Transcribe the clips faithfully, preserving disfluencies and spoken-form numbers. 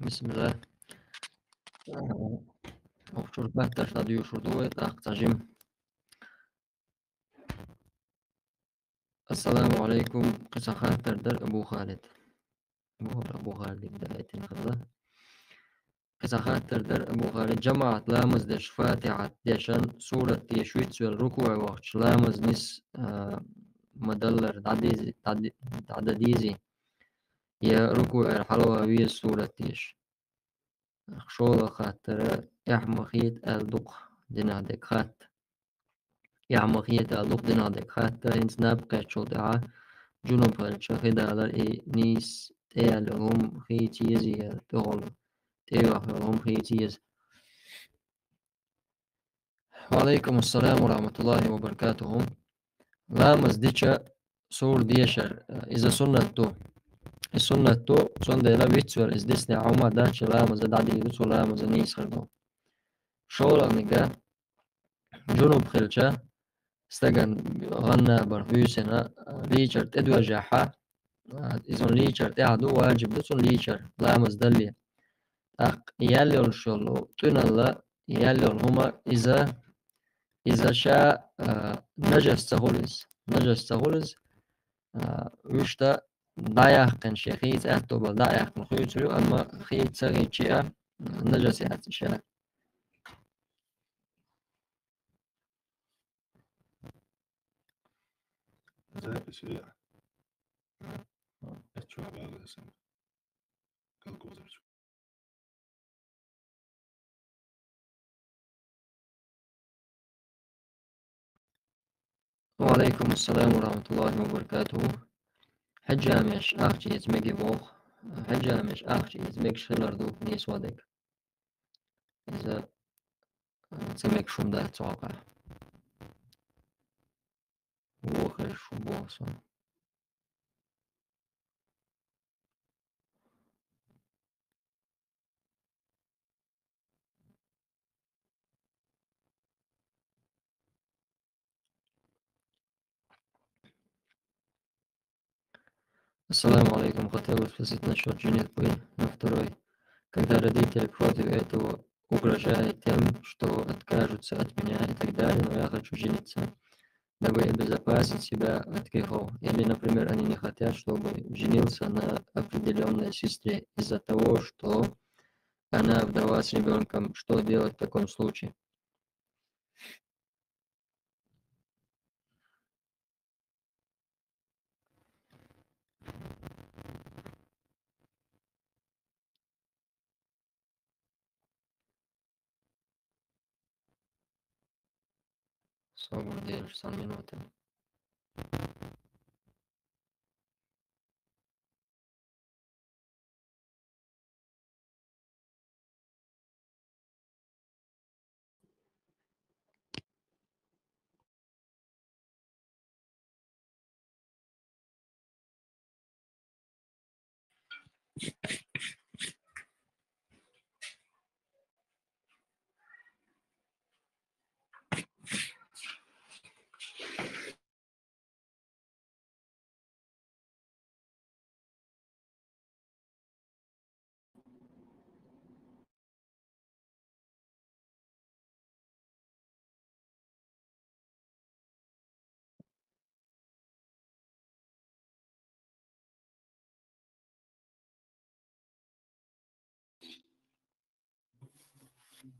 Бисмилла. Охчур хаттарш дӀадоьшур ду вай, тӀаккха цхьа жима. Ассаламу алейкум. Кхин цхьа хаттар дар, Абу Халид. Бухара Абу Халид да айтина хала. Кхин цхьа хаттар дар, Абу Халид. ЖамаӀат ламаз деш, Фатихьат дешан, сурат деш вицвелла рукуӀе вахча, ламаз нис, а, ма даллар дӀадизи, дӀади-, дӀададизи. Я рукуӀера хьалава веза сурат деш. ШоллагӀа хаттар, эхь ма хета аьлла дукха динах дег хатта. Эхь ма хета аьлла дукха динах дег хатта, хӀинца наб кхаьччул тӀаьхьа, жунуб хилча, хи далар и нийса тӀе яьлла йолу хӀума хийца еза я тӀехула тӀейохна йолу хӀума хийца еза. Ва алейкум ассалам ва рахматуллахи ва баракатуху. Ламаз дича сур дешар, иза суннат ду. И суннат ду, цундела вицвар иза дисне хьума дача ламаза дӀадийр ду, цу ламаза нийсхар ду. ШолгӀаниг, жунуб хилча, стаган гӀанна бар хӀуьйсина, лийчар тӀедожехьа, иза лийчар тӀехь ду, ваджиб ду цунна лийчар, ламаз далле. ТӀаккха ял йолуш йолу тӀуьналла, ял йолу хӀума иза, иза ша, а, нажас ца хуьлу иза. Нажас ца хуьлу иза. А, вуьшта дӀаяьккхина шен хийца аьтто бала дӀаяьккхина хуьйцур ю, амма хийца ца хийча а, нажас яц ша. Запись я. А чё, Александр? Как его зовут? Ва алейкум ассалам ва рахматуллахи ва баракатуху. Хьиджамеш ахча эца меги боху. Хьиджамеш ахча эца мегаш хилар ду нийсо дерг. Иза, а, ца мегаш хӀума дац цу хьокъехь. Вохар шу боху со. Ассаламу алейкум. Хотел бы спросить насчет женитьбы на второй. Когда родители против этого, угрожая тем, что откажутся от меня и так далее, но я хочу жениться, дабы обезопасить себя от грехов. Или, например, они не хотят, чтобы женился на определённой сестре из-за того, что она вдова с ребёнком. Что делать в таком случае? Собар делаш цхьана минута.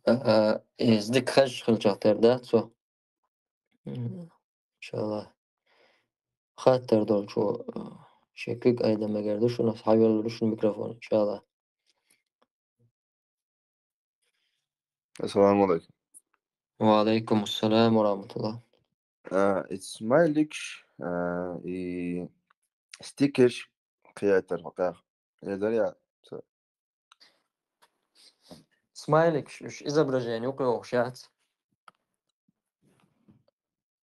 А, а, из дика хезаш хилчахь тера дац цо? М, иншаллахӀ. Хаттар долчо, а, шен куьг айда мегар ду шуна, хьайоллур ду шуна микрофон, иншаллахӀ. Ассаламу алейкум. Ва алейкум ассалам ва рахматуллах. А, и смайликаш, а, и стикерш кхиайтар хьокъехь. Эдар я ца- Смайликаш, уьш изображение юкъа йохуш яц.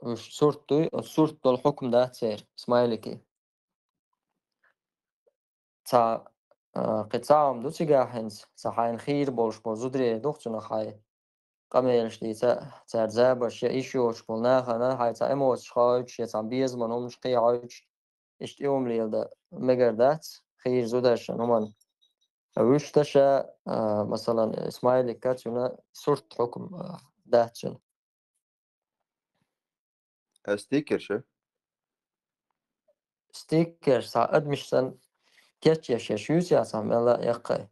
Уьш сурт дуй, оцу сурт долу хьукм дац церан, смайлики. Цхьа, а, кхин цхьа хӀума ду цигахь хӀинца, цхьа хьайна хийра болуш болу зударий ду-кх цунах хьайн къамелаш дийца, цара забарш я йиш йоцуш болу нахана хьайн цхьа эмоцеш хоуьйтуш, я цхьа безаман хӀуманаш кхехьуьйтуш, иштта и хӀума леладан мегар дац, хийра зударшна хӀуманна. Вуьшта ша, а, масалан, смайликаца цуьнан сурт хьукм, а, дац цуьнан. А стикерш? Стикерш, цхьа адамаш санна кечъеш, еш юьйцу яц, мел а яккхий.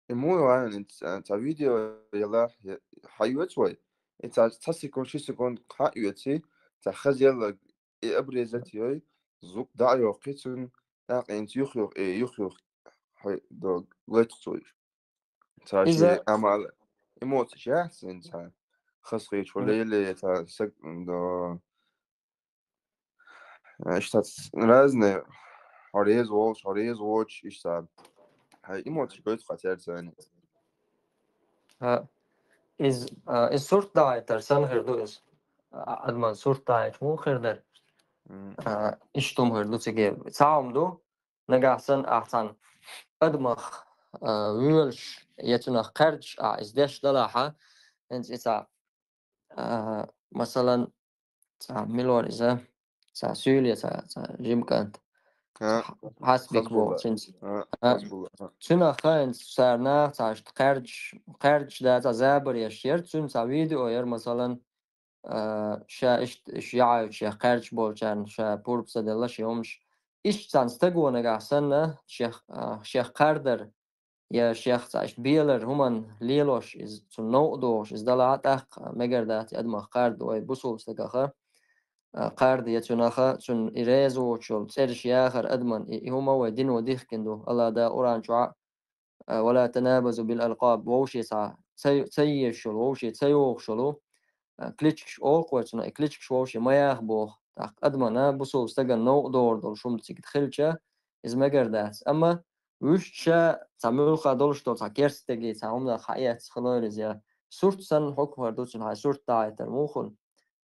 И муй вайн, ин ца, ца видео яла, я, хьайоьцу вай? И ца, ца секунд, ши секунд хьаоьци, ца хазелла, и обрезать йой, звук дӀа а йохкхи цуьнан, тӀаккха инца юх-юх, э, юх-юх хьай дог лайтах цо уьш. Ца Иза ши амал эмоциш яц инца. Хазхийчу Мгм. леле, ца саг, до, э, иштта разные, хьо реза волуш, хьо реза воцуш, иштта. Хьай эмоциш гойту хьо церца. А, из, а, из сурт дӀахьийтар санна хир ду иза. А, адаман сурт дӀахьийтар муха хир дара? М. А, иштта хӀума хир ду цига. Цхьа хӀума ду, нагахь санна ахь цхьана адамах, а, воьлуш, я цунах кхаьрдаш ахь иза деш далахьа, хӀинца и цхьа, а, масалан, цхьа мила вара иза, цхьа суьйле, цхьа, цхьа жима кӀант, А, цхьа хьа-, хьасбик Хазбулла. боху цуьнца. А, А, Хазбулла. А. цуьнах хӀинца цара наха цхьа иштта кхаьрдаш, кхаьрдаш да, цхьа забар еш яра, цуьнан цхьа видео яра, масалан, а, ша иштта, иштта яхьуьйтуш, шех кхаьрдаш болчарна ша пурба ца делла шен хӀумаш. Иштта цхьана стаго нагахь санна, шех, а, шех кхардар, я шех цхьа иштта белар хӀуманна лелош, иза цунна новкъа догӀуш, иза далахьа тӀаккха мегар дац и адамах кхарда вай бусулба стагаха, а, кхарда я цуьнаха, цунна и реза воцуш йолу цӀераш яхар адаман, и, и хӀума вай дино дихкина ду. Алла да Къуръан чохь а, а, «Ва ла танабазу бил алкъаб», вовше цхьа ца, ца езаш йолу, вовше ца йогӀуш йолу, а, кличкаш олу вай цунах, и кличкаш вовше ма яха боху. ТӀаккха адамана, бусулба стагана новкъа догӀур долуш хӀума цига хилча, иза мегар дац. Амма вуьшта ша цхьа муьлхха долуш долу цхьа керста стаге цхьа хӀуманах хьаэцна хилойла иза, я сурт санна хьукмар ду цуьнан, хьайн сурт дӀахьийтар муха хуьлу?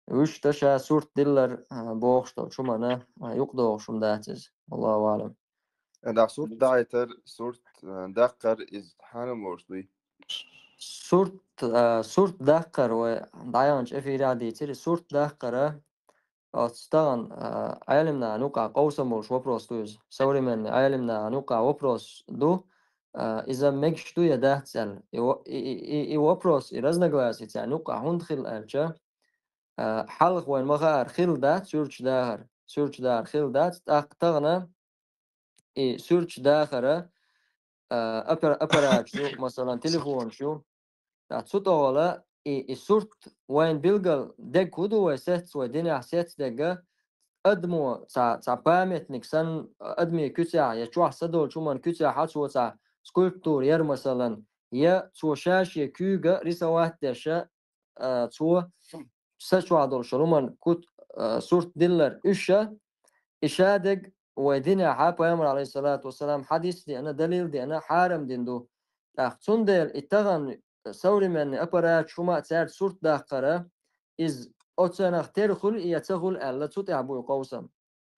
Вуьшта ша сурт диллар, а, бохуш долчу хӀуманна, а, юкъадогӀуш хӀума дац иза. Аллаху аълам. Э, да, сурт дӀахьийтар, сурт, а, даккхар, иза хьарам лоруш дуй? Сурт, а, сурт даккхар вай дӀаяханчу эфирехь дийцира, и сурт даккхара, оцу тахана, а, Ӏелимнахана юкъахь къовсам болуш вопрос ду иза. Современный Ӏелимнахана юкъахь вопрос ду, а, иза мегаш ду я дац аьлла. И во-, и, и, и, и вопрос, и разногласие царна юкъахь хӀунда хилла аьлча, а, хьалха вайна ма-хаъара хилла дац суьрташ дахар. Суьрташ дахар хилла дац, тӀаккха тахана и суьрташ дахара, а, аппара-, аппараташ ю, масалан, телефонаш ю. Ткъа цу тӀехула и, и сурт вайна билггал дерг хӀун ду вай сецна, вай динехь сецна дерг, адамо цхьа, цхьа памятник санна, адамийн куьцехь я чохь са долчу хӀуманна куьцехь цо цхьа скульптура яра, масалан, я цо ша-шен куьйга рисовать деш, а, цо са чохь долуш йолу хӀуманна кут-, а, сурт диллар уьш, и ша дерг вай динехьа Пайхамар, алейхиссалату вассалам, хьадис а деана, далил а деана, хьарам дина ду. ТӀаккха цундела и тахана современный аппараташ хӀума а цаьрца сурт даккхара, иза оцунах тера хуьлу я ца хуьлу аьлла, цу тӀехь бу и къовсам.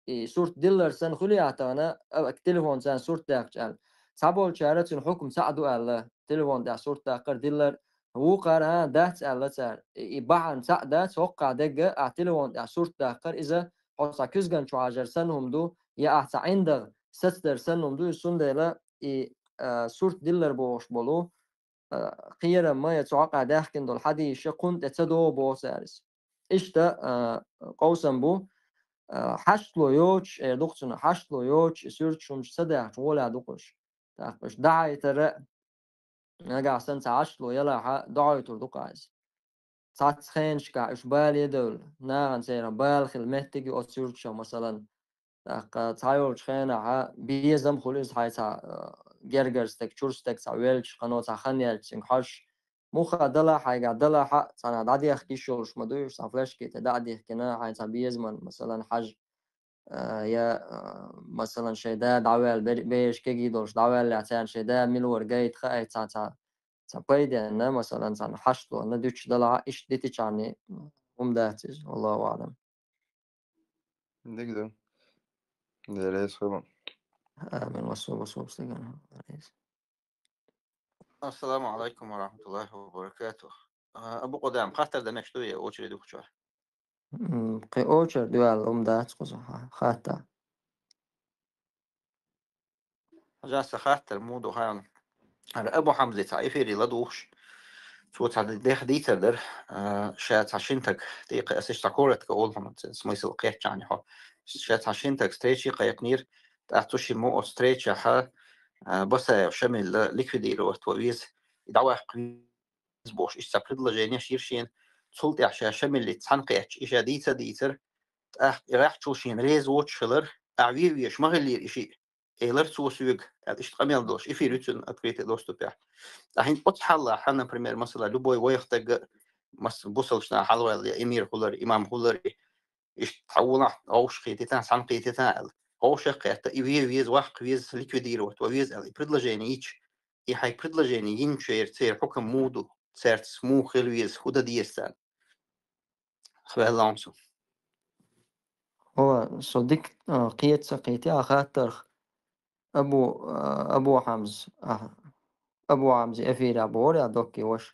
И сурт диллар санна хуьлу ахь тахана, а, телефон царна сурт даьккхича аьлла. Цхьаболчара цуьнан хьукм цхьаъ ду аьлла, телефон тӀехь сурт даккхар диллар, вукхара, а, дац аьлла цара. И, и бахьана цхьаъ дац, хӀоккхахь дерг а, ахь телефон тӀехь сурт даккхар, иза хьо цхьа куьзган чу хьажар санна хӀума ду, я ахь цхьа ӀиндагӀ сацадар санна хӀума ду, иза цундела и, а, сурт диллар бохуш болу, а, кхерам ма я цу хьокъехь даьхкина долу хьадисаш кхунна тӀе ца догӀу боху цара иза. Иштта, а, къовсам бу, а, хьаштло йоцуш, э, дукха цунах хьаштло йоцуш, и суьрташ хӀумаш ца даьхча, гӀолехь ду-кх уьш. ТӀаккха уьш дӀахьийтара, нагахь санна цхьа хьаштло ялахьа, дӀахьойтур ду-кх иза. Цхьацца хенашкахь уьш бале а девлла, нахана церан бала хила меттиг ю оцу суьрташах, масалан. ТӀаккха цхьайолчу хенахьа безам хуьлу иза хьайн цхьа, а, гергара стаг, чуьра стаг цхьа велча, кхано цхьа хан яьлча цуьнга хьожуш. Муха дала хьайгахь далахьа, цхьанхьа дӀадехка йиш йолуш ма дуй уьш, цхьа флешки тӀе дӀа а дихкина, хьайн цхьа безаман, масалан, хьажа, а, я, а, масалан, шайн да дӀаваьлла, бер-, бераш кегий долуш дӀаваьллехь, царна шайн да мила вара гайта хаийта, цхьа, цхьа, цхьа пайденна, масалан, цхьана хьаштлонна дуьтуш далахьа, иштта дитичхьана хӀума дац иза, валлаху аълам. Дика ду. Дела реза хуьлда. Амин. Васо, васо, стагана. Ассаламу алейкум ва рахматуллахи ва баракатух. А, Абу Къудам, хаттар дан мегаш дуй, я очередь ю кху чохь? М, кхин очередь ю аьлла, хӀума дац кхуза, ха-, хатта. Хьажа, сан хаттар муха ду хаьий? ХӀара Абу Хьамза цхьа эфире ладугӀуш, цо цхьа дех дийцар дара, а, ша цхьа шин таг, тӀекхаьчча цхьа коротко олу хьуна, цуьнан смысл кхетчахьана хьо. Ша цхьа шин таг встрече кхайкхинера, тӀаккха цу шиммо оцу встречехь, а, Басаев Шамилла ликвидировать ван веза, и дӀаваккха веза бохуш, иштта цхьа предложенеш йира шена. Цул тӀаьхьа ша Шамиллица цхьаьна кхаьчча, и ша дийца а дийцар, тӀаккха и гӀеххьачул шена реза воцуш хилар, ахь вен везаш ма хиллера и шиъ, элира цо соьга, аьлла, иштта къамел долуш, эфир ю цуьнан открытый доступехь. Ткъа хӀинца оцу хьаллахь, например, масала, любой вайх стаг, мас-, бусалба наха хьалаваьлла, я эмир хилар, имам хилар, иштта цхьа валахь вовшах кхетийтахь, цхьаьна кхетийтахь аьлла. Вовшах кхетта, и вен веза, ваккха веза, ликвидировать ван веза аьлла, и предложение йича, и хьайн предложение йинчуьра церан хьукам муха ду, цаьрца муха хила веза, хӀун дан деза царна? Хвелланцу. О, со дика, а, кхета ца кхетий а хаттарх. Абу, а, Абу Хьамза, а, Абу Хьамза эфирехь бохура доккхий ваша?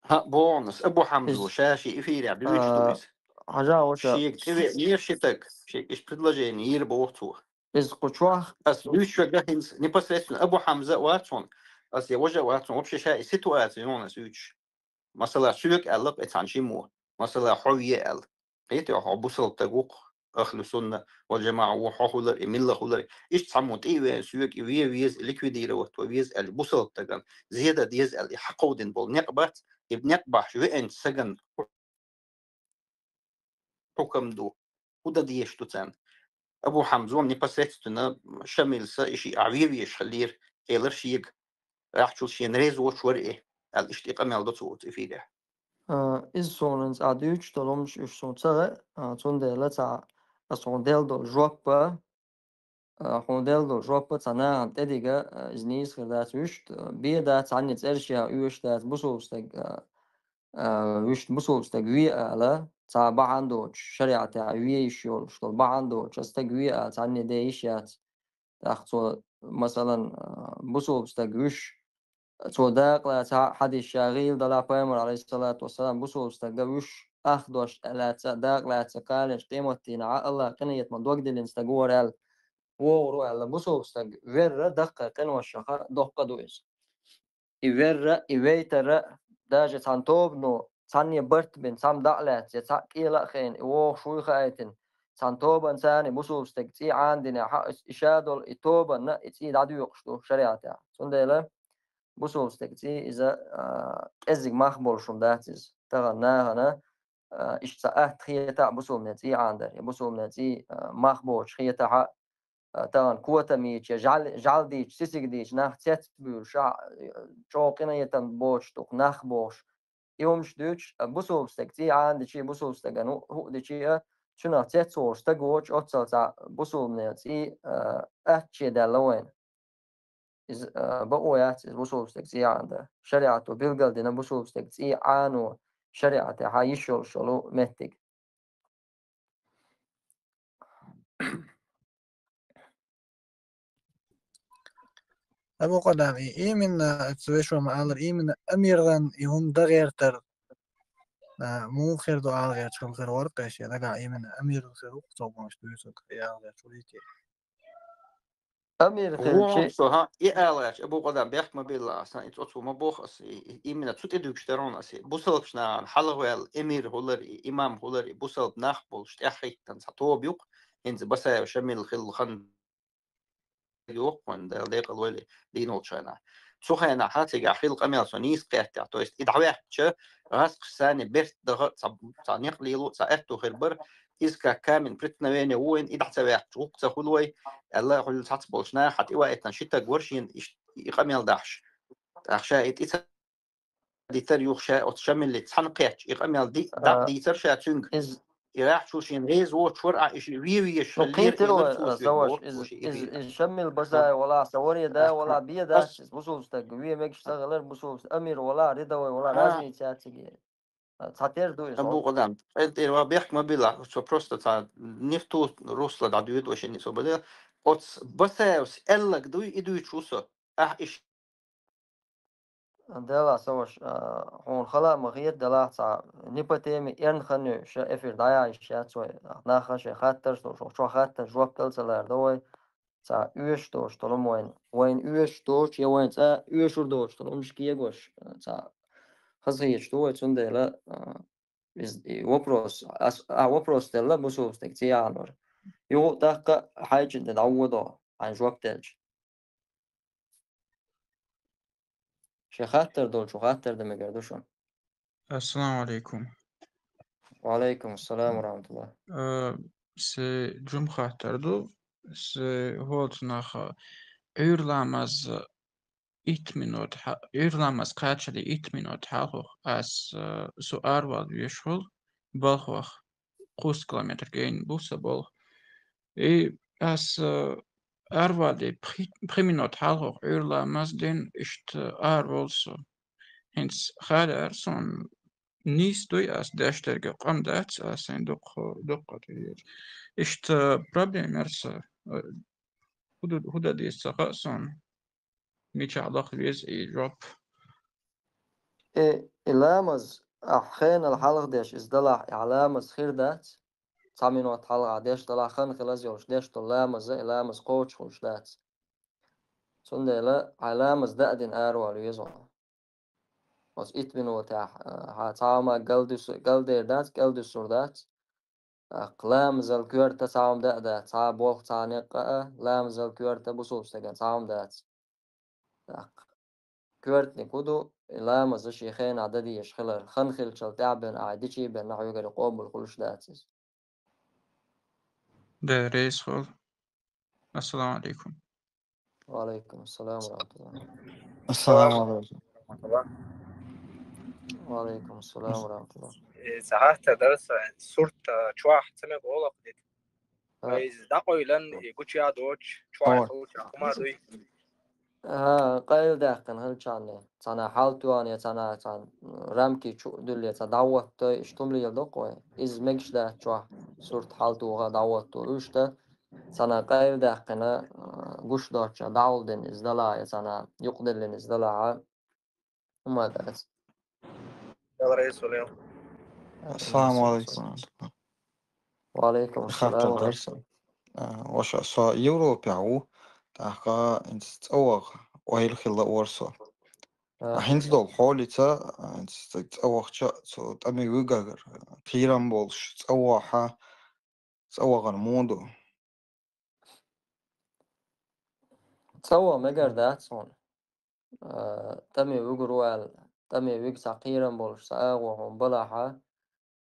ХӀаъ, боху ас, Абу Хьамза, иза, ша шен эфирехь буьйцуш ду, а, иза. Хьажа ваша. Шега тӀевеанера ши таг, шега иштта предложение йира боху цо. Иза кху чохь. Ас буьйцуш верг хӀинца непосредственно Абу Хьамза а вац хьуна, ас я важа а вац хьуна, вообще ша и ситуация йогӀу ас юьйцуш. Масала, соьга аьлла-кх и цхьана шиммо, масала, хьо ве аьлла. Кхетий хьо, хьо бусалба стаг ву-кх, ахлу сунна вал джамаӀа ву, хьо хилар и, милла хилар и. Иштта цхьаммо тӀе а веана соьга и вен веза, ликвидировать ван веза аьлла, бусалба стагана зе дан деза аьлла, и хьакховдина болу некъ бац, и некъ бахьаш веанчу стагана хьукам ду, хӀун дан дезаш ду царна. Абу Хьамза непосредственно Шамилса и шиъ ахь вен везаш хиллера, элира шега, гӀеххьачул шена реза воцуш вара и, аьлла, иштта и къамел до цо оцу эфирехь. А, иза суна хӀинца ахь дуьйцуш долу хӀуманаш уьш суна ца хаьа, а, цундела цхьа аса хьуна делла долу жоп а, а, хьуна делла долу жоп а цхьа нахана тӀедига, а, иза нийса хир дац, вуьшта, а, бен дац, цхьанне цӀераш яха оьшуш дац, бусалба стаг, а, а, вуьшта бусалба стаг ве ала, цхьа бахьана доцуш, шариӀатехь вен йиш йолуш долу бахьана доцуш, аса стаг ве ала, цхьанне де йиш яц. ТӀаккха цо, масалан, а, бусалба стаг вуьш, цо дакъа лаца хьа-, хьадисаш гӀийла далахь, Пайхамар, алейхиссалату вассалам, бусалба стаг вуьш, ах дош лаьцна, дакъа лаьцна, кхалечу къематдийнахь Аллах къинхетаман дог диллина стаг вара аьлла, вогӀур ву аьлла, бусалба стаг верра даккхий къиношха доккха ду иза. И верра, и вейтара, даже цхьана тобано, цхьанне барт бина, цхьамма дӀа а лаьцна, я цхьаъ кӀела а хиъна, и вогӀуш вуй хаийтина, цхьана тобанна царна и бусалба стеган цӀий Ӏанадинехь, и ша долу и тобанна и цӀий дӀадоькъуш ду шариӀатехь. Цундела бусалба стеган цӀий иза, а, кӀеззиг мах болуш хӀума дац иза. Тахана нахана, а, иштта цхьа атта хетахь бусалбанан цӀий Ӏанадар, я бусалбанан цӀий, а, мах боцуш хетахь, а, тахана котам йийча, я жӀал-, жӀал дийча, сисиг дийча, нах цецбуьйлуш, а, чӀогӀа къинхетам боцуш ду-кх нах бохуш. И хӀумаш дуьйцуш, а, бусалба стеган цӀий Ӏанадича, бусалба стагана хӀу-, хӀуъа дича, а, цуьнах цецволуш стаг воцуш, оццал цхьа бусалбанан цӀий, а, атта чедаьлла вайна. Иза, а, бакъо яц иза бусалба стеган цӀий Ӏанадар. ШариӀато билгалдина бусалба стеган цӀий Ӏано шариӀатехь йиш йолуш йолу меттиг. Абу Къадам, и именно, ца вешо ма-аллара, именно амиргӀан и хӀума дан гӀертар, а, муха хир ду ала гӀерташ хила хир вара-кх, шен нагахь именно амиргӀан хир ву-кх, цо бохуш дуьйцург, и ала гӀерташ ву-кх. Амир хилчи. Вон со, хӀа, и ала гӀерташ, Абу Къадам, бехк ма билла, сан и цӀо цо ма боху ас, и, и, именно цу тӀе дуьгуш дара хьуна ас, и бусалбачу нахана хьалхаваьлла эмир хилар, и имам хилар, и бусалба нах болуш тӀаьхьахӀиттина цхьа тоба ю-кх, хӀинца Басаев Шамил хилла хан йоккхун, Дала декъал войла дийна волчу хенахь. Цу хенахь цигахь хилла къамел со нийса кхеттехь, то есть и дӀаваьккхича, гӀазкхаша царна берт даха а, цхьа, цхьа некъ лело а, цхьа аьтту хир бара, иза как камень преткновения ву вайн, и дӀа ца ваьккхича, гӀуллакх ца хуьлу вай, аьлла, хьуьлла цхьацца болчу наха, хьан тӀе ваийтина ши таг вара шена иштта и къамел дахьаш. ТӀаккха ша и тӀе ца дитар юха ша оцу Шамиллица цхьаьна кхетча, и къамел ди-, дӀа а дийцар ша цуьнга. Иза И гӀехьчул шена реза воцуш вара, а, и ши ве везаш хиллера, кхетира элира цо соьга, Саваш, боху иза, цо ши иза, эфире. Иза Шамил Базаев вала, сан варе да, вала бе дац, иза бусулба стаг, ве мегаш ца хилар бусулба стаг, амир вала, рядовой вала, разница яц цига. Цхьатерра ду иза. Абу Къадам, кхел тӀера ва бехк ма билла, цо просто цхьа не в ту русло дӀадоьду, вообще не особо да. Оцу Басаевс аьлларг дуй, и дуьйцуш ву со. Ахь и Делахь, Саваш, а, хьуна хала а ма хета, делахь цхьа не по теме эрна хан ю, ша эфир дӀаяхьа йиш яц вай. Нах шайн хаттарш долуш, чохь хаттарш жоп дала ца лара дан вай. цхьа оьшуш доцуш долу хӀума вайна, вайна оьшуш доцуш, я вайна цкъа оьшур доцуш долу хӀумнаш кегош, цхьа хазахеташ ду вай, цундела, а, иза, и вопрос, ас, а, вопрос делла бусулба стаг ца яханора. Юха а тӀаккха хьайча де дӀаводо, хьайна жоп делча. Ши хаттар долчу хаттар дан мегар ду шуна. Ассаламу алейкум. Ва алейкум ассалам ва рахматуллах. Э, се жум хаттар ду, се хӀолцу наха Ӏуьйрламаз итт минут хьа-, Ӏуьйрламаз кхачале итт минут хьалхох ас, э, со аравала вешхул, балхох кхузткъа километр гейна бу сан болх. И ас, э, аравале пхи-, пхи минут хьалхох Ӏуьйрламаз дин иштта араволу со. ХӀинца хадара сон нийса дуй ас деш дерг, къам дац ас, айн дукха, дукха тӀе еза. Иштта проблема яра сан, э, хӀу ду-, хӀу дан деза ца хаьа сон. Мичахь лаха веза и жоп? И, и ламаз, ахь хенал хьалха деш, иза далахь, и ламаз хир дац. Цхьа минот хьалха деш далахь, хан хилаза йолуш деш долу ламаза, и ламаз кхочуш хуьлуш дац. Цундела хьайн ламаз даа дина аравала веза хьо. Оцу итт минотехь, а, хьан цхьа хӀума галдуьсу-, галдер дац, кӀелдуьсур дац. ТӀаккха ламазал коьрта цхьа хӀума даа дац, цхьа болх, цхьа некъа а, ламазал коьрта бусулба стагана цхьа хӀума дац. ТӀаккха коьртаниг хӀу ду, и ламаза шен хенахь дан дезаш хилар, хан хилчал тӀаьхьа бен ахь дичий бен нах хьоьгара къобал хуьлуш дац иза. Де, рейс хол. Ассаламу алейкум. Ва алейкум ассалам ва рахматуллах. Ассаламу алейкум. Ва алейкум ассалам ва рахматуллах. Э, ца хаттар дара сан, сурт, а, чохь ца мега гӀолахь дит. А. Иза дӀакъойлан, и гуча а доцуш, чохь а хӀума дуй. ХӀа, къайладаьккхина хилчарна, цхьана хьалтоьхна я цхьана, цхьана рамки чу а дуьллий, цхьа дӀахӀоттой, иштта хӀума леладо-кх вай. Иза мегаш дац чохь, сурт хьалтоха, дӀахӀотто. Иштта цхьана къайладаьккхина, а, гуш доцчохь дӀахьулдина иза далахь, я цхьана юкъадиллина иза далахь, хӀума дац. Ассаламу алейкум. Ва алейкум ассалам. Хаттар дара сан. А, ваша, со Европехь ву, тӀаккха хӀинца цӀа ваха ойла хилла вара со. А. А хӀинца долу хьолица, а, хӀинца цӀа вахча, цу тӀаме вуьгагара кхерам болуш, цӀа вахьа, цӀа вахар муха ду? ЦӀа ваха мегар дац хьуна. А, тӀаме вуьгур ву аьлла, тӀаме вуьгу цхьа кхерам болуш, цхьа агӀо хьуна балахьа,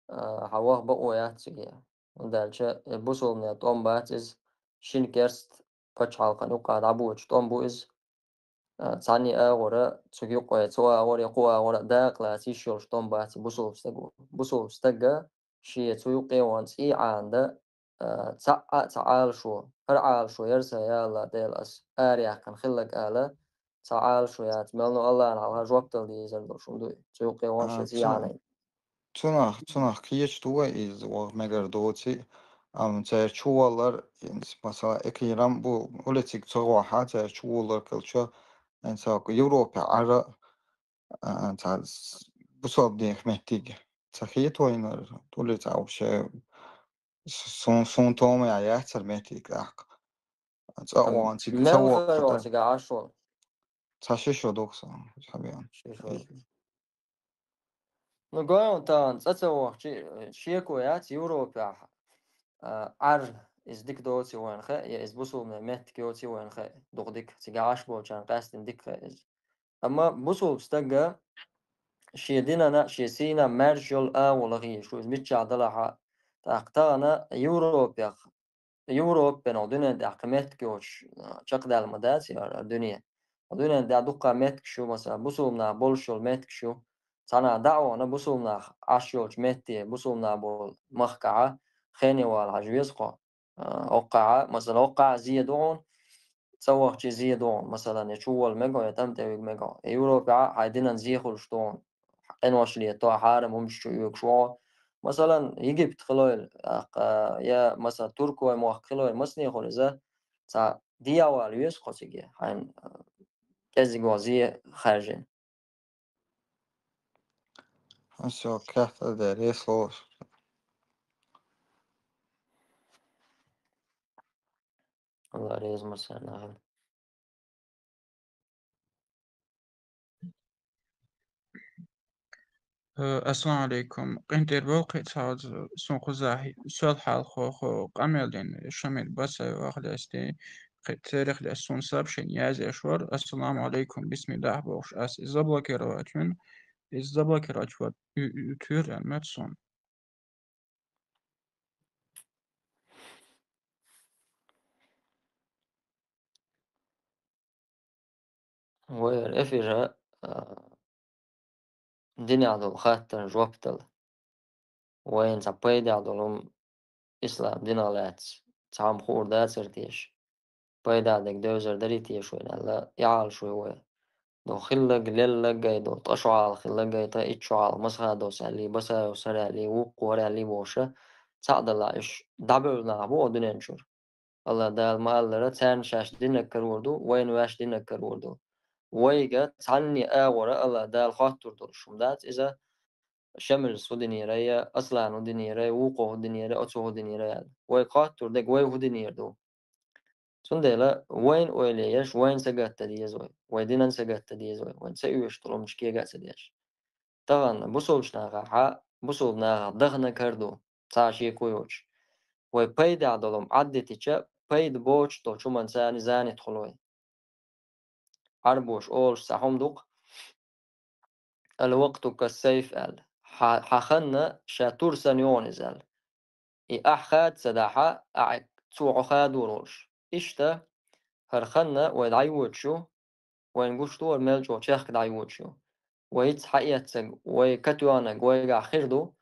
а, хьан ваха бакъо яц цига. ХӀунда аьлча, э, бусулбане тӀом бац иза, шина керста пачхьалкхана юкъа дӀабоьдуш тӀом бу иза. А, цхьанне агӀора, цуьнга юкъе цу агӀора я кху агӀора дакъа лаца йиш йолуш тӀом бац и бусулба стага. Бусулба стага шен цу юкъе ван цӀий Ӏанада, а, цхьаъ а цхьа Ӏалашо, хӀара Ӏалашо яра сан, я АллахӀ Дела, ас араяьккхина хилларг ала, цхьа Ӏалашо яц, мел ну АллахӀна хьалха жоп дала дезар долуш хӀума ду и, цу юкъе ван шен цӀий Ӏанай. Цунах, цунах кхеча ду вай иза, ваха мегар доций, амма цара чуваллар, инс-, масала, экирам бу, улициг ца гӀохьа, цара чуваллар калчо, эн ца Европе Ӏара, а, ца с-, бусалба дех меттиг ца хетойнар, тули ца вообще с-, сун, сун тома я яцар меттиг тӀаккха. ЦӀа а ван цига ца воккха. Цига Ӏаш вол. Ца ши шо дукха сан, Хьабиан. Ши шо. Ну, гой он тахана цӀа ца вахча, шеко яц Европехь, а, Ӏар иза дика доций вайна хаа, я иза бусулбанийн меттиг йоций вайна хаа, дукха дика, цига Ӏаш болчарна къаьстина дика хаа иза. Амма бусулба стага шен динана, шен сийна маьрша йолу агӀо лахийша шу, иза миччахь далахьа. ТӀаккха тахана Европех Европа бен, дуьнен тӀехь кхин меттиг йоцуш, а, чекхдаьлла ма дац хӀара дуьне. Дуьнен тӀехь дуккха меттигаш ю, масала, бусулба нах болуш йолу меттигаш ю. Цхьана даӀвана бусулба нах Ӏаш йолчу метте, бусулба нах болу махкахьа, хене вала хьажа веза кхо. А, оккхахьа, масала, оккхахьа зе ду хьуна, ца вахча зе ду хьуна, масала, я чувала мега хьо, я тӀам тӀе вига мега хьо. Европехьа хьайн динан зе хуьлуш ду хьуна. Къинош лето, хьарам хӀумаш чу оьгуш ву хьо. Масалан, Египет хилойла, тӀаккха, я, масалан, Туркой мохк хилойла, масане хуьлу иза, цхьа дӀавала веза кхо цига, хьайн, а, кӀеззиго зе хаьржина. Всё, кхетта дерриг слово. Алла реза ма сарнахана. Э, ассаламу алейкум. КъинтӀера болхий цхьаъ, сун кхузахь сол хьалха хо къамел дина, Шамил Басаев вахлесте, кхе церехлес сун сообщение язъеш вар: «Ассаламу алейкум, бисмиллах», — бохуш, ас иза заблокировать вина, иза заблокировать вар, ю-, ю-, туьйр аьлла моьтту суна. Вай эфира, а, динехь долу хаттарна жоп дала. Вайна цхьа пайдехь долу хӀума ислам динах лаьцна цхьа хӀума хуур дацара теша? Пайдехь дерг девзар дарий теша вайна аьлла, и Ӏалашо вай. До хилларг, лелларг гай, до ткъа шо хьалха хилларг гай, ткъа итт шо хьалха масха до саьлли, Басаев сараьлли, вукхо вараьлли бохуша, цхьаъ далахь уьш дӀабевлла нах бу оха дуьнен чуьра. Алла Дала ма-аллара, царна шаьш динарг карор ду, вайна ваьш динарг карор ду. Вайга цхьанне агӀора Алла Дала хоттур долуш хӀума дац иза, Шамилс хӀу динера я, Аслан хӀу динера я, вукхо хӀу динера я, оцо хӀу динера я аьлла. Вайга хоттур дерг вай хӀу динера ду. Цундела вайна ойла еш, вайна сагатта деза вай, вай динан сагатта деза вай, вайна ца оьшуш долу хӀуманаш кега а ца деш. Тахана бусулбачу нахахьа, бусулба нахах даханарг хӀара ду, цхьа а шеко йоцуш. Вай пайдехь долу хӀума Ӏаддитича, пайда боцуш долчу хӀуманца царна занят хуьлу вай. Ӏарбоша олуш цхьа хӀума ду-кх, «Ал-вакъту кас-сайф», аьлла. Хьан, хьан хан ша тур санна ю хьуна иза аьлла. И ахь хада ца дахь, ахь цо хьо хадор волуш. Иштта, хӀара хан вай дӀайоьдуш ю, вайна гуш ду хӀара мел чӀогӀа чехка дӀайоьдуш ю. Вай хӀинца хьаэцнарг, вай катоьхнарг вайгахь хир ду,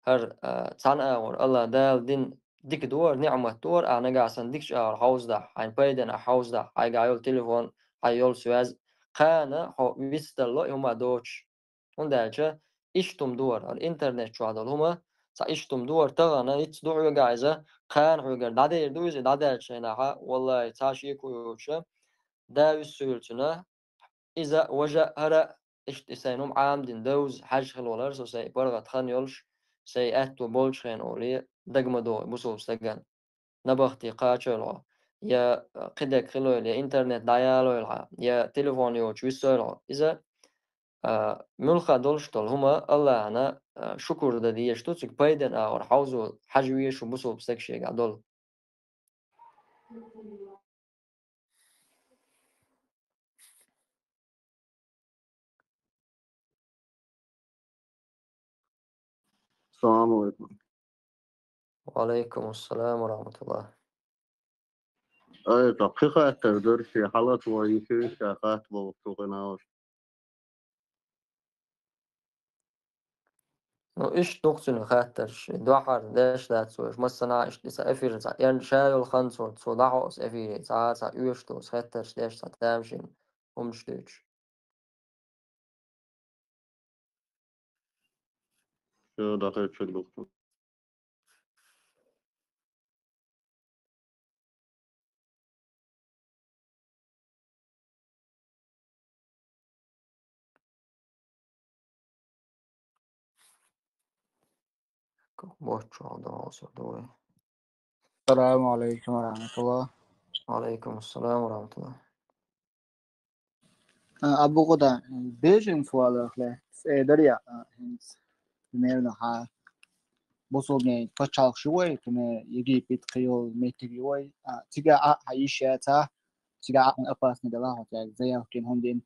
хӀара, а, цхьана агӀор Алла Дала дина дика ду хӀара, ниӀмат ду хӀара, ахь нагахь санна дикачу агӀор хьовзадахь, хьайна пайденна ахь хьовзадахь, хьайгахь йолу телефон, хьайн йолу связь, кхана хьо вицдало и хӀума доцуш. ХӀунда аьлча иштта хӀума ду хӀара, хӀара интернет чохь долу хӀума, цхьа иштта хӀума ду хӀара тахана, хӀинца ду хьоьгахь иза, кхана хьоьгара дӀадер ду иза, дӀадаьллачу хенахьа, валлахӀи, цхьа а шеко йоцуш, да вуьссуьйлацуьнан, иза, важа а хӀара, иштта и сайн хӀума Ӏамадина довза хьаьжжина хилла валар, со сайн паргӀат хан йолуш, сайн аьтто болчу хенахь олий, дага ма догӀу бусулба стагана. Набахти кхачийла хьо, я, а, кхидерг хилийла, я интернет дӀаялийла хьан, я телефон йоцуш вуьссийла хьо. Иза, а, муьлхха долуш долу хӀума Аллахьана, а, шукур дан дезаш ду, цуьнан пайденна агӀор хьовзо хьажа везаш ву бусулба стаг шегахь долу. Салам алейкум. Ва алейкум ассалам ва рахматуллах. Ай, цхьа кхин хаттар дара, шен хьалат ван йисуьйша хатта боху ту гӀиналаш. Ну, иштта ду-кх цуьнан хаттарш, и дуьххьара деш дац вайша, массанхьа иштта и цхьа эфир, цхьа эн ша йолу хан цо, цо дӀахьо аса эфире, цхьа, цхьа оьшуш долу хаттарш деш, цхьа тамашийна хӀуманаш дуьйцуш. Всё, дӀахӀоьттича ду-кх. Салам алейкум ва рахматуллах. Ва алейкум ассалам ва рахматуллах. А, Абу Гуда, беженец валарх лаьцна цӀе дара я, а, хӀинца, примерно, хьан бусулбанийн пачхьалкхаш ю вай, примерно, Египет, кхин йолу меттиг ю вай, а, цигахь а, хьан йиш яцахь, цигахь а хьуна опасный делахь, хьо цаьрга заявка йина, хӀунда дина,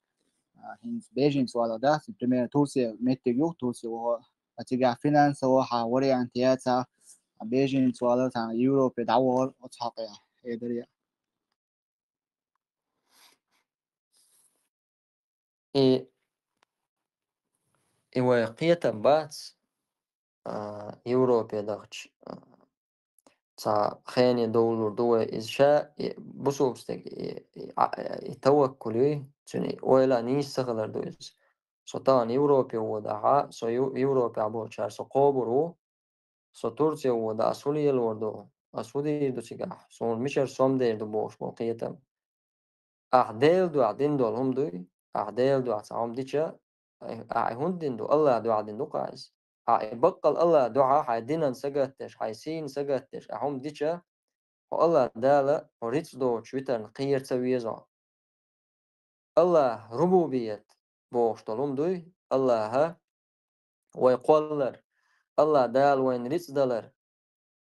а, хӀинца беженец валарх дац, примерно, Турция меттиг ю, Турция вахо, а, цигахь финансово хьан вариант яцахь, а, беженец валар, цхьана Европе дӀавахар, оцу хьокъехь, хӀе дара я. И, и вай кхетам бац, а, Европе дахча, а, цхьа хене довлур ду вай. Иза ша, и, бусулба стаг, и, и, а, и таваккул юй, цуьнан и ойла нийса ца хилар ду иза. Со тахана Европе водахьа, со Ю-, Европехь болчара со кхобур ву, со Турция вода, ас хӀун лелор ду, ас хӀун дийр ду цигахь, суна мичара сом дер ду бохуш болу кхетам. Ахь Делан дуьхьа дина долу хӀума дуй, ахь Делан дуьхьа цхьа хӀума дича, ахь и хӀунда дина ду, Аллахь дуьхьа дина ду-кх иза. Ахь и баккъал Аллахь дуьхьа хьайн динан сагатдеш, хьайн сийна сагатдеш, ахь хӀума дича, хьо Аллах Дала хьо рицкъ доцуш витарна кхера ца веза хьо. Аллах рубубият бохуш долу хӀума дуй, Аллаха вай кхоллар, Аллах Дала вайна рицкъ далар,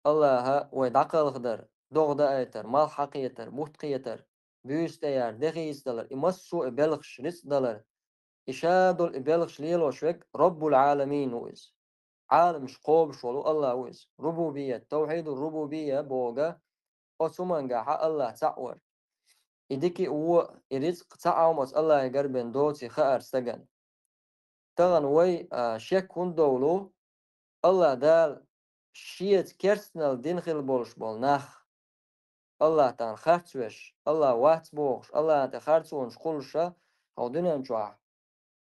Аллаха вай дӀакхалхадар, догӀа даайтар, малх хьакхетар, бутт кхетар, буьйса тӀеяр, де хийцадалар, и массо а белхаш рицкъ далар, и ша долу и белхаш лелош верг Роббул Ӏаламин ву иза. Ӏаламаш кхобуш волу Аллах ву иза. Рубубият, тавхьидул рубубия боху, оцу хӀумангахьа Аллах цхьаъ вара. И дика а, вон а, и рицкъ цхьа а хӀума оцу Аллахе гарбен доций хаар стагана. Тахана вай, а, шек хӀунда довлу, Аллах Дала шеца керстанал дина хила болуш болу нах, Аллах тахана харц веш, Аллах вац бохуш, Аллахна тӀе харцонаш кхуллуша, хьо дуьнен чохь,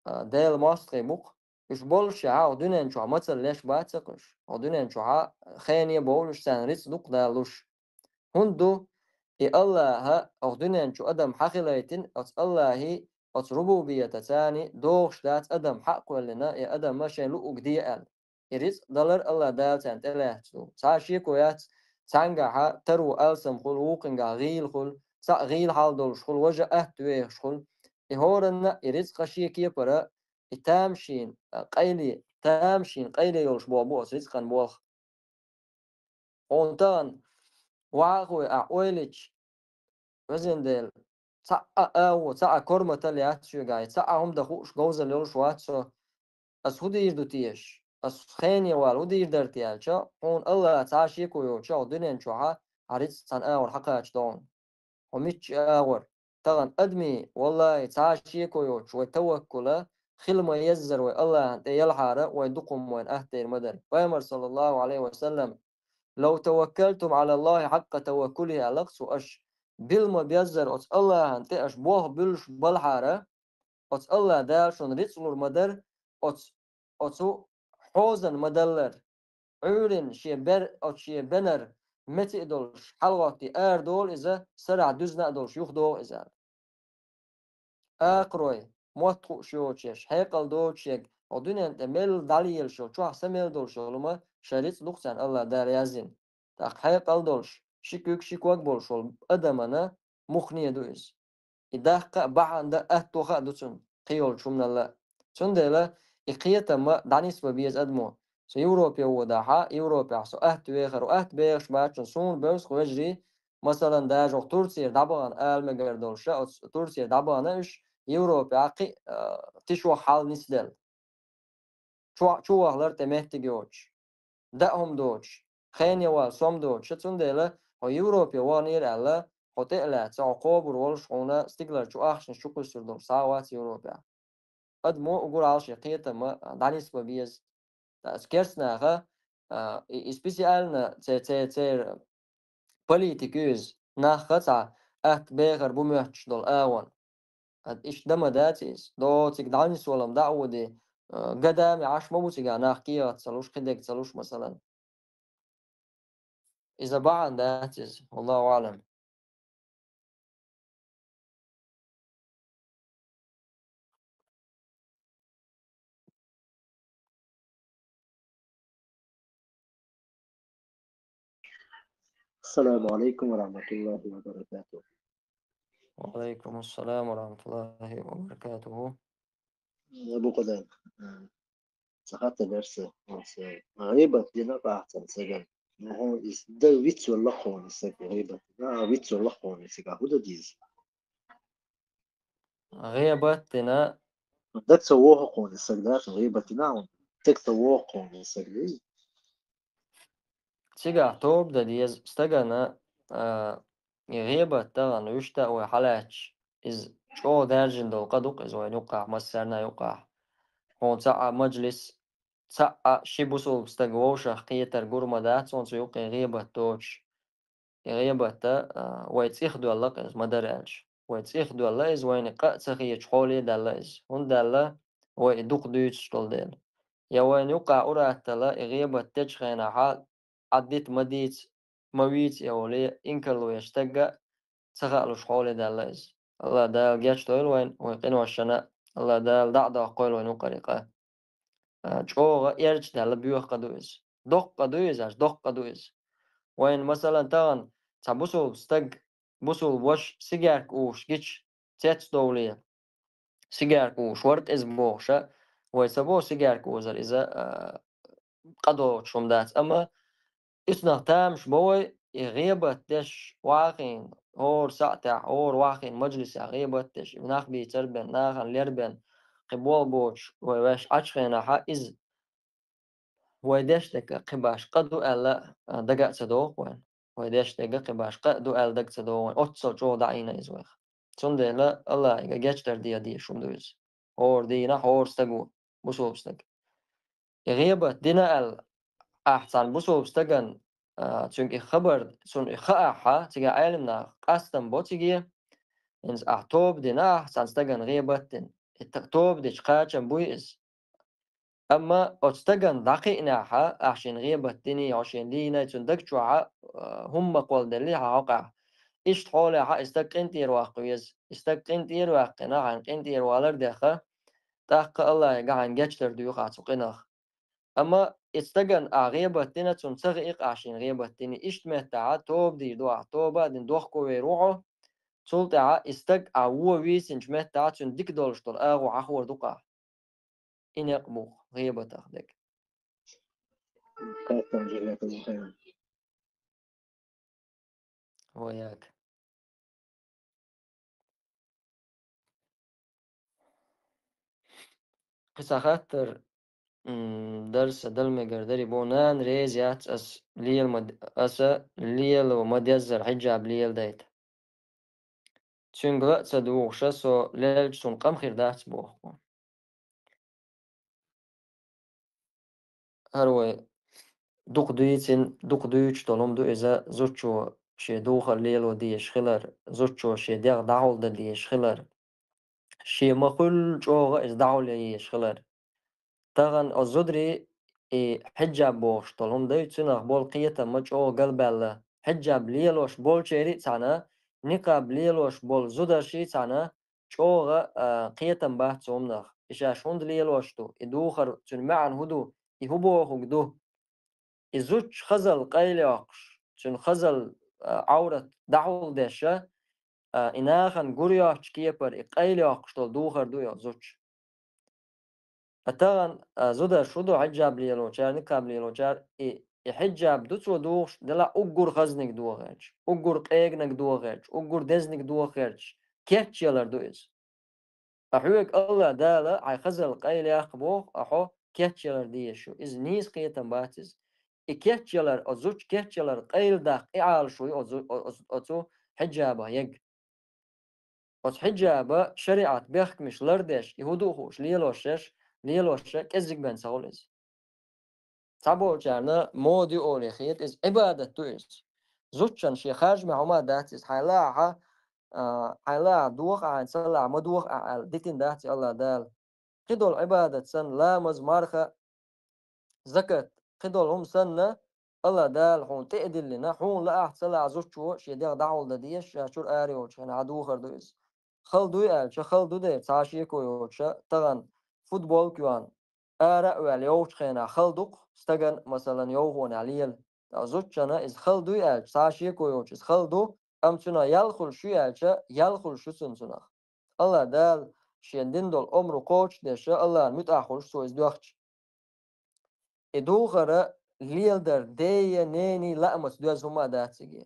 а, Делан мостагӀий бу-кх. Уьш боллушехь, хьо дуьнен чохь мацалла леш бац-кх уьш. Хьо дуьнен чохь хене бовлуш, царна рицкъ дукха далуш. ХӀунда ду, и Аллаха хьо дуьнен чу адам хьахилайтина, оцу Аллахи, оцу рубубиятаца догӀуш дац адам хьакхоьллина, и адамна шайн луъург де аьлла. И рицкъ далар Аллах Дала царна тӀелаьцна ду. Цхьа а шеко яц, цхьаьнгахьа таро алсам хуьлу, вукхуьнгахь гӀийла хуьлу, цхьаъ гӀийла хьал долуш хуьлу, важа атта вехаш хуьлу. И хӀоранна а и рицкъа шен кепара, и тамашийна къайле, тамашийна къайле йолуш боху бу оцу рицкъан болх. Хьуна тахана вахьахой ахь ойлича, Везан Дела, цхьа а агӀо, цхьа а корматалла яц соьгахь, цхьа а хӀума дан хууш говзалла йолуш вац со. Ас хӀун дийр ду теша? Ас хене вала хӀун дийр дара те аьлча, хьуна Аллах цхьа а шеко йоцуш, хьо дуьнен чохьа хьан рицкъ цхьана агӀор хьакхачадо хьуна. Хьо мичча агӀор? Тахана адамийн, валлахӀи, цхьа а шеко йоцуш вай таваккула хила ма-еззара вай Аллахьан тӀе елхьара, вай дукха хӀума вайна атта дер ма дара. Пайхамар, саллаллаху Ӏалайхи ва саллам: «Лав таваккалтум Ӏала Аллахи хьакъа таваккулихи», аьлла-кх цо, аша билма-беззара оцу Аллахьан тӀе аша болх буьллуш балхьара, оцу Аллах Дала шуна рицкъ лур ма дара, оцу, оцу хьозан ма-даллара. Ӏуьйрина шен бер, оцу шен бенара меца а долуш, хьалагӀоттий арадолу иза, сарахь дуьзна а долуш, юхадогӀу иза аьлла. Акхарой, мотт хууш йоцуш ерш, хьекъал доцуш ерг, хьо дуьнен тӀе мел дӀалелаш йолу, чохь са мел долуш йолу хӀума, шайн рицкъ ду-кх царна Аллах Дала яздина. ТӀаккха хьекъал долуш, ши куьг, ши ког болуш волу адамана муххале ду иза. И даккха а, бахьана дан а, атта ваха а ду цунна, кхийолчу хӀуманал а. Цундела и кхетам а дӀанисбан беза адамо. Со Европе вон дахьа, Европехь со атта вехар ву, атта бехаш бац шуна, суна бевза-кх вежарий, масалан, даже оха Турцера дӀабахана ала мегар долуш, оцу Турцера дӀабахана уьш, Европехь кхин а, а, тишох хьал нисделла. Чу-, чувахалар тӀе меттиг йоцуш, даа хӀума доцуш, хене вала сом доцуш. Цундела хьо Европе ваханера аьлла, хьо тӀе а лаьцна, хьо кхобур волуш хьуна стигалара чу ахчанаш чу кхуьссур долуш схьа а вац Европехь. Адамо уггар а шен кхетам а дӀанисбан беза. Ткъа оцу керстанаха, а, и, и специально це-, це-, церан политика ю иза, нах цхьа атта бехар бу моьттуш долу агӀон. Ткъа иштта дан ма дац иза. Доцург дӀанисвалам дӀа а воде, а, годами Ӏаш ма бу цигахь нах, кехат ца луш, кхидерг ца луш, масалан. Иза бахьана дац иза, валлаху аӀлам. السلام عليكم ورحمة الله وبركاته. وعليكم السلام ورحمة الله وبركاته. أبو قدام، آه، سخطت درس، درس. غيبة دينا قاعدة سجن. ما هو يس-، ده ويتس ولا خون يسجل غيبة. لا، ويتس ولا خون يسجل. هو ده ديز. ГӀийбат дина. Дагца воху кхуна сагда, гӀийбатина, дагца воху кхуна сагда. Цигахь тоба дан деза стагана, а, и гӀийбат тахана вуьшта а вай хьалаьцча, иза чӀогӀа даьржина долу къа ду-кх иза вайна юккъахь, массарна а юккъахь. Хьуна цхьа а мажлис, цхьа а ши бусулба стаг вовшах кхетар гур ма дац, хьуна цу юккъе гӀийбат доцуш. И гӀийбатта, а, вай цӀих доьлла-кх иза, ма-дарра аьлча. Вай цӀих доьлла иза, вайна къа а ца хеташ хьоле а даьлла иза. ХӀунда даьлла? Вай и дукха дуьйцуш долу дела. Я вайна юккъахь ур-аттала и гӀийбат дечу хенахьа, Ӏаддита ма дийца, ма вийца а олий, инкарло еш стагга а ца хаалуш хьоле даьлла иза. Аллах Дала гечдойла вайна, вайн къиношна а, Аллах Дала дӀа а доккхойла вайна юккъара и къа. А, чӀогӀа эрча даьлла боьха къа ду иза. Доккха къа ду иза, аш доккха къа ду иза. Вайна, масалан, тахана цхьа бусулба стаг, бусулба ваша сигарка уш гича, цецдовле, сигарка уш варт иза бохуша, вай ца бо сигарка узар иза, а, къадоцуш хӀума дац. Амма ицунах тамаш бо вай, и гӀебат деш вахийна, хӀора сахьтехь, хӀора вахийна мажлисехь гӀебат деш, и нах бийцар бен, нахана лер бен, кхин болх боцуш вай ваьш Ӏачу хенахьа, иза вай деш дерг кхин башха къа ду аьлла, а, дага а ца догӀу вайн. Вай деш дерг кхин башха къа ду аьлла дага ца догӀу вайн. Оццал чӀогӀа дӀаийна иза вайх. Цундела Аллахьига гечдар де дезаш хӀума ду иза. ХӀора дийнахь, хӀора стаго, бусулба стаг. И гӀебат дина аьлла, ахь цхьана бусулба стаган, а, цуьнга и хабар, цунна и хаахьа, цига Ӏелам наха къастам бо циге, хӀинца ахь тоба дина ахь цхьана стаган гӀебат дина. И т-, тоба дича кхачам буй иза. Амма оцу стагана дӀакхиънехьа, ахь шена гӀебат диний, хьо шена дийний, цуьнан даг чохьа, а, хӀумма кхолладелли хьан хьокъехь. Иштта хьолехьа и стаг къинтӀера ваккха веза. И стаг къинтӀера ваьккхина, хьайна къинтӀера валар а деха, тӀаккха Аллахьига хьайна гечдар дуьйху ахь цу къинах. Амма и стагана ахь гӀебат дина, цунна ца хиъ-кх ахь шена гӀебат диний. Иштта меттахьа тоба дийр ду ахь, тоба а дина дохковер ву хьо, цул тӀаьхьа и стаг ахь вон вийсинчу меттахьа цуьнан дика долуш долу агӀо хьахор ду-кх ахь. И некъ бу гӀебатах дерг. Кхетам, жазакаллаху хайран. Ваяк. Кхин цхьа хаттар, м, дарса дала мегар дарий бо, нана реза яц ас лела ма д-, аса лело ма деззара хьиджаб леладайта. Цуьнга ла а ца дугӀуша, со лелча суна къам хир дац боху. ХӀара вай дукха дуьйцина, дукха дуьйцуш долу хӀума ду иза, зудчо шен духар лело дезаш хилар, зудчо шен дегӀ дӀахьулдан дезаш хилар, шен ма-хуьллу чӀогӀа иза дӀахьулъян езаш хилар. Тахана оцу зударий и хьиджаб бохуш долу хӀума дай, цуьнах болу кхетам ма чӀогӀа галбаьлла. Хьиджаб лелош болчерий а цхьаьна, никъаб лелош болу зударший а цхьаьна, чӀогӀа, а, кхетам бац цу хӀуманах. И шаьш хӀунда лелош ду? И духар, цуьнан маьӀна хӀун ду? И хӀун бохург ду? И зудчун хазалла къайлайоккхуш, цуьнан хазалла, а, Ӏаврат дӀахьулдеша, а, и нахана гур йоцучу кепара и къайлайоккхуш долу духар ду и зудчун. Ткъа тахана, а, зударша хӀун ду хьиджаб лелочара, никъаб лелочара, и, и хьиджаб ду цо духуш, делахь уггар хазниг дохарча, уггар къегниг дохарча, уггар дезниг дохарча, кечъялар ду иза. Ткъа хьоьга Аллах Дала хьайн хазалла къайлаяккха боху, ткъа хьо кечъялар дезаш ю. Иза нийса кхетам бац иза. И кечъялар, оцу зудчун кечъялар къайладаккха и Ӏалашо ю оцу, оцу, оцу хьиджабах ерг. Оцу хьиджаба шариӀат бехкамаш лардеш, и хӀун ду а хууш, лелош еш, лелош еш, кӀеззиг бен ца хуьлу иза. Цхьаболчарна мода ю олий хета, иза Ӏибадат ду иза. Зудчун шен харжамехь хӀума дац иза, хьайн лаахьа, а, хьайн лаахьа доха ахьа, ца лаахьа ма доха ахьа аьлла, дитина дац и Аллах Дала. Кхидолу Ӏибадат санна, ламаз, марха, закат, кхидолу хӀума санна, Аллах Дала хьуна тӀе а диллина, хьуна лаахь а, ца лаахь а зудчо шен дегӀ дӀахьулдан дезаш, ша чуьра ара йолчу хенахь духар ду иза. Хала дуй аьлча, хала ду дера, цхьа а шеко йоцуша, тахана футболка йоьхна, ара а ваьлла йовчу хенахь хала ду-кх стагана, масалан, йовхонехь лела. Ткъа зудчунна иза хала дуй аьлча, цхьа а шеко йоцуш иза хала ду, амма цунах ял хуьлуш ю аьлча, ял хуьлуш ю цунна цунах. Аллах Дала шена дина долу омра кхочушдеша, Аллахьна муьтӀахь хуьлуш цо иза доьхча. И духар леладар ден, ненан лаамца доьзна хӀума а дац цига.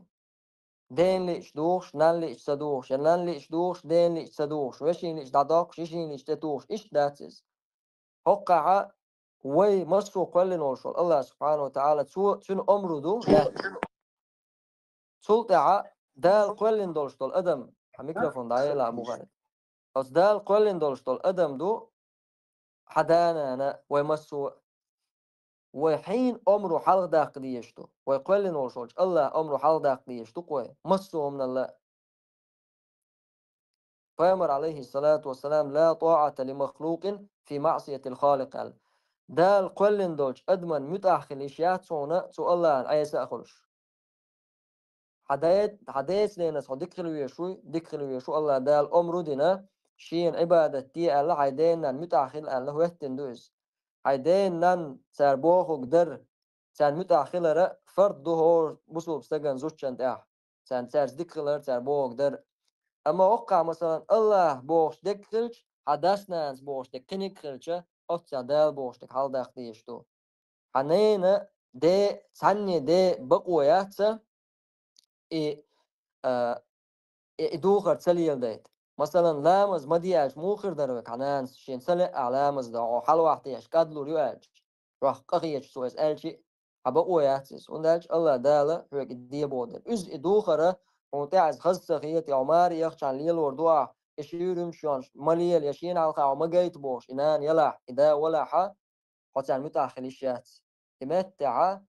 Дена лиъча духуш, нанна лиъча ца духуш, я нанна лиъча духуш, дена лиъча ца духуш, вешина лиъча дӀадоккхуш, йишина лиъча тӀетухуш, иштта дац иза. ХӀокхахьа вай массо а кхоьллина волуш волу Аллах субхьанаху ва таӀала, цо, цуьнан омра ду, дац. Цул тӀаьхьа Дала кхоьллина долуш долу адам, хьан микрофон дӀаелахь, Бухари. Оцу Дала кхоьллина долуш долу адам ду, хьан да-нана, вай массо а. Вай хьенан омра хьалхадаккха дезаш ду? Вай кхоьллина волуш волчу Аллахьан омра хьалхадаккха дезаш ду-кх вай, массо а хӀуманал а. Пайхамар, алейхиссалату вассалам, «Ла таата ли махлукин фи маъсиятил халикъ», аьлла. Дала кхоьллина долчу адаман муьтӀахь хила йиш яц хьуна, цу Аллахьан Ӏеса а хуьлуш. Хьан дайт-, хьан деца-ненас хьо дика хила везаш вуй, дика хила везаш ву, Аллах Дала омра дина, шена Ӏибадат де аьлла, хьайн ден-нанна муьтӀахь хила аьлла, хӀоьттина ду иза. Хьайн ден-нанна цара бохург дар, царна муьтӀахь хилар а фард ду хӀора бусулба стагана зудчунна тӀехь. царна цаьрца дика хилар, цара бохург дар. Амма оккхахь, масалан, Аллахь бохуш дерг хилча, хьан дас-нанас бохуш дерг кхиниг хилча, оццахь Дала бохуш дерг хьалдаккха дезаш ду. Хьан нана, де, цхьанне де бакъо яц, и, а, и, и духар ца леладайта. Масалан, ламаз ма де аьлча, муха хир дара вайга хьан нанас, шена ца лаьа ахь ламаз дан, хьо хьалавахьтеш кӀадлур ю аьлча, чохь къахеташ цо иза аьлча, хьан бакъо яц иза. ХӀунда аьлча Аллахь Дала хьоьга и де боху дела. Иза и духар, хьуна тӀехь иза хаза ца хета, я хьо маре яхчахьана лелор ду ахь, и шуьйра йолчу хенахь ма лела, я шена хьалха хьо ма гайта бохуш, и нана ялахь, и да валахь, хьо царна муьтӀахь хила йиш яц. И меттехь,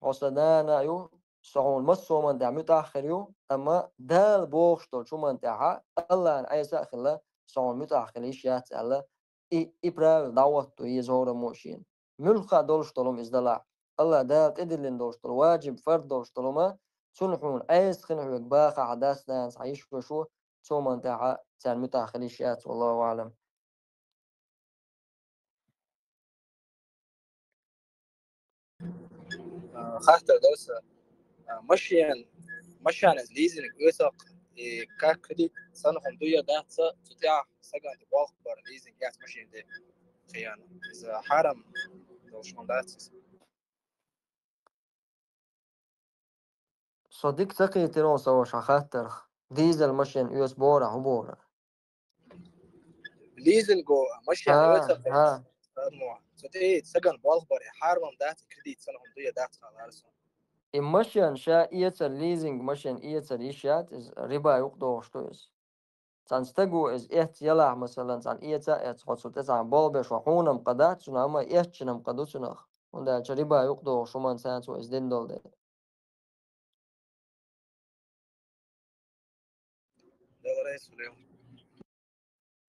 хьо сан нана а ю, со хьуна массо а хӀуманна тӀехь муьтӀахь а хир ю, амма Дала бохуш долчу хӀуманна тӀехь, Аллахьна Ӏеса а хилла, со хьуна муьтӀахь хила йиш яц аьлла, и, и правило дӀахӀотто еза хӀораммо шена. Муьлхха а долуш долу хӀума иза далахь, Аллахь Дала тӀедиллина долуш долу, ваджиб, фард долуш долу хӀума, цунна хьуна Ӏеса хина хьоьга бахахь, дас-нанас, хьан йиша-ваша, цу хӀуманна тӀехь царна муьтӀахь хила йиш яц, валлаху аӀлам. А, хаттар дара сан. А, машен, машенан лизинг оьцу-кх, и как кредит санна хӀума ду я дац, цу тӀехь сагана тӀе болх бар лизинг яц машен де хиъна. Иза хьарам долуш хӀума дац иза. Со дика ца кхийтира хьуна, сан ваша, хаттарх. Дизель машен оьцу бохурахь хӀун бохурара? Лизинго машен оьцу-кх. Цу тӀе сагана болх бар, и хьарам дац, и кредит санна хӀума ду я дац, хаалара сан. И машен ша эцар, лизинг машен эцар йиш яц, иза риба юкъа догӀуш ду иза. Цхьана стага иза эцна ялахь, масалан, цхьана эца а эцна, хьо цу тӀе цхьана болх беш, хьуна-м къа дац цунах, амма эцначунна-м къа ду цунах. ХӀунда аьлча риба юкъа догӀуш хӀуманца цо иза дина долу дела.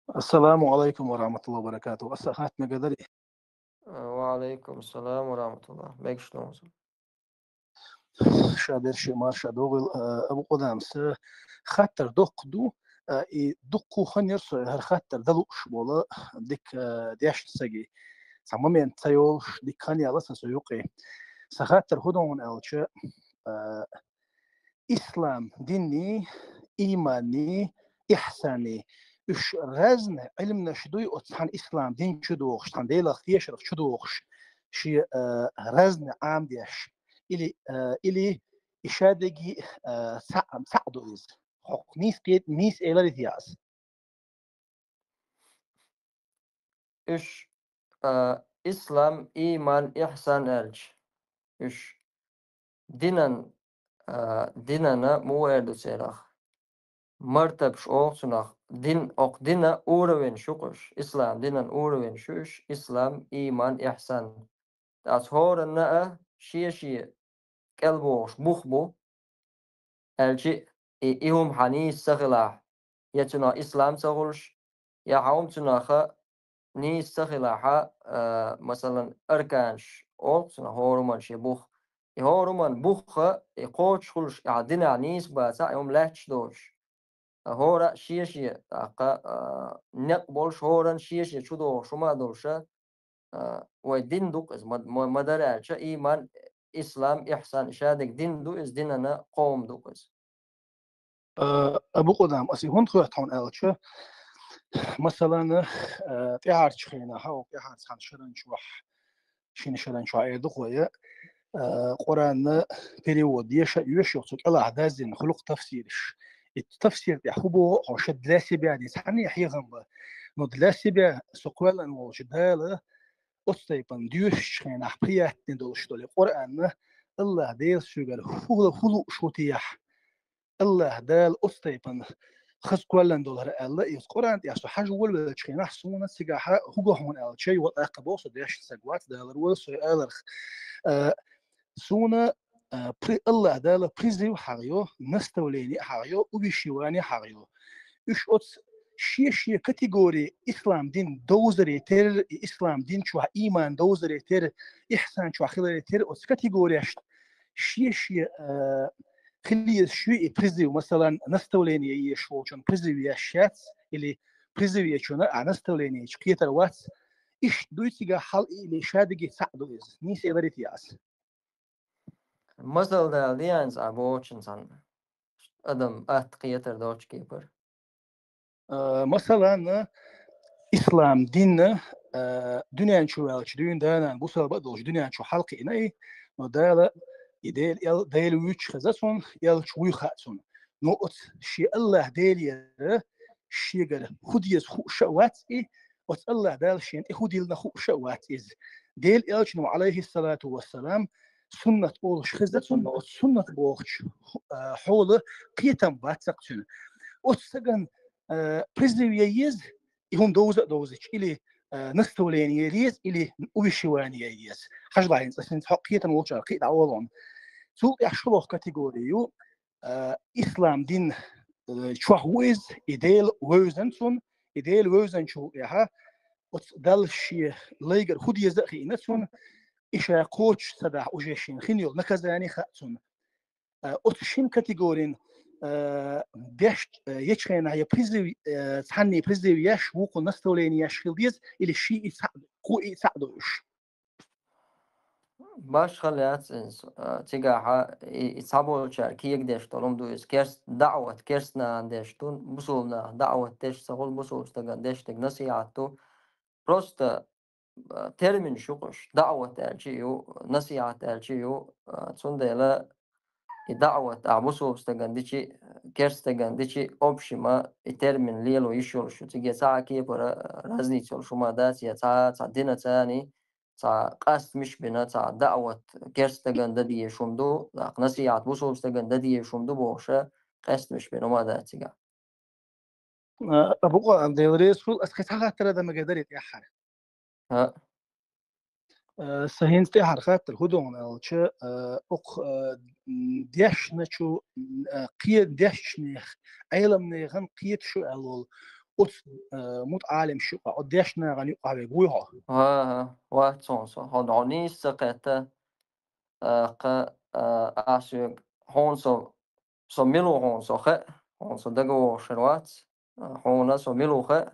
Ассаламу алайкум ва рахматуллахи ва баракатуху. Аса хатта мегадари? Ва алайкум салам ва рахматуллах. Мегаш ду. Ша берши марша догӀил, а, Абу Къудамас, а, хаттар доккха ду, а, и дуккха хан яра со хӀара хаттар дан лууш болу, дика, а, дешна саги. Цхьа момент ца йолуш, дика хан яла сан со юкъе. Сан хаттар хӀун ду хьуна аьлча, а, ислам динний, ийманний, ихьсанний. Уьш разный Ӏилманаш дуй оцу цхьана ислам дин чу дохуш, цхьана Делах тешарх чу дохуш, шен, а, разный Ӏамадеш. Или, а, или и шадерриге, а, цхьаъ, цхьаъ ду иза. ХӀокху нийса кхет-, нийса элира те аса. Уьш, а, ислам, ийман, ихьсан аьлча, уьш динан, а, динана муха эр ду церах? Мартабаш оха цунах, дин, окху дина уровеньш ю-кх уьш, ислам динан уровеньш ю уьш, ислам, ийман, ихьсан. Ткъа хӀоранна а шен-шен кӀел бохуш бух бу, аьлча, и, и хӀума хьан нийса ца хилахь, я цунах ислам ца хуьлуш, я хьан хӀума цунах нийса ца хилахь, а, масалан, арканаш олу цунах хӀора хӀуманна шен бух. И хӀора хӀуманна бух, и кхочуш хуьлуш, и хьан динехь нийса бацахь, и хӀума лаьтташ доцуш. ХӀора а шен-шен, тӀаккха, а, некъ болуш, хӀоранна шен-шен чу догӀуш хӀума а долуш, а, вай дин ду-кх иза, ма, ма, ма дара аьлча, ийман, ислам, ихьсан, и шадерг дин ду иза, динана кхоам ду-кх иза. А, Абу Къудам, аса и хӀунда хоьтту хьуна аьлча, масалан, а, тӀаьхьарчу хенахь, хьо тӀаьхьарчу цхьана шаран чохь, шина шаран чохь эр ду-кх вай, а, Къуръанна перевод еша а йоьшу, цу кӀелахь даздина хуьлу-кх тафсираш. И тафсир тӀехь хӀун боху а хьо ша для себя дийца цхьанне хьехам бан. Но для себя со кхоьллина волчу Дала оцу тайпана доьшучу хенахь приятный долуш долу Къуръанна Аллах Дела соьгара хӀула хӀулу шу тӀехь. Аллах Дала оцу тайпана хаза кхоьллина долу хӀара аьлла, иза Къуръан тӀехь со хьажа волавеллачу хенахь, суна цигахь хӀуга хьуна аьлла, чай ван аккха боху со дешна саг вац, Дала вала со аларх. А, суна, а, при-, Аллах Дала призыв хьагӀйо, наставление хьагӀйо, увещевание хьагӀйо. Уьш оцу шен-шен категори ислам дин довзаре терра, и ислам дин чохь ийман довзаре терра, ихьсан чохь хиларе терра оцу категорияшна шен-шен, а, хила езаш ю и призыв, масалан, наставление еш волчун призыв еш яц, или призыв ечунна а наставление ечу кхетар вац. Иштта дуй цигахь хьал или шадерриге цхьаъ ду иза. Нийса элира те аса. Масал дала деанца а бохучун цхьана адам атта кхетар долчу кепара. А, масалан, ислам дин, а, дуьнен чу ваьлча дуьйна да-нана бусалба а долуш дуьнен чу хьалкхиъна и, но Дала и Дела эл-, Дела вуьйцуш хеза цунна, элча вуй хаьа цунна. Но оцу шен Аллах Делера шегара хӀун деза хууш а вац и, оцу Аллах Дала шена тӀе хӀун диллина хууш а вац иза. Дела элчано, алейхиссалату вассалам, суннат олуш хеза цунна, оцу суннат бохучу, а, хьола кхетам бац-кх цуьнан. Оцу саган, а, призыв ян еза, и хӀума довза а довзуьйтуш, или, а, наставление ян еза, или увещевание ян еза. Хьажал хӀинца, хӀинца хьо кхетам волчара кхин а дӀаолу хьуна. Цул тӀаьхьа шолгӀа категори ю, а, ислам дин, а, чохь ву иза, и Дела вевзина цунна, и Дела вевзинчул тӀаьхьа оцу Далла шен лайгара хӀун деза а хиъна цунна, и ша кхочуш ца дахь уже шена хин йолу наказание хаьа цунна. А, оцу шина категорин, а, деш, а, ечу хенахь я призыв, а, цхьанний призыв еш, вукху наставление еш хила деза, или ший и цхьаъ, кху и цхьаъ ду уьш. Башхалла яц иза, а, цигахьа и, и цхьаболчара кегадеш долу хӀума ду иза. Керст-, даӀват керстанан деш ду, бусулба нах даӀват деш ца хуьлу, бусулба стаган деш дерг насихьат ду. Просто, а, терминаш ю кхуш. ДаӀват аьлча а ю, насихьат аьлча а ю, а, цундела и даӀват ахь бусулба стаган дичи, керст стаган дичи, общема и термин лело йиш йолуш ю. Циге цхьа а кепара разница йолуш хӀума дац, я цхьа, цхьа дина царний, цхьа къастамаш бина, цхьа даӀват керст стаган дан дезаш хӀума ду, тӀаккха насихьат бусулба стаган дан дезаш хӀума ду бохуша, къастамаш бина хӀума дац цигахь. А, Абу Къуръан, Дела реза хуьлу, ас кхин цхьа хаттар дан мегар дарий тӀаьххьара? ХӀаъ. А, сан хӀинца тӀаьххьара хаттар хӀун ду хьуна аьлча, а, укх, а, м, дешначу, м, а, кхе-, дешначу нехан, Ӏеламнехан кхеташ ю аьлла волу оцу, а, мутаӀалимаш юкъахь, оцу дешначу нахана юкъахь вега вуй хьо? ХӀан, хӀан, вац хьуна со. Хьо дӀо нийса ца кхетта, а, кха, а, ас вега, хьуна со, со мила ву хьуна со хаьа, хьуна со дагавогӀуш хир вац, а, хьуна со мила ву хаьа.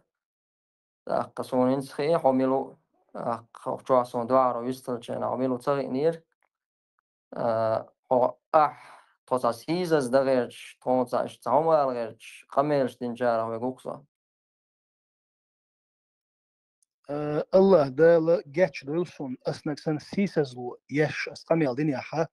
ТӀаккха суна хӀинца хии хьо мила ву, тӀаккха хӀокху чохь суна дуьхьаро вистхилча хьо мила ву ца хиънера. А, хьо ахь, тхо цхьа сийсаза дан гӀерташ, тхуна цхьа иштта цхьа хӀума ала гӀерташ, къамелаш динчарах вега ву-кх со. А, Аллах Дала гечдойла суна, ас нагахь санна сийсазло еш ас къамел динехь, а,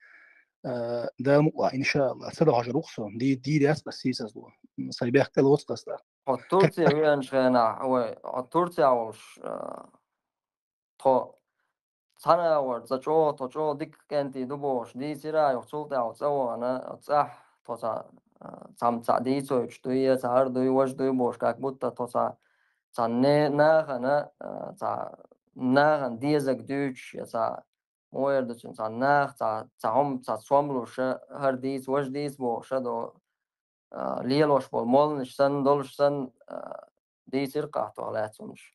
Дала мукъалахь, иншааллах, ца дохьожур ву-кх со, ди-, дийр яц ас сийсазло. М, сайн бехк тӀелоцу-кх ас тӀаккха. Хьо Турция веанчу хенахь, вай, хьо Турция волуш, а, тхо цхьана агӀор цкъа чӀогӀа, тхо чӀогӀа дика кӀентий ду бохуш, дийцира а юха цул тӀаьхьа цӀа вахана, цӀахь тхо цхьа, а, цхьамма цхьаъ дийцойтуш дуй, я цхьа хӀара дуй, важа дуй бохуш, как будто тхо цхьа, цхьа не-, нахана, а, цхьа нахана дезаг дуьйцуш, я цхьа, муха эр ду цуьнан, цхьа нах, цхьа, цхьа хӀума, цхьа сом луша, хӀара дийца, важа дийца бохуша до, а, лелош болу молланаш санна, долуш санна, а, дийцира-кх ахь тхох лаьцна хӀуманаш.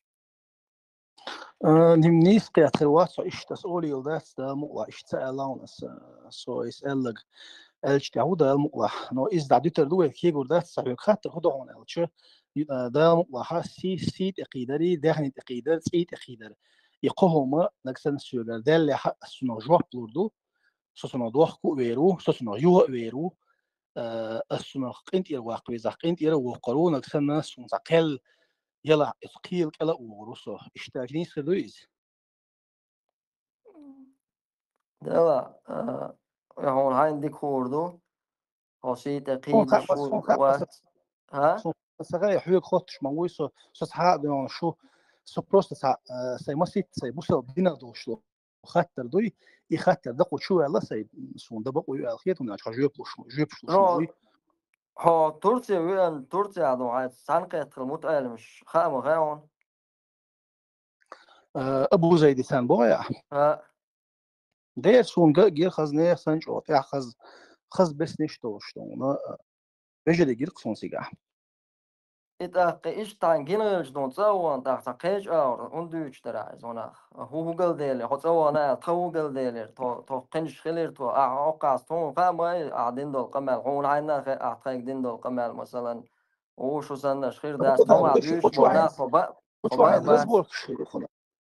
А, ним нийса кхетта хир вац хьо, иштта ас олийла дац, Дала мукъалахь, иштта ца аьлла хьуна ас, а, со иза аьлларг аьлча тӀехь ву, Дала мукъалахь. Но иза дӀа дуьтур ду вай, кегар дац, цхьа хьоьга хаттар хӀун ду хьуна аьлча, а, Дала мукъалахь, сий, сий тӀе кхийдари, даьхни тӀе кхийдари, цӀий тӀе кхийдари. И кхо хӀума нагахь санна соьгара даьллехь а ас цунах жоп лур ду, со цунах дохко а вер ву, со цунах юха а вер ву, а, ас цунах къинтӀера ваккха везахь, къинтӀера а воккхур ву, нагахь санна суна цхьа кхел ялахь, иза кхийла кӀела а вогӀур ву со. Иштта нийса хир дуй иза? Дела, а, хьуна хьайна дика хуур ду, хьо сий тӀе кхийдаш ву, вац. ХӀа? Суна сан хьоьга хоттуш ма вуй со, со цхьа а доьгӀна шу, со просто цхьа, а, сайн маситта, сайн бусалба динах долуш хаттар дуй, и хаттар дакъо чу ваьлла сайн, суна дан бакъо ю аьлла хета, хӀунда аьлча хьо жоьпалуш, жоьпаш луш ма вуй. Хьо Турция веана, Турция ду хьайца цхьаьна кхетта хила мутаӀеламаш хаа ма хаьа хьуна? А, Абу Зайди царна боху ахь? ХӀаъ. Дера суна ган а гира, хаза нехан санна чӀогӀа тӀехь хаза, хаза беснеш долуш ду хьуна, а, вежарий гира-кх суна цигахь. И тӀаккха иштта хьайна гина хилча дуьйна цӀа а вахана, тӀаккха цхьа кхечу агӀор хӀунда дуьйцуш дара иза хьуна? ХӀун хӀу галделира, хьо цӀа вахана аьлла, тхан хӀун галделира, тхо, тхо кхинчаш хилира тхо, ахьа хьокхаста хьуна хаа ма ю, ахьа дина долу къамел, хьуна хьайна а хаьа, ахьа тхайга дина долу къамел, масалан, ву шу санна аша хир дац, тхо ма дуьйцуш болу нах, тхо ба-, тхо баа бац.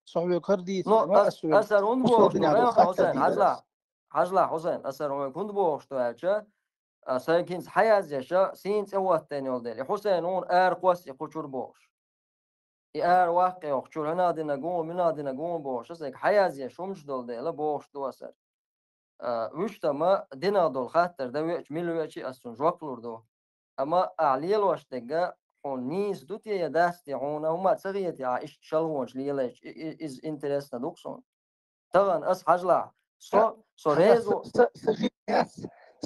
Со хьоьга хӀара дийцина, ну, ас, ас хӀара хӀунда боху, Хьусайн, хьажал. хьажалахь, Хьусайн, аса хьоьга хӀунда бохуш ду аьлча, а, сайга хӀинца хьаязъеш, сийна цӀе хӀоттийна йолу дела, и Хьусайн вуна ара кхосса и кху чуьра бохуш. И ара ваккха йоккху чуьра хӀунда динарг ву, муьнан динарг ву бохуш, сайга хьаязъеш хӀумаш долу дела бохуш ду аса. А, вуьшта ма динах долу хаттар дан веача, мила веача ас цунна жоп лур ду. Амма ахь лелош дерг хьуна нийса ду те я дац те, хьуна хӀума ца хетий, ахь иштта шалгӀонаш лелайча, и, и, иза интересно ду-кх суна. Тахана ас хьажалахь, со, со реза ву-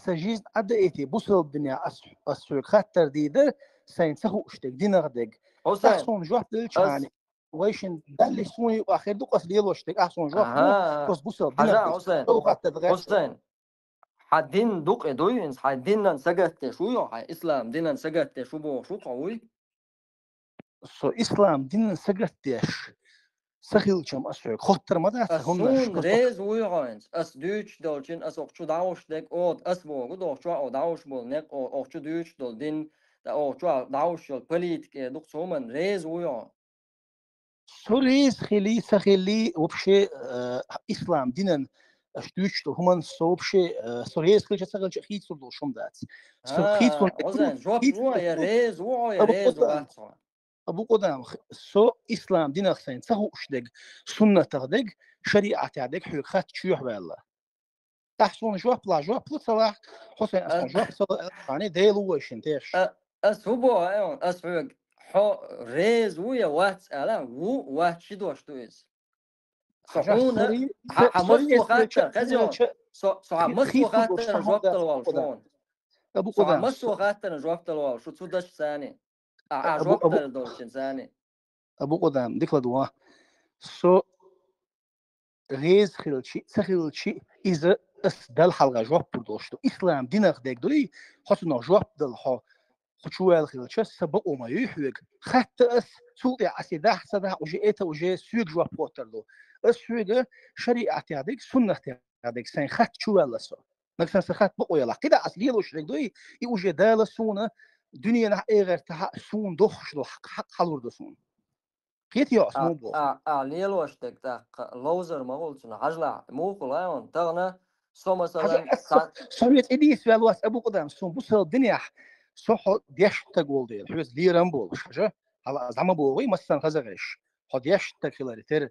сан жизнь Ӏа даийти, бусалба динехь ас, ас хьоьга хаттар дийр дара, сайна ца хууш дерг, динах дерг. Хьусайн, ахь суна жоп делча хьуна, вайшин далли суна юкъахь хир ду-кх ас лелош дерг, ахь суна жоп ло, ас бусалба динах дерг. Хьусайн, хьан дин ду-кх и дуй, хьан динан сагатдеш вуй хьо, хьан ислам динан сагатдеш ву бохуш ву-кх хьо, вуй? Со ислам динан сагатдеш ца хилча-м ас хьоьга хоттар ма дац, хӀунда аьлча ас реза вуй хьо хӀинца. Ас дуьйцуш долчун, ас окху чу дӀахьуш дерг, оха ас боху, доху чохь оха дӀахьуш болу некъ, оха чу дуьйцуш долу дин, ткъа оха чохь дӀахьуш йолу политика эр ду-кх цу хӀуманна, реза вуй хьо? Со реза хилий, ца хилий, вообще, э, ислам динан аша дуьйцуш долу хӀуманна со вообще, э, со реза хилча, ца хилча хийцалур долуш хӀума дац. Со хийцалур, жоп ло, я реза ву хьо, я реза вац хьо. Абу Къудам, со ислам динах сайна ца хууш дерг, суннатах дерг, шариӀатехь дерг хьоьга хатта чоьхьа ваьлла. Ахь суна жоп лахь, жоп ло, ца лахь, Хьусайн, ас суна жоп ца ло аьлла, Дела ву вайшин тешаш. Ас хӀун боху, ас хьоьга, хьо реза ву я вац аьлла, ву, вац ши дош ду иза. Со хьуна, хьан массо хаттар, хеза, со, со хьан массо хаттарна жоп дала волуш ву хьуна. Со хьан массо хаттарна жоп дала волуш ву цу дашца цхьаьна. Ахьа жоп дала долчун цхьаьна. Абу Къудам, дика ладогӀа. Со реза хилчи, ца хилчи, иза ас Далла хьалха жоп лур долуш ду. Ислам динах дерг дуй, хьо цунах жоп дала хьо, хьо чу ваьлла хилча, сан бакъо ма юй хьоьга. Хатта ас, цул тӀаьхьа ас и дахь, ца дахь, уже это, уже соьга жоп хоттар ду. Ас хьоьга шариӀатехь дерг, суннатехь дерг, сайн хатта чу ваьлла со. Нагахь санна сан хатта бакъо ялахь. КхидӀа ас лелош дерг дуй, и уже Дала суна дуьненахь, эхартахь суна дохуш долу хьакъ, хьакъ хьалур ду суна. Кхетий хьо ас муха боху? А, а, лелош дерг тӀаккха ловзар ма хуьлу цунах, хьажалахь, муха хуьлу хьуна, тахана со, масалан, со, со веза и дийца ваьлла вац, Абу Къудам, суна бусалба динехь, со хьо дешна стаг волу дела, хьоьца лерам болуш, хьажа, хьала аз дӀа ма бохий, массарна хаза гӀеш. Хьо дешна стаг хиларе терра,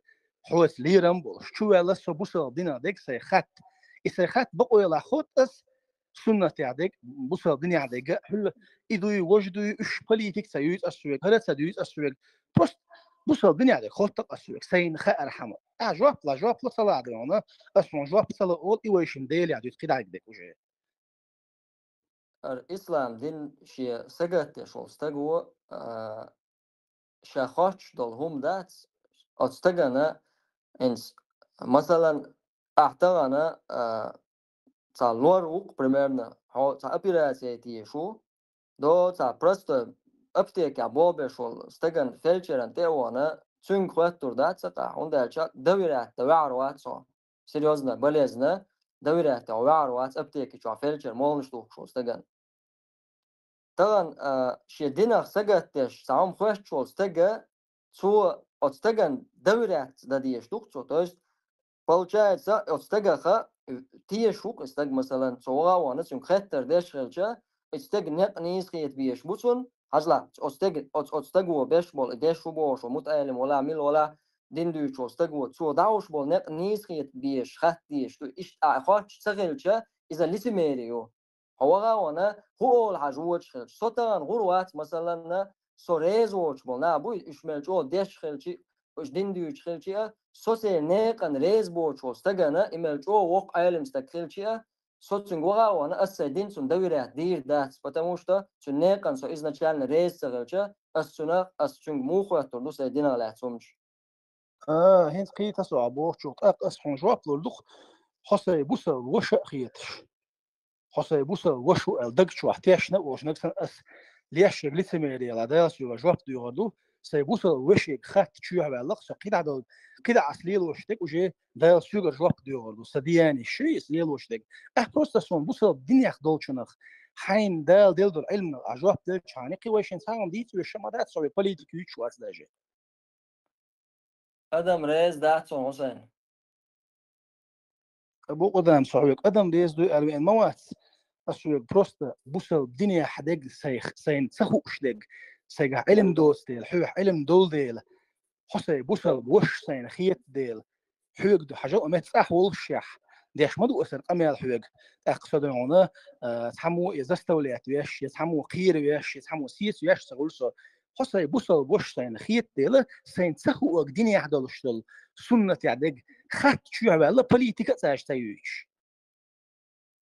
хьоьца лерам болуш. Чу ваьлла со бусалба динах дерг сайн хатта. И сайн хатта бакъо ялахь хотту ас, суннатехь дерг, бусалба динехь дерг, хьуьлла и дуй, важа дуй, уьш политика ца юьйцу ас соьга, хӀара ца дуьйцу ас соьга. Просто бусалба динехь дерг хотту ас соьга, сайна хаьара хӀума. Ахьа жоп лахь, жоп ло, ца лахь, ас хьуна жоп ца ло олу, и вайшин Делехь дуьйцу кхидӀа дерг уже. Ар ислам дин шен сагатдеш волу стаг ву, а, ша хоттуш долу хӀума дац, оцу стагана, хӀинца, масалан, ахь тахана, а, цхьа лор ву-кх, примерно, хьо цхьа операци тешаш ву, до цхьа простой аптекехь болх беш волу стагана фельдшеран тӀе а вахана, цуьнга хоьттур дац цхьа къа, хӀунда аьлча доверять дан ваьӀар вац хьо. Серьёзно, болезненно, доверять дан ваьӀар вац аптеки чохь фельдшер молханаш тухуш волу стагана. Тахана, а, шен динах сагатдеш, цхьа хӀума хоьттуш волу стага, цо оцу стагана доверять дан дезаш ду-кх цо. То есть, получается, оцу стагаха, э, тешаш ву-кх и стаг, масалан, цо ваха а вахана, цуьнга хеттар деш хилча, и стаг некъ нийса хета безаш бу цунна, хьажалахь, оцу стаг-, оцу, оцу стаго беш болу, и деш ву бохуш волу мутаӀелим валахь, мила валахь, дин дуьйцуш волу стаго, цо дӀахьуш болу некъ нийса хета безаш, хатта дезаш ду, иштта а хоттуш ца хилча, иза лицемерие ю. Хьо ваха а вахана, хӀун олу хьажа вочу хилча? Со тахана гӀур вац, масалан, со реза воцуш болу нах буй, уьш мел чӀогӀа деш хилчи, уьш дин дуьйцуш хилчи а, со церан некъан реза боцуш волу стагана, и мел чӀогӀа воккха Ӏелам стаг хилчи а, со цуьнга ваха а вахана, ас сайн дин цунна доверять дийр дац, потому что цуьнан некъан со изначально реза ца хилча, ас цуьнан, ас цуьнга муха хоьттур ду сайн динах лаьцна хӀуманаш? А, хӀинца кхета со ахь бохучух, тӀаккха ас хьуна жоп лур ду-кх, хьо сайн бусалба ваша а хеташ. Хьо сайн бусалба ваша ву аьлла даг чохь тешна а волуш, нагахь санна ас леш ерг лицемерие ялахь, Дала соьга жоп доьхур ду, сайн бусалба вешега хатта чоьхьа ваьлла-кх со, кхидӀа долу, кхидӀа ас лелош дерг уже Дала соьгара жоп доьхур ду, сан деяниеш, ас лелош дерг. Ахь просто суна бусалба динех долчунах, хьайна Дала делла долу Ӏилманах ахь жоп делча хьуна, кхин вайшинна цхьа хӀума дийца везаш ма дац, со вай политика юьйцуш вац даже. Адам реза дац хьуна, Хьусайн. Абу Къудам, со хьоьга адам деза дуй аьлла веана ма вац. Ас хьоьга просто бусалба динехь дег сайх-, сайна ца хууш дег, сайгахь Ӏилма доцу дела, хьоьгахь Ӏилма долу дела, хьо сайн бусалба ваша сайна хета дела, хьоьга ду хьажал а мет цӀахь волушшехь, деш ма ду аса къамел хьоьга. ТӀаккха со дуй хьуна, а, цхьаммо я заставлять веш, я цхьаммо кхера веш, я цхьаммо сеца веш ца хуьлу со. Хьо сайн бусалба ваша сайна хета дела, сайна ца хуург динехь долуш долу, суннатехь дег, хатта чоьхьаваьлла, политика а цаьрца ца юьйцуш.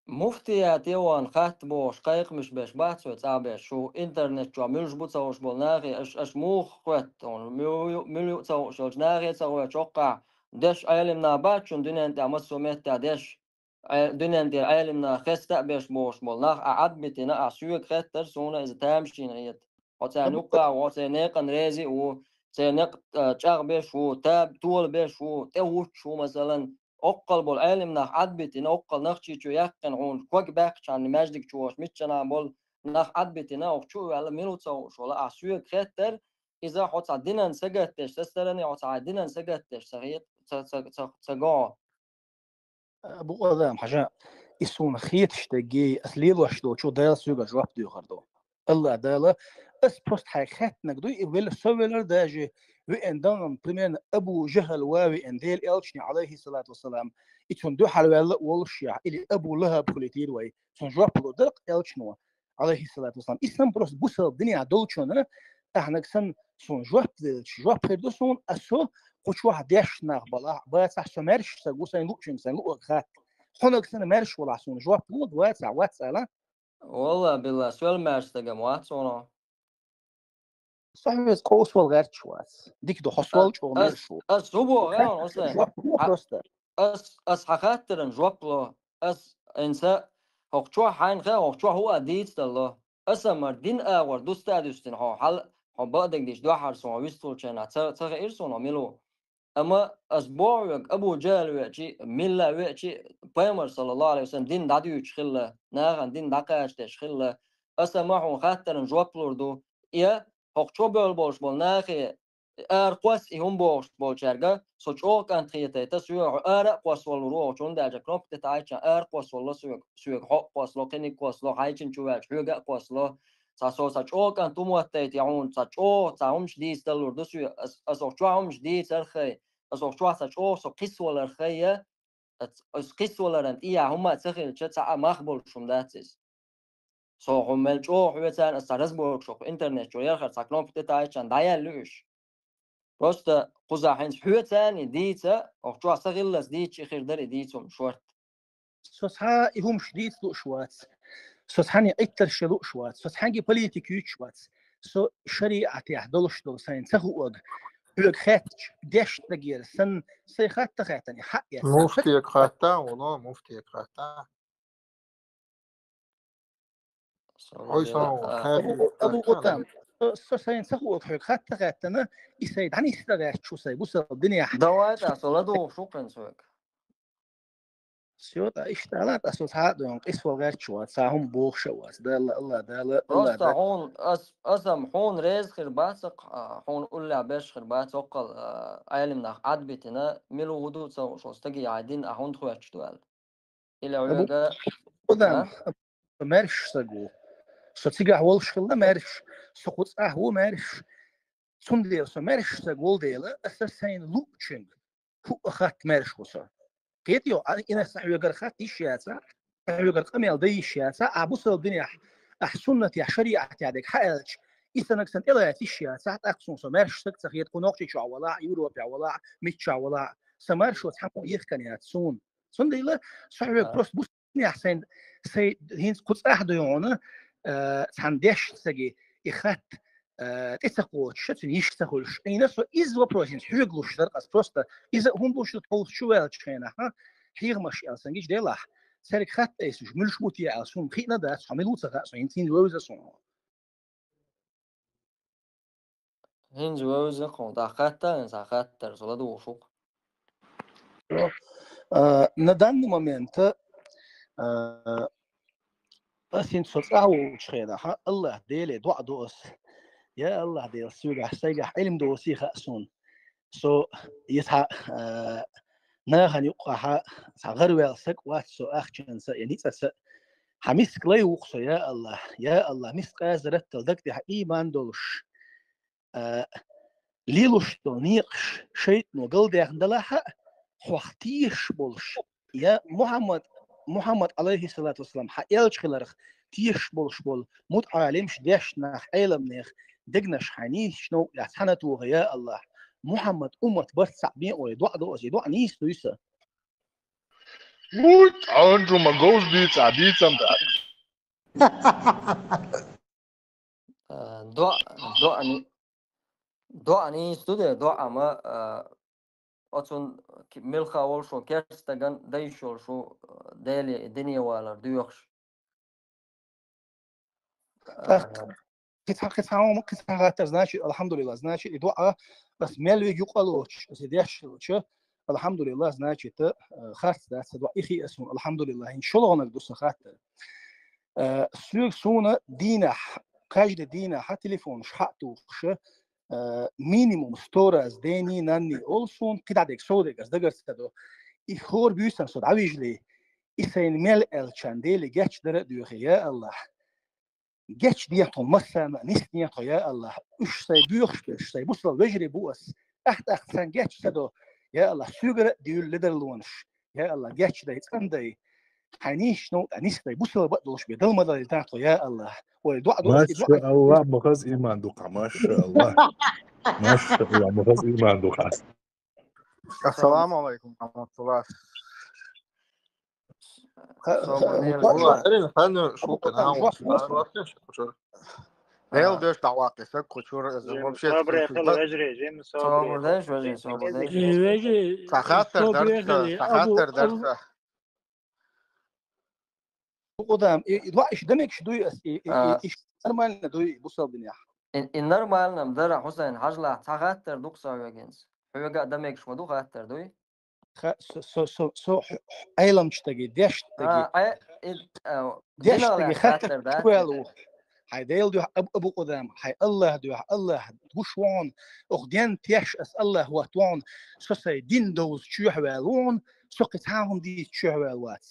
Муфтият йован хатта бохуш, кхайкхамаш беш бац вай цӀа беш, шу интернет чохь муьлш бу ца хууш болу нахе, аш, аш муха хоьтту, муьлш ю, муьлш ю ца хууш йолчу нахе ца гӀоьрту чоккхахь, деш Ӏелам нах бац шуна дуьнен тӀехь массо а меттехь деш, Ӏе-, дуьнен тӀера Ӏелам нах хеста а беш бохуш болу нах, а Ӏадбитина, а соьга хеттара, суна иза тамашийна хета. Хьо царна юккъахь ву, хьо церан некъан рези а ву, церан некъ, а, чӀагӀбеш ву, таба толабеш ву, тӀе вуьтуш ву, масалан, оккхал болу Ӏелам нах Ӏадбитина, оккхал Нохчийчу яьккхина хьуна, ког баьккхичхьана маьждиг чу волуш, миччанхьа болу нах Ӏадбитина, оху чу а ваьлла, мила ца хууш волу, ахь соьга хеттара, иза хьо цхьа динан сагатдеш, ца старане хьо цхьа динан сагатдеш ца хета, ца, ца, ца, ца го хьо. Абу Къудам, хьажа, и суна хеташ дерг, ас лелош долчу Дала соьга жоп доьхур ду. Алла Дала, ас просто хьайга хеттнарг ду, и велла, со веллар даже веана дан, примерно, Абу ЖахӀал ван веана Делан элчане, алейхиссалату вассалам, и цунна дуьхьал ваьлла а волушшехь, или Абу ЛахӀаб хуьлийтира вай, цунна жоп лур дара элчано, алейхиссалату вассалам. И санна просто бусалба динехь долчунна, ахьанаг санна, суна жоп делча, жоп хир ду суна, а со кху чохь дешна нах балахь, бацахь со маьрша саг ву, сайна луъучуьнга сайна луъург хатта. Хьонаг санна маьрша валахь, суна жоп лур вацахь, вац ала? Валла, билла, соьл маьрша стагам вац хьуна. Со хьоьца къовсавала гӀерташ вац. Дика ду, хьо сол чӀогӀа маьрша ву. Ас хӀун боху, хьуна, Хьоьца жоп лур просто. Ас, ас хьан хаттаран жоп ло. Ас, инса, хӀокху чохь хьайна хаа, хӀокху чохь хӀу а дийца далло. Аса мара дин агӀор дуста а дуьстина хьо, хьал, хьо бакъдерг дийш дуьххьара суна вистхулчарна ца, ца хаира суна хьо мила ву. Амма ас боху хьоьга, Абу ЖахӀал веачи, милла веачи, Пайхамар, саллаллаху алейхи ва саллям, дин дӀадуьйцуш хилла, нахана дин дӀакхачадеш хилла. Аса ма хьуна хаттаран жоп лур ду. И хӀокху чо бевлла болуш болу нахе, ара кхосса и хӀума бохуш болчаьрга, со чӀогӀа кӀант хетайта, соьга хьо ара а кхоссавалур ву, хьо чунда аьлча кнопка тӀе таӀийча, ара кхоссавалло соьга, соьга хьо а кхоссало, кхиниг кхоссало, хьайчина чу ваьлча хьоьга а кхоссало, цхьа со цхьа чӀогӀа кӀант хӀума моттайта, я хьуна цхьа чӀогӀа цхьа хӀумаш дийца далур ду соьга, ас, ас охьа чохь хӀумаш дийцар хай, ас охьа чохь цхьа чӀогӀа со кхиссавалар хай, я, ас, ас кхиссаваларан тӀехьа хӀума ца хилча, цхьа а мах болуш хӀума дац иза. Со хьо мел чӀогӀа хьоьцарна аса цхьа разборкаш хӀокху интернет чу ярхар цхьа кнопка тӀе таӀийчарна дӀаяьлла ю уьш. Просто кхузахь хӀинца хьоьцарна и дийца, хӀокху чохь сан хиллалц дийца и хир дара и дийцум шорта. Со цхьа и хӀумаш дийца лууш вац. Со цхьаьна и Ӏиттарш лууш вац. Со цхьаьнга политика юьйцуш вац. Со шариӀатехь долуш долу сайн ца хуург хьоьга хаьттича, дешна дагера сан, сайн хатта хаьттана, хьаъ яц. Муфтига хатта, вала, муфтига хатта. Хьой сан, а, хьаьрий Абу, Абу Къутам, со, со сайн ца хуург хьоьга хатта хаьттана, и сайн дӀанисда гӀерташ ву сайн бусалба динехь. Давай, тӀа, со ладугӀуш ву кхин соьга. Всё, тӀа, иштта ала, тӀа, со цхьа а дойн, къийсавала гӀерташ вац, цхьа хӀума бохуш а вац. Далла, Алла, Далла, Алла, Просто Далла. Хьуна, ас, ас-м хьуна реза хир бац, а, хьуна уллехь беш хир бац, оккхал, а, Ӏелим нах Ӏадбитина, мила ву хӀу ду ца хууш волу стаге хьайн дин а хӀунда хоьттуш ду аьлла. Или Абу хьоьга, Къудам, а? Со маьрша саг ву. Со цигахь волуш хилла маьрша. Со кху цӀахь ву маьрша. Цундела со маьрша саг волу дела, аса сайна луучуьнга хӀуъа хатта маьрша ву со. Кхетий хьо, а, и аса хьоьгара хатта йиш яцахь, хьоьгара къамел дан йиш яцахь, ахь бусалба динехь, ахь суннатехь, шариӀатехь дерг хьан аьлча, и санаг сан тӀелаца йиш яцахь, тӀаккха суна со маьрша саг ца хета, кху Нохчийчохь валахь, Европехь валахь, миччахь валахь, сан маршо цхьаммо йихкан яц суна. Цундела со хьоьга просто бусалба динехь сайн, сайн хӀинца кху цӀахь дуй хьуна, а, цхьана дешна саги и хатта, а, тӀе ца кхочуш, цуьнан йиш ца хуьлуш. Айна со иза вопрос хӀинца хьоьга луш дара ас просто. Иза хӀунда луш ду тховса чу ваьллачу хенахь, а? Хьехамаш аьлла сан гича делахь, цаьрга хатта айсуш, муьлш бу те аьлла, суна хиъна дац, хьо мила ву ца хаьа суна, хӀинца хӀинца вевза суна. ХӀинца вевза кхуна, тӀаккха хаттар, хӀинца хаттар, со ладугӀуш ву-кх. А, на данный момент, а, ас хӀинца со цӀахь волчу хенахь, Аллах Деле доӀа до ас. Я Аллах Дела, соьгахь, сайгахь Ӏилма доций хаьа суна. Со, я цхьа, а, нахана юккъахьа цхьа гӀарваьлла саг вац со ахчанца я ницкъаца. Хьа миска лай ву-кх со, я АллахӀ, я АллахӀ, миска къаза раттал даг тӀехьа иман долуш, а, лелуш долу некъаш шайтӀано галдаьхна далахь а, хьох тешаш болуш, я Мухьаммад, Мухьаммад, алейхиссалату вассалам, хьан элча хиларх тешаш болуш болу мутаӀалимаш, дешна нах, Ӏеламнех дегнаш хьайн нийсачу новкъа тӀехь цхьаьна тоха, я АллахӀ. Мухьаммад уммат барт цхьаъ бен олий, доӀа до аса, и доӀа нийса дуй сан. Вуй, Ӏанжу ма говза дийца, дийцам дац. А, доӀа, доӀа ни-, доӀа нийса ду де, доӀа ма, а, оцун ки-, милха волуш ву, керстаган дайш йолуш ву, а, Деле и дине валар доьхуш. Так. А, кхин цхьа, кхин цхьа хӀума, кхин цхьа хаттар, значит, алхьамдулиллах, значит, и доӀа ас мел вига юкъа лоцуш, ас и деш хилча, алхьамдулиллах, значит, а, харц дац сан доӀа, и хи ас хӀуна, алхьамдулиллах, хӀинца шолгӀаниг ду сан хаттар. Э, соьга суна дийнахь, каждый дийнахь телефонаш хьа а тухуш, э, минимум сто раз дени, нанни олу суна, кхидӀа дерг, сов дерг ас дагар ца до. И хӀора буьйсанна со дӀавижале, и сайна мел аьллачарна Деле геч дара а доьхий, я АллахӀ. Геч де тхуна массарна а, нис де тхо, я АллахӀ. Уьш сайн боьхуш берш, сайн бусалба вежарий бу ас. Ахь тӀаккха царна геч ца до, я АллахӀ, соьгара а дуьйла ледарлонаш. Я АллахӀ, геч дай, цӀан дай. Хьайн нийсачу новкъа тӀехь нисдай, бусалба а долуш бен, дала ма далийтахьа тхо, я АллахӀ. Ой, доӀа до, и доӀа. МашаАллахӀ, ма хаза иман ду-кх, машаАллахӀ. МашаАллахӀ, ма хаза иман ду-кх. Ассаламу алейкум, рахматуллах. Ха-, ха-, Собар, ха-, Нел. Валла, хӀерин ханна шух, Абу Къудам, нагӀа жоп, жоп. Нел деш дӀаваккхи саг кху чуьра, вообще, собаре хила, вежарий, жима собаре. Собар деш, вежарий, собар деш. Э, вежарий, цхьа хаттар дарца, собаре хила, цхьа хаттар дарца. Абу Къудам, и, и, ва, иш дан мегаш дуй ас, и, и, и, а, иш нормально дуй бусалба динехь? И, и нормально-м дара, Хьусайн, хьажалахь, цхьа хаттар ду-кх сан хьоьга хӀинца. Хьоьга а дан мегаш ма ду хаттар, дуй? Ха, со, со, со, со хьо-, Ӏеламчу стаге, дешна стаге. А, Ӏе-, и, а, дешна стаге диналехь хаттар, хаттар дац чувелла ву. Хьайн Дела дуьхьа, Аб-, Абу Къудам, хьайн АллахӀ дуьхьа, АллахӀ гуш ву хьуна, оха ден теш ас АллахӀ хӀотта ву хьуна, со сайн дин довза чоьхьаваьлла ву хьуна, со кхин цхьа а хӀума дийца чоьхьаваьлла вац.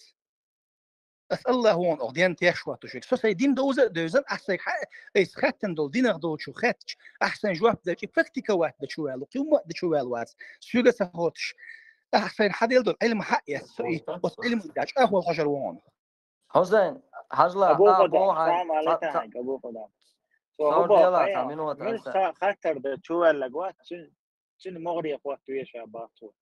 Ас АллахӀ ву хьуна, оха ден теш хӀоттуш верг. Со сайн дин довза а девзина, ахь сайга хьа-, айса хаьттина долу динах долчух хаьттича, ахь сайна жоп делча, и практиковать дан чуваьлла, кхин хӀумма а дан чуваьлла вац, соьга а ца хӀоттуш. Ахь сайна хьаделла долу Ӏилма хьа а эцна, со и оцу Ӏилманга чӀагӀо хьожур ву хьуна. Хьусайн, хьажалахь, Абу Къудам, боху хьайн, салам алейкум, Абу Къудам. Со Абу Къудам, муьлха ха-, хаттар дан чуваьлларг вац, цуьнан, цуьнан могӀаре хӀотта веза боху цо.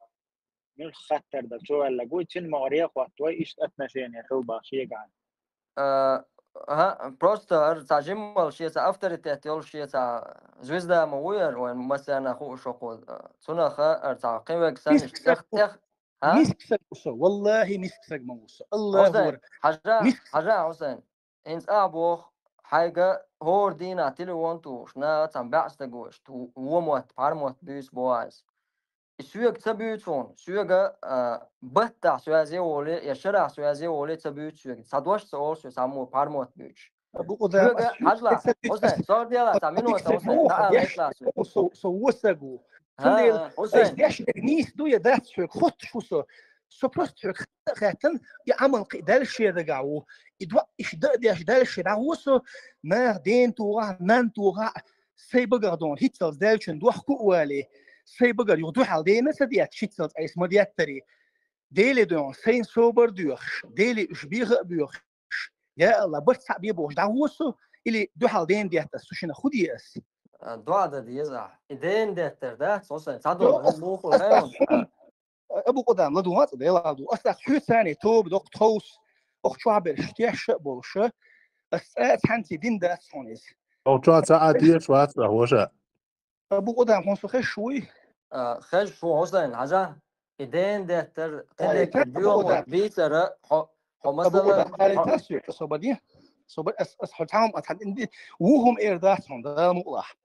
Муьлха хаттар дан чуваьлларг ву, цуьнан могӀаре хӀотта вай иштта отношение хила боху шегахь. Э, хӀа, просто хӀара цхьа жимма шен цхьа авторитет йолуш, шен цхьа звезда ма ву хӀара, вайн массарна а хууш хӀокхо. Цунах хӀара цхьа кхин верг санна иштта тӀех-, тӀех-, ХӀа? Миска саг ву со, валлахӀи, миска саг ма ву со. АллахӀ вара. Хьусайн, хьажа, миска саг. Хьажа, Хьусайн. ХӀинца а боху, хьайга хӀора дийнахь телефон тухуш, наха цхьана баьӀ стаг ву, иштта вон мотт, пхьар мотт буьйцу боху ас. И соьга ца буьйцу хьуна, соьга, а, баттахь соьзе а волий, я шарахь соьзе а волий ца буьйцу соьга. Цхьа дош ца олу соьга, цхьаммо пхьар мотт буьйцуш. Абу Къудам, соьга, ас хьажалахь, соьга Хьусайн, сордиялахь, цхьа минута, Хьусайн, дӀаалийталахь соьга. Со, со, со вон саг ву. ХӀа, Цундела, ХӀусайн, ас деш дерг нийса ду я дац хьоьга хоттуш ву со. Со просто хьоьга хатта а хаьттина, и Ӏамал кхин а даьлла шен дагахь ву. И доӀа, иштта а деш даьлла шен дагахь ву со, наха дена тухахь, нанна тухахь, сайн багах дона хӀинццалц даьллачун дохко а валий, сайн багара юха дуьхьал дена ца детташ, хӀинццалц айса ма деттарий. Деле дона, сайна собар а доьхуш, Деле уьш беха а боьхуш, я АллахӀ, барт цхьаъ бе бохуш дӀагӀо со, или дуьхьал дена детта ас, цу шинах хӀун де ас? А, доӀа дан деза ахь. И дена деттар дац, Хьусайн, цхьа долу хӀума муха лаьа хьуна? Абу Къудам, ладугӀа цкъа, Дела ладугӀа. Ас тӀаккха хьоьца царна тоба доккха тховса, оха чохь берш тешаш а болуш, ас цкъа а цхьаьнций дина дац хьуна иза. Оха чохь цхьа а тешаш вац ахь, ваша. Абу Къудам, хьуна со хезаш вуй? А, хезаш ву, Хьусайн, хьажа. И дена деттар, кхидерг, Абу Къудам, бийцара, хьо, хьо, Абу масала, Къудам, хьо, Алийтас ву, собар де. Собар, ас, ас хьо цхьа хӀума, ас хьан инди, ву хӀума эр дац хьуна, Дала мукъалахь.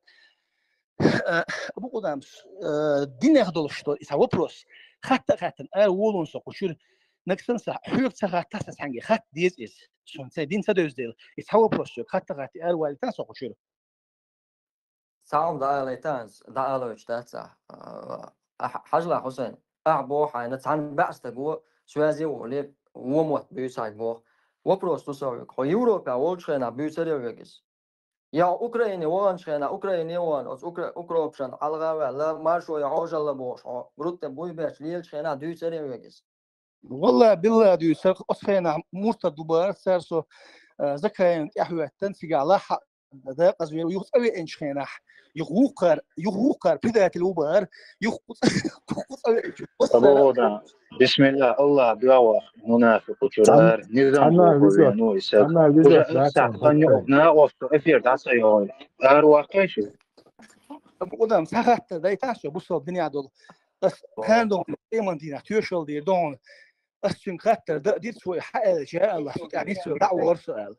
Э, Абу Къудам, э, динех долуш до, иза вопрос. Хатта а хаттина, ара волун со кху чуьра. Нагахь санна сан, хьоьга ца хаттахь сан цхьаьнге, хатта деза иза. Суна цхьа дин ца девза дела. Иза вопрос соьга, хатта а хатти, ара валийтан со кху чуьра. Цхьа хӀума дӀаалийтан, дӀаалойтуш дац ахь. А, хьажалахь, Хьусайн. Ахьа боху хьайна, цхьана баьӀ стаг ву, связи ву, ле, вон мотт буьйцу хьайга боху. Вопрос ду со хьоьга. Хьо Европа волчу хенахь буьйцур ю вегас? Я Украине ваханчу хенахь, Украине вахана, оцу укра-, укропашан хьалха а ваьлла, маршо я Ӏожалла бохуш, хьо, грудтем буй беш, лелачу хенахь дуьйцур ю вегас? Валла, билла дуьйцур, оцу хенахь муртад ву бара, цара со, э, Закаевна тӀаьхьахӀоьттина, цигахь лахьа дакъаза вер, юха цӀа веанчу хенахь, юха вукхар, юха вукхар предатель ву бара, юха кху цӀа, кху цӀа веанчу. Абу Ода, бисмилла, Аллах дуьхьа ваха, мунафикъ чурар, низам цхьанна виза, вену иса. Цхьанна виза, уже да, сахлан цхьанна. Юха накъост эфир дӀа ца йогӀу. Ара ваккхай шу? Абу Ода, сан хаттар дайтахь со, бусал динехь долу. Ас хандон къеман дийнахь тоьшалла дийр догӀун. Ас цуьнга хаттар да, дирц вай хьа аьлча, Аллах, цу тӀехь дирц вай дӀа а вора со аьлла.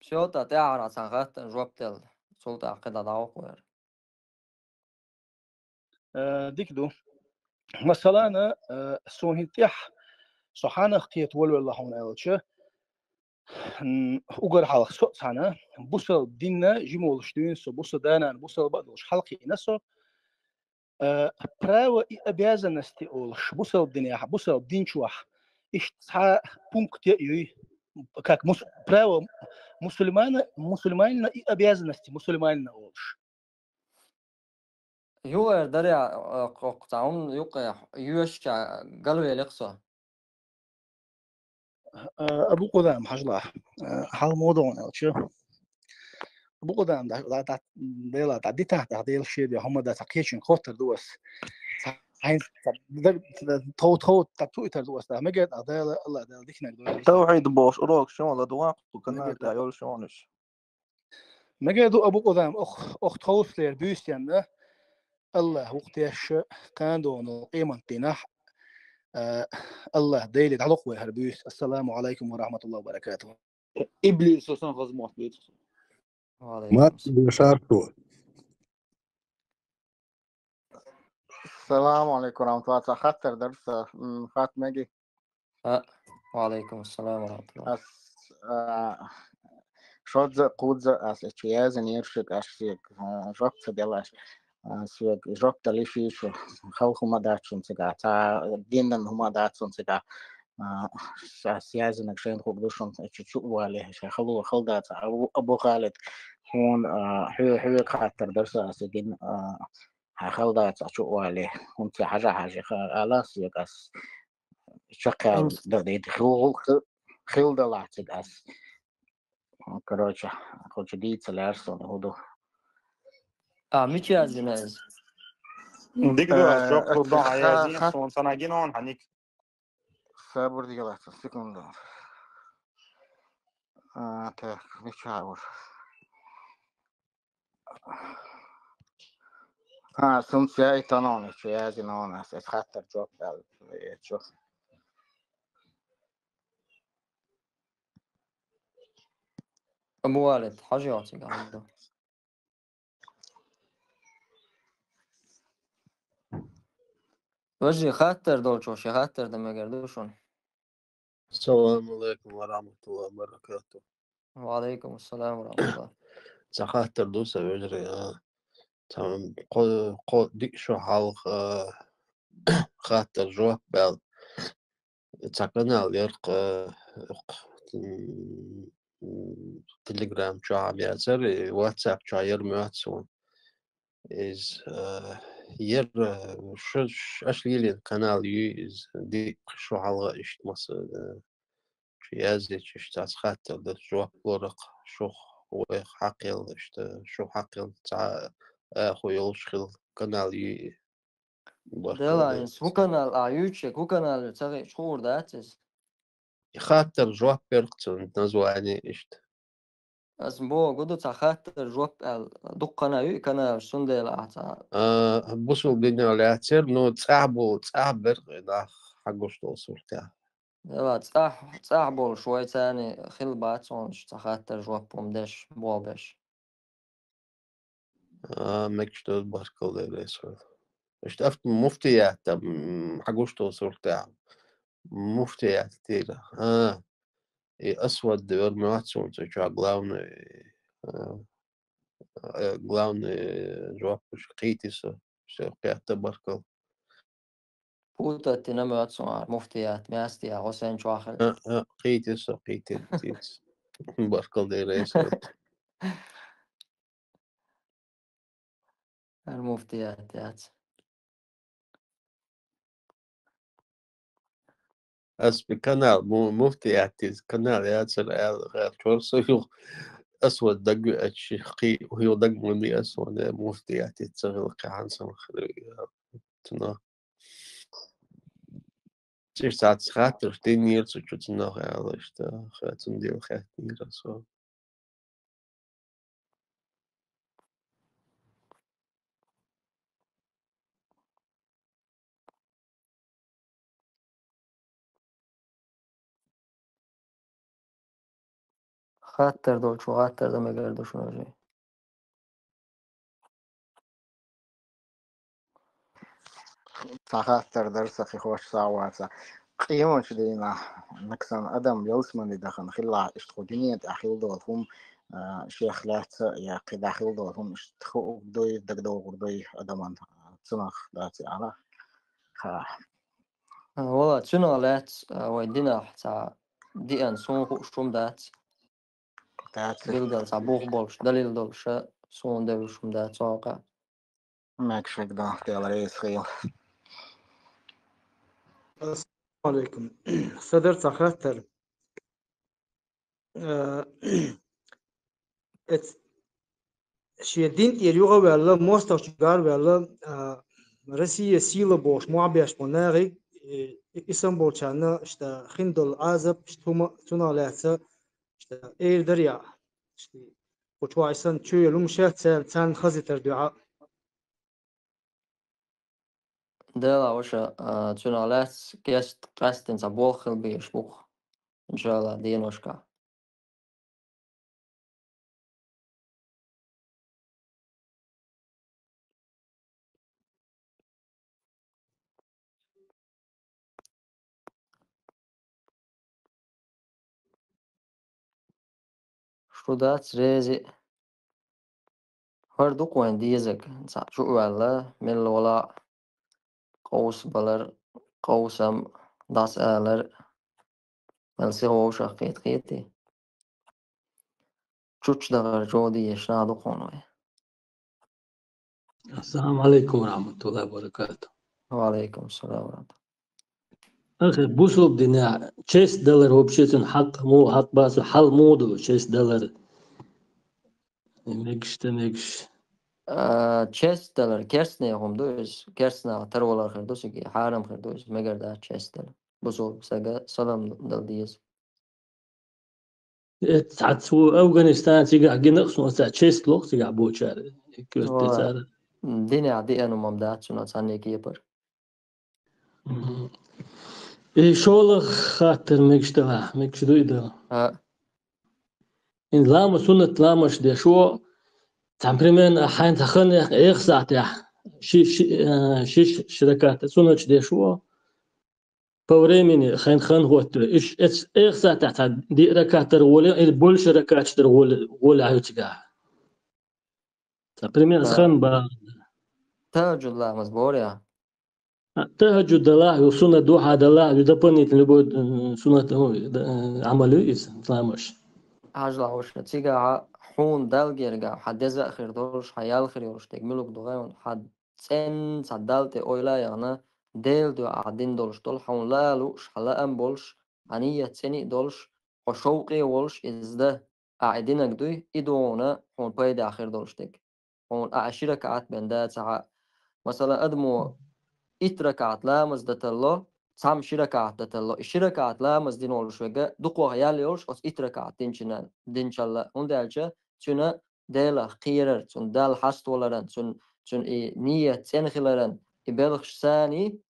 Всё, тӀа тӀаьхьара цхьана хаттарна жоп делла. Цул тӀаьхьа кхидӀа дӀаваккха вара. Э, дика ду. Масалана, э, суна хӀинца тӀехь, со хьанах кхета волавелла хьуна аьлча, м, угар хьалха со а цхьана, бусал динна жима волуш дуьйна со, бусал данан, бусал бан долуш хьалкхийна со, э, право и обязанности олуш, бусал динехь, бусал дин чохь, иштта цхьа пункт я юй, как мус-, право мусульмана, мусульманина и обязанности мусульманина олуш. Югара даре, э, кхоккху цхьа хӀума юккъе йоьшуча галвеликх со. Э, Абу Къудам, хьажалахь. Э, хьал ма догӀун аьлча. Абу Къудам, да, да, да, Дела, да, дитахь, да, Дела шеде, хӀума да, цхьа кхечуьнга хоттар ду ас. Цхьа хьайн, цхьа даг, цхьа тов, тов, цхьа туйтар ду ас, да, мегар, да, Дела, Алла, Дела, дикнаг дойла. Тавхьид бохуш урок шо ладугӀа, кху канал тӀехь йолу шонаш. Мегар ду, Абу Къудам, ох, ох тховсалера буьйсанна, Аллах вукх тешша, кхандону къемат дийнахь, а, Аллах Деле дӀалокх вай хӀара буьйса. Ассаламу алайкум ва рахматуллахи ва баракатуху. Иблис сан хазмот буьйцу. Ва алайкум ассалам. Салам алейкум, ва рахматуллах. Цхьа хаттар дара сан, м, хатта меги? А, ва алейкум ассалам ва рахматуллах. Ас, а, шозза, кхузза, ас чу язан ершик, аш сек, а, жоп ца делаш. А, сек жоп дали ши шу, хал хӀума дац шун цига, ца диндан хӀума дац шун цига. А, ас язанаг шайн хуг ду шун, чу чу вали, ша халу, хал дац, Абу, Абу Халид, хун, а, хьу, хьу хаттар дара сан, ас дин, а, Хьан хала дац а чу а вале, хӀунца хьажа хьажи ха-, алас век ас чаккхял Ам. да дайта хил, хил, хил далахь цига ас. Короче, кхучу дийца лаьрса хӀун ду. А, мича яздина иза? Дика ду, ас Э, жоп лурдон ха-, хьаязйина, ха-, суна санагина он хьаник. Сабур дигала, секунду. А, так, мича уж. А, сумца яйтанон, чу язинон, ас, ас хаттар жоп дал, э, чу. Абу Валид, хьажа йоциг хьалда. Важи хаттар долчо, ши хаттар да мегар ду шун. Ассаламу алейкум ва рахматуллахи ва баракатух. Ва алейкум ассалам ва рахматуллах. Ца хаттар ду са вежарий, а? Ца кхо, кхо диъ шо хьалха, а, хаттар жоп баьл. Ца канал яркъа, а, м, Telegram чохь а яцара, и WhatsApp чохь яра моьтту суна. Иза, э, яра, э, шу, ш-, аша лелийна канал юй иза, дикка шу хьалха иштта маса, э, шу яздича, иштта цхьацца хаттар дац, жоп лоракх, шух, вайх хьакхелла, иштта, шу хьакхелла, цхьа, э, аху йолуш хила канал юй. Баркалла Дела, дела. Ин хӀу канал, а, ютчек, хӀу канал ю, ца гӀи-, чу хуур дац иза? И хаттар жоп беркъ цун название иштта. Ас богу ду ца хаттар жоп аьл, дуккхана ю и канал, цундела а ца. А, бусул динал яцер, но цӀахь бу, цӀахь беркъ и нах хьагуш долу суртехь. Дела, цӀахь, цӀахь болуш вай царни хила бац, онаш ца хаттар жоп хӀума деш, бобеш. А, мегаш ду, баркалла, Дела реза хуьлда. Иштта авт муфтият, м, хьагуш долу суртехь. Муфтият тира. А, и Асвад вер моьтту суна цу чохь главный, а, э, главный жоп уж кхийти со. Всё, кхетта, баркалла. Путать дина моьтту суна, муфтият, маьстия, Хьусен чохь хилча. А, а, кхийти со, кхийти, кхийти. Баркалла дера, эсо. ХӀара муфтият яц. Ас би канал, му-, муфтият иза канал яцара аьлла, гӀертор со юха. Ас вот дагвеача, кхий, юха дагван ас вот, э, муфтият иза ца хила кхаьхьан сан хир, э, цунах. Цуьнан цхьацца хаттарш динера цу чу цунах аьлла, иштта, ха, цундела хаьттинера со. Хаттар долчо хаттар дан мегар ду шуна уже. Цхьа хаттар дара сан, кхин хӀош схьа а вац. Къематчу дийнахь, нагахь санна адам ялсамани дахана хилахь, иштта кху дуьнен тӀехь хилла долу хӀума, а, шех лаьцна я кхидӀа хилла долу хӀума иштта хуур дуй, дагадогӀур дуй адаман, а, цунах дац и Ӏалаш. Ха. А, вала, цунах лаьцна, а, вайн динехь цхьа деана, суна хууш хӀума дац. Дац. Билггал цхьа бух болуш, далил долуш, суна девлла хӀума дац цу хьокъехь. Мегаш верг дан, Дела реза хуьлда. Ассаламу алейкум. Сан дара цхьа хаттар. Э, эц-, шен дин тӀера юха а ваьлла, мостагӀчуьнгара а ваьлла, а, Россия сила бохуш, мохь беш болу нахе, э, и-, Истамбулчарна, иштта, хин долу Ӏазап, иштта хӀума, цунах лаьцна, иштта, эр дара яа. Иштта, кху чохь и санна чоьхьа лума шаьц царна, царна хазийтар дуьхьа. Дела ваша, а, цунах лаьцна кест-, къаьстина цхьа болх хила безаш бу-кх, иншалла, деношкахь. Шу дац реза. ХӀара ду-кх вайн дезарг, цхьаъ чу а ваьлла, мелла вала а, къовсабалар, къовсам, дӀасаалар, мел сиха вовшах кхета хетий. Чучча дахар чӀогӀа дезаш нах ду-кх хьуна вай. Ассаламу алейкум ва рахматуллахи ва баракатух. Ва алейкум салам ва рахматуллах. Ахи, бусулба динехь честь далар вообще цуьнан хьакъ муха, хьакъ бацу хьал муха ду честь далар? Мегаш, ца мегаш. А, честь далар керстанех хӀума ду иза. Керстанах тарвалар хир ду цига, хьарам хир ду иза, мегар дац честь далар. Бусулба стага салам дала деза. Э, цхьацца ву Афганистан, цигахь гина а суна, цхьа честь ло-кх цигахь бочара. Коьрта цара. Динехь деана хӀума дац цунах цхьанне кепара. Мгм. И шолгӀа хаттар мегаш далахь, мегаш ду и дала? А. Ин ламаз, суннат ламазаш деш ву, цхьа примерно хьайна цхьа хан яхка, эха сахьтехь, ши, ши, э, шиш, ши ракат суннаташ деш ву. По времени хайн хан хӀоттаве. Уьш эц-, эха сахьтехь цхьа диъ ракат дара гӀоле, или больше ракаташ дара гӀоле, гӀоле хьуьцигахь. Цхьа примерно хан ба. Тахаджуд ламаз бора я? А, тахаджуд далахь, ю суннат духьа далахь, ю дополнительно любой, м, суннат, ну, д-, э, Ӏамал ю иза, ламазаш. Хьажал хьуна, цигахь хьуна Далла гергахь, хьан деза а хир долуш, хьан ял хир йолуш дерг муьлуг ду гӀайван, хьан цӀенна цхьа Далла тӀе ойла а яхана, Делан дуьхьа ахь дина долуш долу, хьуна лаа лууш, хьан лаам болуш, хьан нийят цӀена а долуш, хьо шовкъе а волуш, иза дан ахь и динарг дуй, и ду хьуна, хьуна пайда хир долуш дерг. Хьуна ахь ши ракаӀат бен да ца хьа. Масала, адамо итт ракаӀат ламаз даталло, цхьамма ши ракаӀат даталло. И ши ракаӀат ламаз дина волуш верг, дукхох ял йолуш, оцу итт ракаӀат динчина-, динчалла. ХӀунда аьлча цуьнан Делах кхерар, цунна Далла хьаставаларан, цунна, цунна и нийят цӀена хиларан, и белхаш саний,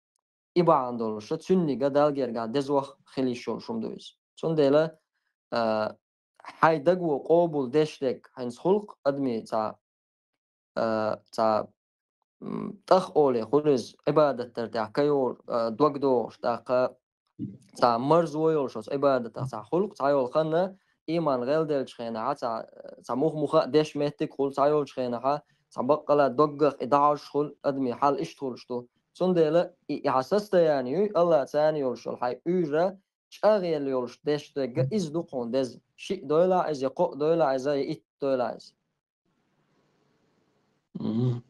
и бахьана долуша, цуьннига Далла гергахь дезох хила йиш йолуш хӀума ду иза. Цундела, а, хьайн даго къобал деш дерг, хӀинца хӀуллакх адамийн цхьа, а, цхьа, м, тӀах оле хуьлу иза, Ӏибадат дар тӀехь кайор, а, дог дохуш, тӀаккха цхьа марзо йолуш оцу Ӏибадатах цхьа хӀуллакх, цхьа йолу ханна, ийман гӀелделлачу хенахьа, цхьа, цхьа мух-муха а деш меттиг хуьлу, цхьа йолчу хенахьа, цхьа баккъала доггах и дӀахьожуш хуьлу, адамийн хьал иштта хуьлуш ду. Цундела и, и хьан состояние юй, Аллах царна йолуш йолу хьайн уьйра чӀагӀъелла йолуш деш дерг иза ду хьуна деза. Шиъ дойлахь иза, я кхоъ дойлахь иза, я итт дойлахь иза. Мгм.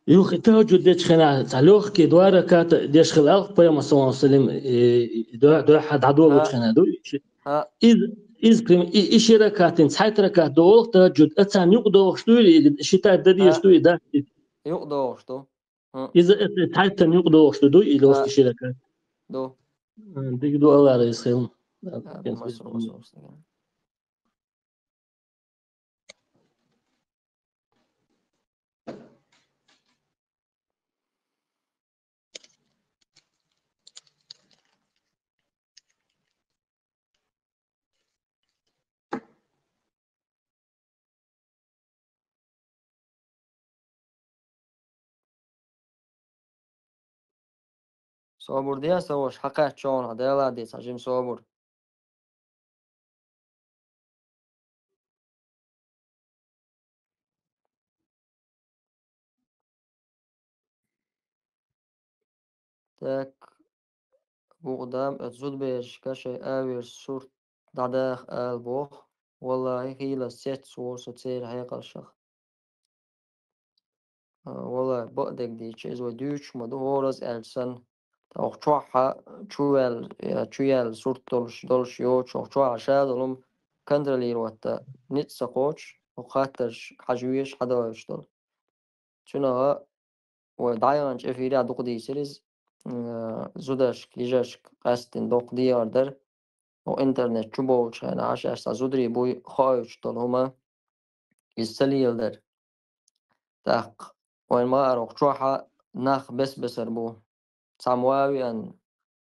Юха и тахаджуд дечу хенахь, цхьа лёгкий два раката деш хилла аьлла Пайхамар, саллаллаху алейхи ва саллям, и, и, дуьхьа, дуьхьа дӀадолучу хенахь ду? А. Иза, иза прям, и, и ши ракатин, цхьайтта ракат дохуш тахаджуд, а царна юкъа дохуш ду или, или считать дан дезаш ду и, да? Юкъа дохуш ду. А. Иза, э, э, цхьайттана юкъа дохуш ду, ду или, а, оцу ши ракат? Ду. А, дика ду, Аллах реза хила. А, масса, масса, масса. Собар де, сан ваша, хьакхаьчча чохь Дала де цхьа жима собар. Так, букъ дам, оцу зудаберашка шайн аверс сурт дӀадаха ала боху. Валлахи, хийлас цец ву со церан хьекъалшах. А, валлахи, бакъдерг дийча, иза вай дуьйцуш ма ду, хӀораза аьлча санна. Ткъа хӀокху чохь чу ваьлла, я чу яьлла сурт долуш, долуш йоцуш, хӀокху чохь ша долу хӀума контролировать дан ницкъ ца кхочуш, хӀокху хаттарш хьажа везаш, хьадоуьйтуш долу. Цуьнан вай дӀаяханчу эфирехь дукха дийцира иза, м, зударшка, йижаршка къаьсттина доккха дехар дара. ХӀокху интернет чу бовлучу хенахь, шаьш цхьа зударий буй хоуьйтуш долу хӀума, иза ца леладара. ТӀаккха вайн ма-, ара хӀокху чохь нах бес-бесара бу. Цхьамма ван а веана,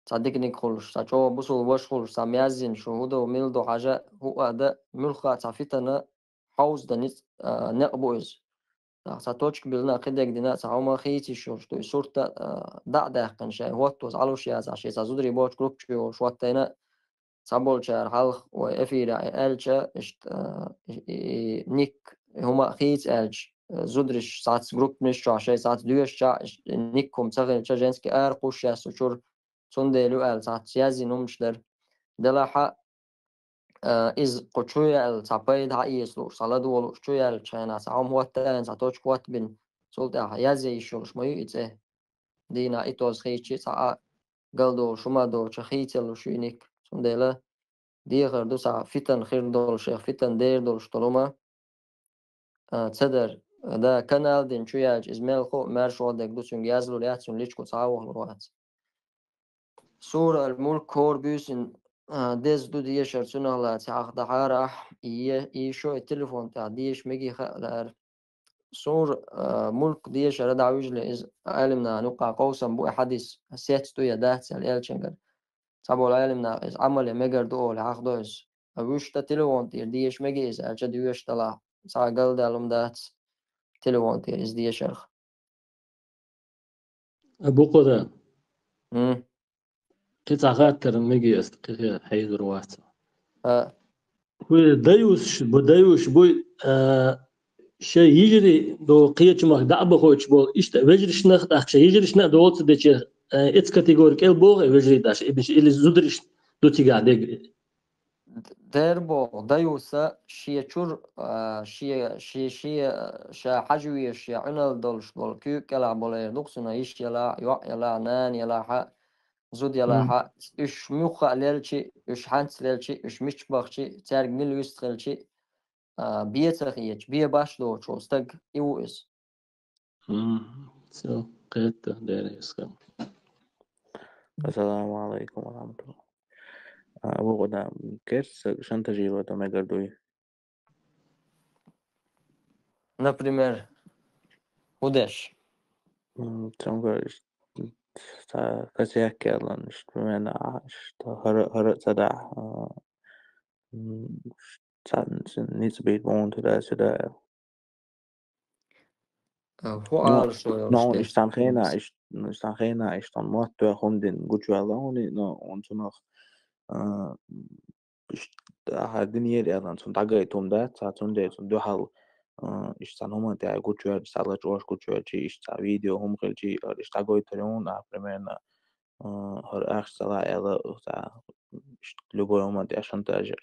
цхьа диканиг хуьлуш, цхьа чӀогӀа бусулба ваша хуьлуш, цхьамма яздина, шу хӀун до, мила до хьажа, хӀун а дан, муьлхха а цхьа фитана хьовздан ницкъ, а, некъ бу иза. ТӀаккха цхьа точка биллина, кхидерг дина, цхьа хӀума хийца йиш йолуш ду. И сурт а, а, дӀа а даьккхина, шайн хӀоттош Ӏалуш яцахь, шен цхьа зударий боцчу группа чу йолуш хӀоттайна, цхьаболчара хьалха вай эфирехь и аьлча, иштта, а, и, и ник, и хӀума а хийца аьлча, а, зударий сац группанаш чохь шайн сац доьшучохь, иштта, и ник хӀума ца хилча, женский ара кхуссуш яц цу чуьра, цундела ю аьлла, сац яздина хӀуманаш дара. Делахь а, а, иза кху чу яьлла, цхьа пайда хьаэца лууш, цхьа ладогӀа лууш чу яьллачу хенахь, цхьа хӀума хӀоттайна, цхьа точка хӀоттабина, цул тӀаьхьа язъян йиш йолуш ма ю и цӀе. Дийнахь и тоз хийча, цхьа а галдолуш хӀума доцуш, хийцалуш ю и ник. Цундела дехар ду, цхьа фитан хир долуш, шех фитан дер долуш долу хӀума, а, ца дар. Да, канал дина чу яьлча, иза мелхо а, маьршо а дерг ду, цуьнга язлур яц, цуьнан личко цхьа а вахлур вац. Сура Ал-Мулк хӀора буьйсанна, а, деза ду дешар, цунах лаьцна хьахдахьара ахь, и е-, и шо и телефон тӀехь деша мегий хаа лаьара. Сура, а, Мулк дешар а дӀавижале, иза Ӏелимнахана юкъахь къовсам бу, и хьадис сец ду я дац аьлла элчангара. Цхьаболу Ӏелимнаха иза Ӏамал ян мегар ду олий хьахдо иза. А вуьшта телефон тӀера деша мегий иза аьлча, доьшуш далахь, цхьа а галдаьлла хӀума дац телефон тӀера иза дешарх. Абу Къуда. М. Кхин цхьа хаттар мегий ас, кхин хьайзур вац. А. ХӀуй даюсаш бу, даюсаш буй, а, шайн йижарий до кхечу махка дӀа а бахойтуш болу, иштта вежаршнах а тӀаккха шайн йижаршна а доцу дече, а, эца категори кӀел боху вежарий даш, или зудариш ду цигахь дерг. Дер боху, даюса шен чуьра, а, шен, шен, шен, а, ша хьажа везаш, шен Ӏуьналла долуш болу, куьйга кӀелахь болу эр ду-кх цуьнан йиш ялахь, йоӀ ялахь, нана ялахь, зуда ялахь, уьш муьлхха а лелчи, уьш хьаьнца лелчи, уьш мича бахчи, цаьрга мила вистхилчи, а, бен ца хеташ, бен баш доцуш волу стаг и ву иза. Мгм. Всё, кхетта, Дела реза хуьлда. Ассаламу алайкум ва рахматуллах. А, Абу Къуда, керста шантажировать дан мегар дуй? Например, хӀун деш? М, цуьнга ц-, ца косяк ялан, ш-, примерно, а, ш-, хӀара, хӀара ца дахь, а, м, ш-, ца, ц-, ницкъ бийта боху, туда, сюда. А, хӀун Ну, ала шо йолуш ну, деш? Иштта хенахь, иш-, ну, иштта хенахь, иштта мотт тоьхна хӀума дина гучуваьлла хьуна, ну, хьуна цунах, а, иштта хьан динера аьлла, цунна дӀагайта хӀума дац, цхьа цундела цунна дуьхьал а, иштта цхьана хӀуманна тӀехь гучуверча, цхьа лачкъош гучуверча, иштта цхьа видео хӀума хилча, ара иштта дӀагойтар ю хьуна, а, примерно, а, хӀара ахча ца лаьа аьлла, цхьа, иштта любой хӀуманна тӀехь шантажер.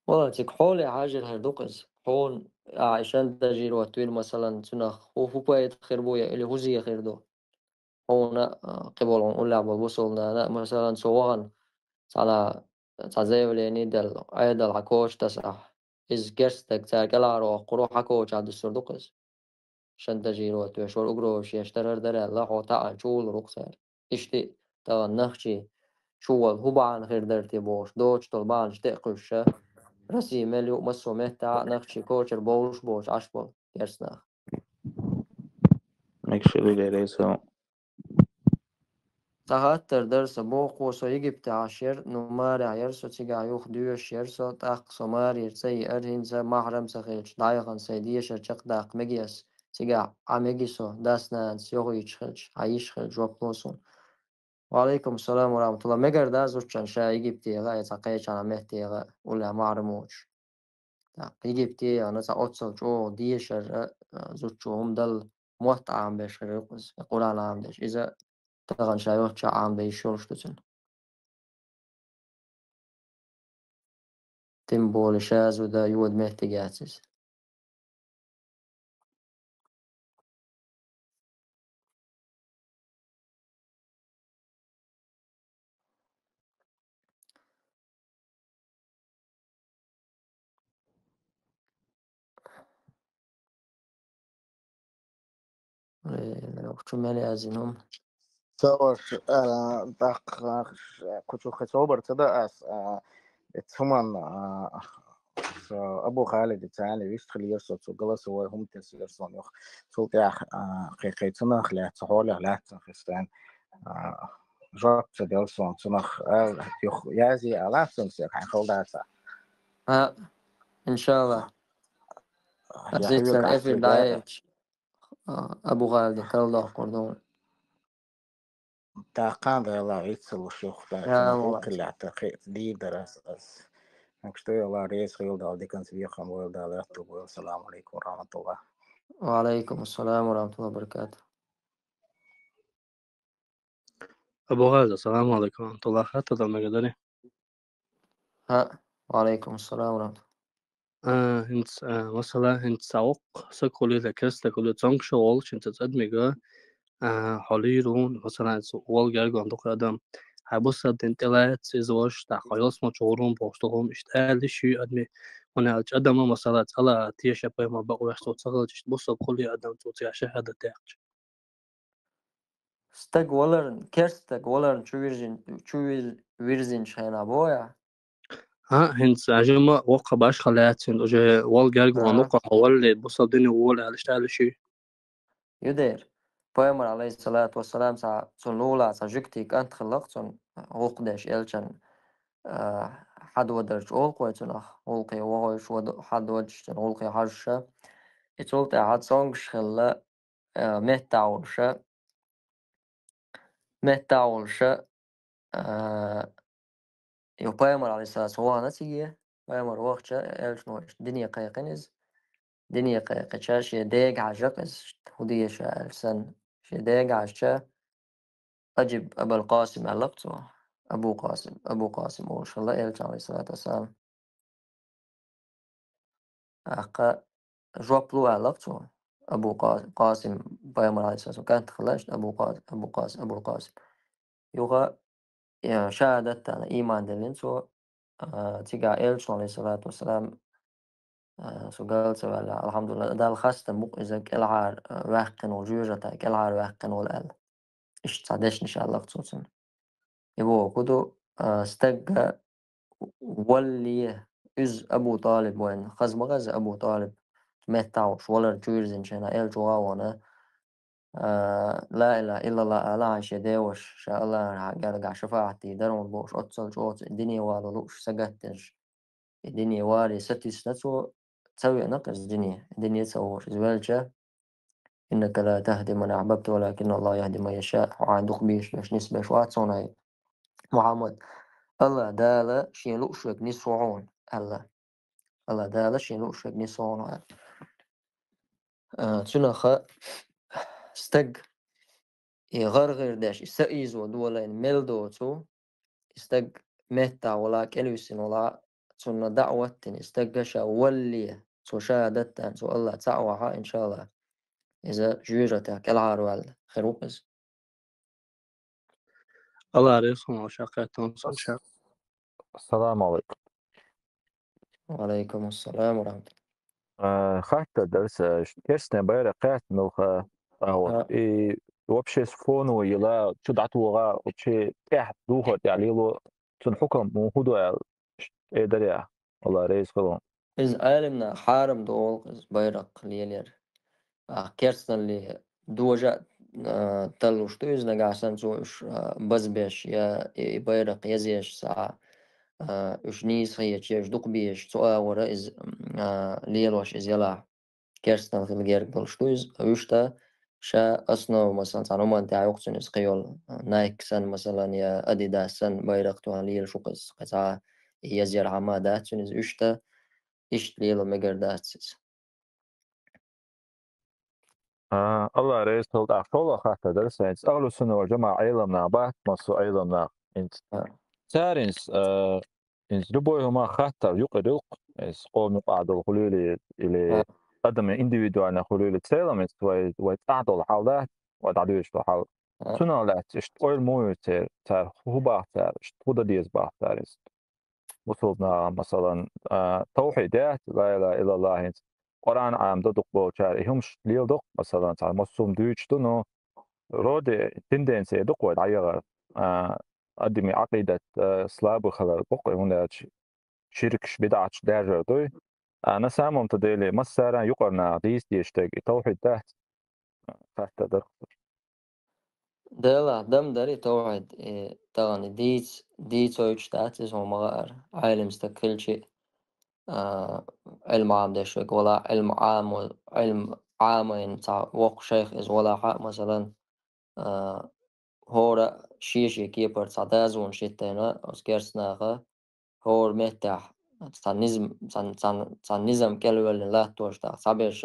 Валла, цига хьоле хьажар хӀара ду-кх иза. Хьуна, а, шантажировать вира, масалан, цунах хӀу, хӀу пайда хир бу я или хӀу зе хир ду. Хьуна, а, кхиболу хьуна уллехь болу бусалба нана, масалан, цо вахана цхьана, цхьа заявление делла, Ӏедал хьан коча тасахь, иза керста стаг цара кӀелхьара воккхур ву, хьан кочахь дуссур ду-кх иза. Шантажировать веш вара, угрозаш еш дара, хӀара дара аьлла, хьо таӀан чу вулур ву-кх цара. Иштта тахана нахчий чу вала хӀу бахьана хир дара те бохуш, доцуш долу бахьанаш тӀе а кхуьссуш, Россия мел ю, массо а меттехь а нахчий кочара бовлуш боцуш Ӏаш болу керста нах. Мегаш ду дерриг а. Цхьа хаттар дара сан, боху, со Египте Ӏаш яра, ну, марехь яра со, цигахь юха доьшуш яра со, тӀаккха со марера ца еара, хӀинца махьрам ца хилча, дӀаяхана сайн дешар чекхдаккха мегий ас, цигахь Ӏан мегий со, дас-нанас йохуьйтуш хилча, хьан йиш хилча, жоп ло суна. Ва Ӏалайкум салам ва рахматуллах. Мегар дац зудчун ша Египте яха, я цхьа кхечанхьа метте яха, уллехь махьрам воцуш. ТӀаккха Египте яхана цхьа оццул чӀогӀа дешар, а, а, зудчо хӀума дала, мотт Ӏамабеш хир ю-кх иза, Къуръан Ӏамадеш. Иза тахана ша йолччохь Ӏамадан йиш йолуш ду цуьнан. Тем более ша зуда йода меттиг яц иза. Э, чу мел яздина хӀума. Ца ваш, а, тӀаккха, кху чу хи собар ца дан ас, а, эцу хӀуманна, а, со Абу Халиди царна вист хилира со, цу голосовой хӀума тесира сон юха. Цул тӀаьхьа, а, кхе-, кхечанах лаьцна, хьолех лаьцна хистен, а, жоп ца делла сон цунах, а, юха язи а лаьцна сек хьайн хала даца. А, иншалла. А, я Азица хьоьга эфир ахча дӀаелча, а, Абу Халиди кара доккхур ду. Тахана Дала вицалуш юха, Я, цунах молодец. ГӀуллакх лаьтта кхин дийр дара ас, ас. Так что Аллах реза хуьлда, диканца вехам войла, Дала лаьтту войла. Салам алейкум ва рахматуллах. Ва алейкум ассалам ва рахматуллахи ва баракатух. Абу Гъаза, салам алейкум ва рахматуллах. Хаттар дан мегадари? ХӀаъ, ва алейкум ассалам ва рахматуллах. А, хӀинца, а, масала, хӀинца цхьа воккха саг хуьлийла, керста саг хуьлийла, цомгуш волчу хӀинца цӀа адамига, а, хьо лийр ву, масала, хӀинца волу гергон дукха адам, хьайн бусалба дин тӀелаьцна иза ваша, тӀаккха ялсамани чу гӀур ву бохуш долу хӀума иштта аьлла йиш ю адамийн, хӀунда аьлча адама, масала, цӀа лаахь, теша пайхамар бакъвеш цо ца хилча, иштта бусалба хуьлий адам цо цигахь шахӀадат яьккхича. Стаг валарна, керста стаг валарна чу вирзин-, чу вир-, вирзинчу хенахь боху ахь? ХӀаъ, хӀинца жима воккха башха лаьцна, уже вал гергон А. воккха хьо валле, бусалба дине вола аьлла, иштта аьлла йиш ю? Ю дера. Пайхамар, алейхиссалату вассалам, цхьа, цунна лулахь цхьа жуьгтийн кӀант хилла-кх цунна, гӀуллакх деш элчанна, а, хьадодар чӀогӀа кхой цунах, гӀуллакхе вохуьйтуш, вада-, хьадоьдуш цунна, гӀуллакхе хьожуша. И цул тӀаьхьа цомгуш хилла, а, меттахь волуша, меттахь волуша, а, и пайхамар, алейхиссалату вассалам, вахана циге, пайхамар вахча, элчано дине кхайкхина иза. Дине кхайкхича, шен дега хьаьжна-кх иза, хӀун де ша аьлла санна. Шен дега хьаьжча, «Аджиб Абал Къасим», аьлла-кх цо. Абу Къасим, Абу Къасим олуш хилла элча, алейхиссалату вассалам. ТӀаккха жоп лу аьлла-кх цо. Абу Къа-, Къасим, пайхамар, алейхиссалату вассалам, кӀант хилла иштта Абу Къа-, Абу Къас-, Абул Къасим. Юха, я, шахӀадат дина, ийман диллина цо, а, цигахь элчано, алейхиссалату вассалам, а, со гал ца ваьлла, алхьамдулиллах, Далла хастам бу-кх иза кӀелхьара, а, ваьккхина волу жоьжахатех, кӀелхьара ваьккхина волу аьлла. Иштта цхьа дешнаш аьлла-кх цо цунна. И бохург ду, а, стагга валле, иза Абу ТӀалиб вайна, хаза ма хеза Абу ТӀалиб, меттахь волуш валар чу вирзинчу хенахь, элча вахана, а, ла илаха иллаллах ала хьайн шен деваша, ша Аллахьан гергахь шафаӀат дийр дара хьуна бохуш, оццал чӀогӀа дине вала лууш, сагатдеш. И дине вале сатийсина цо, ца веана-кх иза дине, дине ца вогӀуш иза велча, «Иннака ла тахди ман ахьбабта, валакинна Аллаха яхди ман яшаъ», хьо хьайн дукха бийш беш, нисбеш вац хьуна хӀай, Мухьаммад. Аллах Дала шен лууш верг нисву хьуна, аьлла. Алла Дала шен луушверг нисволва хьо. А, цунаха стаг и гӀаргӀар деш, и са ийзо долийна мел доцу, и стаг меттахь волахь, кӀелвисина волахь, цунна даӀват дина, и стаг ша валале, цо шахӀадат даьлла, цо Аллах цхьаъ вахь, иншаллах, иза жоьжахатех кӀелхьарваьлла хир ву иза. Аллах реза хуьлда, ша кхетталаш. Ассаламу алейкум. Ва алейкум ассалам ва рахматуллах. А, хаттар дара сан, ш-, керстнийн байракх кхаьчна хьуна, а, вот, а, и вообще с фона йила, чу дӀатоха, вообще тӀехь духар тӀехь лело, цуьнан хьукам муха ду аьлла, ш-, тӀе дарехь, Аллах реза хуьлда. Иза Ӏеламнаха хьарам ду олу иза байракх лелор. А, керстаналле дожа а, а, таллуш ду иза нагахь санна цо уьш, а, базбеш я и, и байракх язъеш схьа, а, уьш нийса хеташ я уьш дукха безаш, цу агӀора иза, м, а, лелош иза ялахь. Керстаналла хила герга долуш ду иза. Вуьшта ша основа, масалан, цхьана хӀуманна тӀехь ю-кх цуьнан иза кхийолу, а, Nike санна, масалан, я Adidas санна байракх тоьхна лелаш ву-кх иза. Кхин цхьа и язъярхьама дац цуьнан иза. Вуьшта иштта лело мегар дац иза. А, Аллах реза хуьлда, тӀаккха шолгӀа хаттар дара сан. ХӀинца ахьлу сунна вал жамаӀа Ӏеламнах бац, массо а Ӏеламнах. ХӀинца, а, цара хӀинца, а, хӀинца любой хӀума хаттар юкъара ю-кх, хӀинца къоман юкъахь долу хуьлийла или, а, адамийн индивидуальный хуьлийла, в целом хӀинца вай, вай цӀахь долу хьал дац, вай дӀадоьдуш долу хьал. А. Цунах лаьцна иштта ойла муха ю церан, цара хӀун боху цара, иштта хӀун дан деза боху цара иза? Бусулба наха, масалан, а, тавхьид яц, ла илаха иллаллах, хӀинца Къуръан Ӏамадо дукха болчара, и хӀумаш леладо-кх, масалан, цхьа массо а дуьйцуш ду, но вроде тенденция ду-кх вай дӀаяхар, а, адамийн Ӏакъидат, а, слабый хилар бу-кх, хӀунда аьлча ширкаш, бидӀаташ даьржар дуй. А, на самом-то деле, массара а юкъара наха дийца дезаш дерг и тавхьид дац, хаттар дара. Делахь, дан дара и тавхьид, и тахана дийца, дийцойтуш дац иза хӀума гӀара, Ӏелам стаг хилчи а, а, Ӏилма Ӏамадеш верг валахь, Ӏилма Ӏамо-, Ӏилма Ӏамийна цхьа воккха шайх иза валахь а, масалан, а, хӀора шен-шен кепара цхьа дозанаш йиттина оцу керста наха, хӀора меттехь цхьа низам, цхьа, цхьа, цхьа низам кӀелвеллина латтош тӀаккха цхьаберш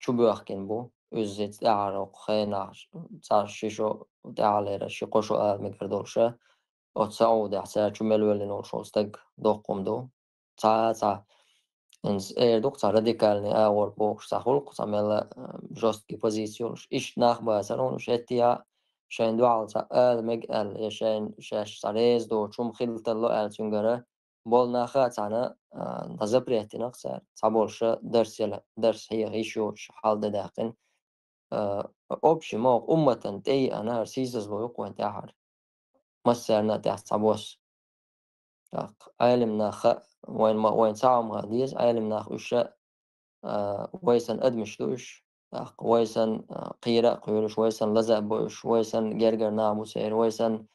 чубоьхкина бу. Иза хӀинца тӀаьхьара хӀокху хенахь цхьа ши шо тӀаьхьалера, ши-кхо шо ала мегар долуш, оцу Саудехь цара чу мел веллина волуш волу стаг доккха хӀума ду. Цхьа, цхьа, хӀинца эр ду-кх, цхьа радикальный агӀор бохуш цхьа хуьлу-кх, цхьа мелла, а, жёсткий позици йолуш. Иштта нах бацара хьуна уьш хӀетте а, шайна дуьхьал цхьа ала мега аьлла, я шайна шаьш цхьа реза доцу хӀума хила тарло аьлла цуьнгара болу нах а цхьаьна, а, дӀазапреттина-кх цара. Цхьаболуша дарс яла, дарс хьеха йиш йоцуш хьал де даьккхина. А, общий ма ву-кх, умматан тӀееана хӀара сийсазло ю-кх вайн тӀаьхьара. Массарна а тӀехь цхьабосса. ТӀаккха Ӏелам нах а, вайн ма, вайн цхьа а ма деза, Ӏелам нах уьш а, а, вай санна адамаш ду уьш. ТӀаккха вай санна, а, кхера а кхоьруш, вай санна лаза а бойуш, вай санна гергара нах бу церан, вай санна,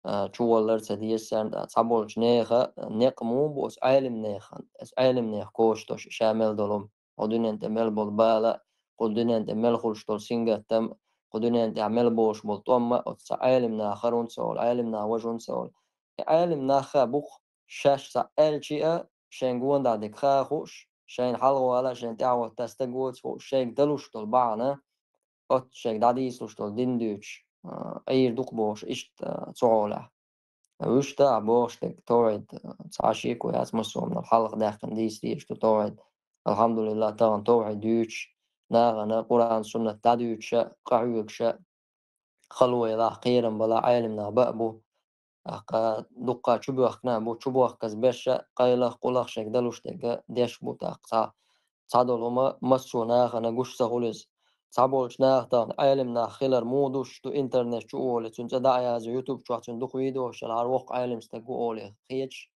а, чуваллар а ца деза царна. ТӀаккха цхьаболчу нехан некъ муха бу оцу Ӏелам нехан, оцу Ӏелам нехан коча долуш ша мел долу хӀума? Кху дуьнен тӀе мел болу бала, кху дуьнен тӀе мел хуьлуш долу сингаттам, кху дуьнен тӀехь мел болуш болу тӀом а оцу цхьа Ӏелам нахара хӀунда ца олу, Ӏелам наха важа хӀунда ца олу. И Ӏелам нах а бу-кх, шаьш цхьа аьлчи а, шайн гонаха дерг ха а хууш, шайна хьалхавала а, шайна тӀаьхьахӀотта стаг воцу хууш, шайга далуш долу бахьана, оццу шайга дӀадийцалуш долу дин дуьйцуш, а, Ӏийр ду-кх бохуш, иштта, а, цу хьолехь. Вуьшта а бохуш дерг, тавхьид, а, цхьа шеко яц, массо а хӀуманал хьалха даьккхина дийца дезаш ду тавхьид. Алхьамдулиллах, тахана тавхьид дуьйцуш, нахана Къуръан, суннат дӀадуьйцуша, къахьоьгуша, хало ялахь, кхерам балахь, Ӏелам нах баа бу. ТӀаккха дуккха чубоьхкина а бу, чубохказа берш а къайлах, къулах шайга далуш дерг а деш бу, тӀаккха цхьа, цхьадолу хӀума массо а нахана гуш ца хуьлу иза. Цхьаболчу наха тахана Ӏелам нах хилар муха дуссуш ду, интернет чу олий, цуьнан цӀе дӀа а язйо, ютуб чохь цуьнан дукха видеош ялахь, хӀара воккха Ӏелам стаг ву олий хеташ,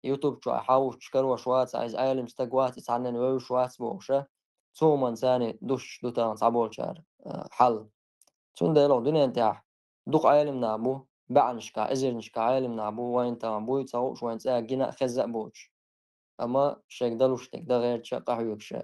ютуб чохь хьан вуьссуш карош вац, иза Ӏелам стаг вац, иза цхьаннен вевзаш вац бохуша, цу хӀуманца дуссуш ду тахана цхьаболчара, а, хьал. Цундела дуьнен тӀехь дукха Ӏелам нах бу, баьӀнашкахь, эзарнашкахь Ӏелам нах бу, вайн тахана буй ца хууш, вайн цӀа гина а, хезна а боцуш. Амма шайга далуш дерг дан гӀерташ а, къахьоьгуш а.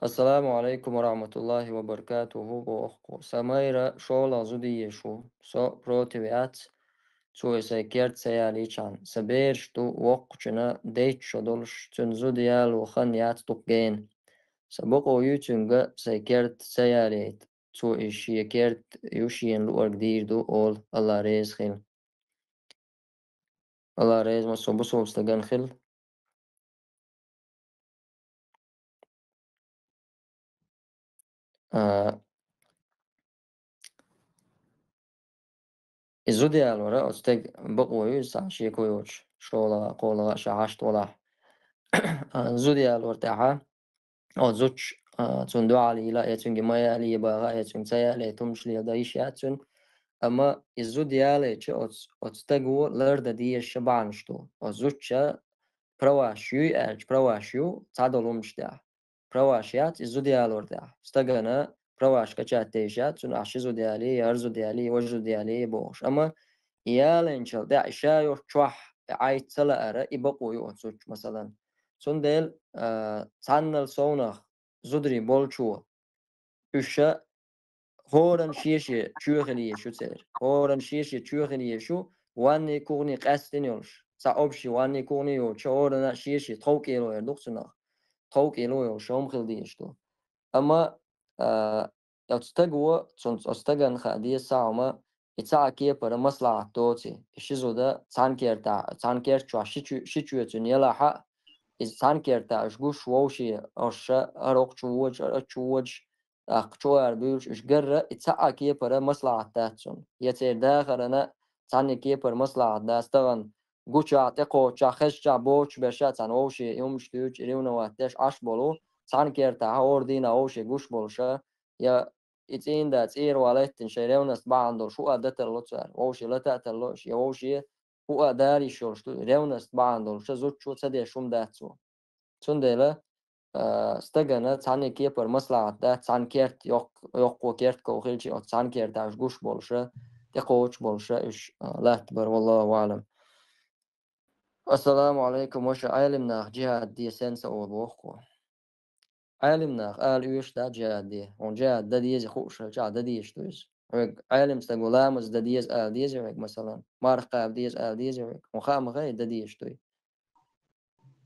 Ассаламу алейкум ва рахматуллахи ва баракатуху, боху. Сан майра шолгӀа зуда езаш ву. Со против яц, цо и сайн керта ца ялийчхьана. Сан бераш ду воккхачунна дейтта шо долуш, цуьнан зуда яло хан яц дукха гена. Сан бакъо ю цуьнга сайн керта ца ялийта, цо и шен керта ю шена луъург дийр ду олу, Алла реза хила. Алла реза массо бусалба стагана хила. А, и зуда ялор оцу стеган бакъо ю иза, цхьа шеко йоцуш, шолгӀа, кхоалгӀа, ша хьашт валахь. А, зуда ялор тӀехь, оцу зудчо, а, цунна дуӀа лела, я цуьнга ма ялае баха, я цуьнга ца ялае, тумаш леладан йиш яц цуьнан. Амма и зуда ялийча, оцу, оцу стага лардан дезаш бахьанаш ду. Оцу зудчун праваш юй аьлча, праваш ю цхьадолу хӀуманаш тӀехь. Праваш яц и зуда ялор тӀехь. Стагана праваш качать деш яц, цунна ахь ши зуда ялае, я хӀара зуда ялае, я важа зуда ялае бохуш. Амма и ялийначул тӀаьхьа и ша йолчу чохь и Ӏайта ца лаара, и бакъо ю оцу зудчун, масалан. Цундела, а, цхьаннал совнах зударий болчо, уьш ша хӀоранна шен-шен чоь хила езаш ю церан. ХӀоранна шен-шен чоь хила езаш ю, ванни, кухни къаьстина йолуш. Цхьа общий ванни, кухни йоцуш, хӀоранна шен-шен тховкӀело эр ду-кх цунах. ТховкӀело йолуш хӀума хила дезаш ду. Амма, а, оцу стага, цунна оцу стагана хаа деза цхьа хӀума, и цхьа а кепара маслахьат доций, и ши зуда цхьана керта, цхьана керта чохь ши чу-, ши чоь цуьнан ялахь а, иза цхьана керта уьш гуш вовше, ош ша хӀара окху чу водуш, хӀара оцу чу водуш, тӀаккха чу ара буьйлуш уьш гарра, и цхьа а кепара маслахьат дац цунна. Я церан дахарана цхьанна кепара маслахьат дац, тахана гучахь, тӀекхоччахь, хезчахь, боцуш берш а цхьаьна вовше и хӀуманаш дуьйцуш, и ревновать деш Ӏаш болу, цхьана кертахь хӀора дийнахь вовше гуш болуш а, я и цӀийнда цӀера ван леттина шайн ревность бахьана долуш хӀуъа дан тарло цара, вовше лата а тарло, я вовше хӀуъа дала йиш йолуш ду, ревность бахьана долуш а зудчо ца деш хӀума дац цо. Цундела, а, стагана цхьанна кепара маслахьат дац, цхьана керта йоккха, йоккхо керта ков хилча, оцу цхьана керта уьш гуш болуш а, тӀекхочуш болуш а уьш, а, латтабар, валлаху аӀлам. Ассаламу алейкум, ваша, Ӏелим нах, джихад де сен ца олу боху-кх. Ӏелим нах ала оьшуш дац джихад де. Хьуна джихад дан деза хууш хилча, дан дезаш ду иза. Хьоьга Ӏелим стага ламаз дан деза ала деза хьоьга, масалан, марха кхаба деза ала деза хьоьга. Хьуна хаа ма хаьий, дан дезаш дуй.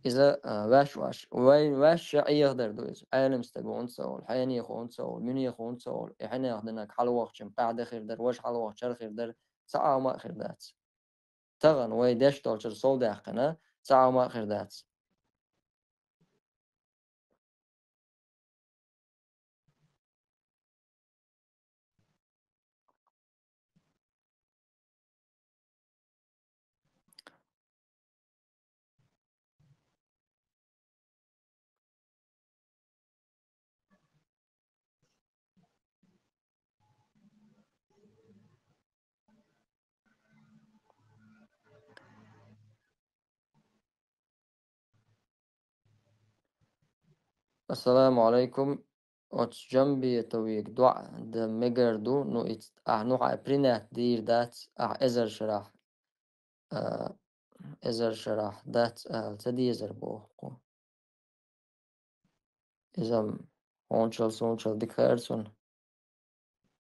Иза, а, ваьш-ваьш, вай ваьшша Ӏехадар ду иза. Ӏелим стага хӀунда ца олу, хьенеха хӀунда ца олу, муьнеха хӀунда ца олу, и хьенех динарг хьалавахча-м къаьхьа дан хир дара, важа хьалавахча хӀара хир дара, цхьа а хӀума а хир дац. Тахана вай деш долчуьра совдаьккхина, цхьа а хӀума а хир дац. Ассаламу алейкум. Оцу Джамбетовига доӀа дан мегар ду, ну, и ц-, ахь, ну, хьайн принять дийр дац, ахь эзар шарахь, а, эзар шарахь дац ала ца дезар боху-кх. Иза-м хьуначул, суначул дика хаьара цунна.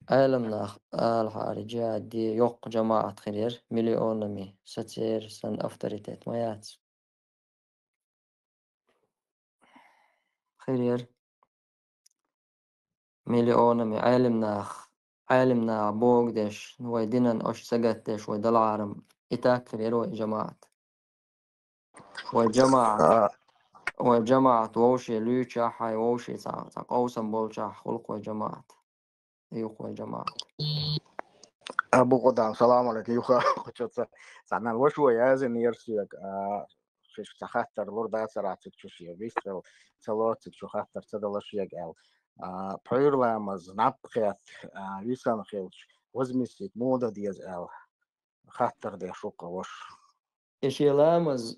Ӏелам нах алахьара, джихад де йоккха жамаӀат хир яра, миллионами, сан церан санна авторитет ма яц. Хир яра. Миллионами Ӏелам нах, Ӏелам нах богу деш, вай динан ош сагатдеш, вай далгӀарам. И так хир яра вай жамаӀат. Вай жамаӀат, а, вай жамаӀат вовше луьйчахь, хьайн вовше цхьа, цхьа къовсам болчахь, хӀуллакх вай жамаӀат. Юха вай жамаӀат. Абу Къудам, салам алейкум. Юха кхучу ца, цхьа нан ваша вай язйинера соьга, а, шуьшка цхьа хаттар лур дацара, цига шу шен вистхила ца ло, цига шу хаттар ца дала шега аьлла. А, пхьуьйра ламаз, наб кхетта, а, висан хилча, возместить муха дан деза аьлла. Хаттар деш ву-кх ваша. И шен ламаз,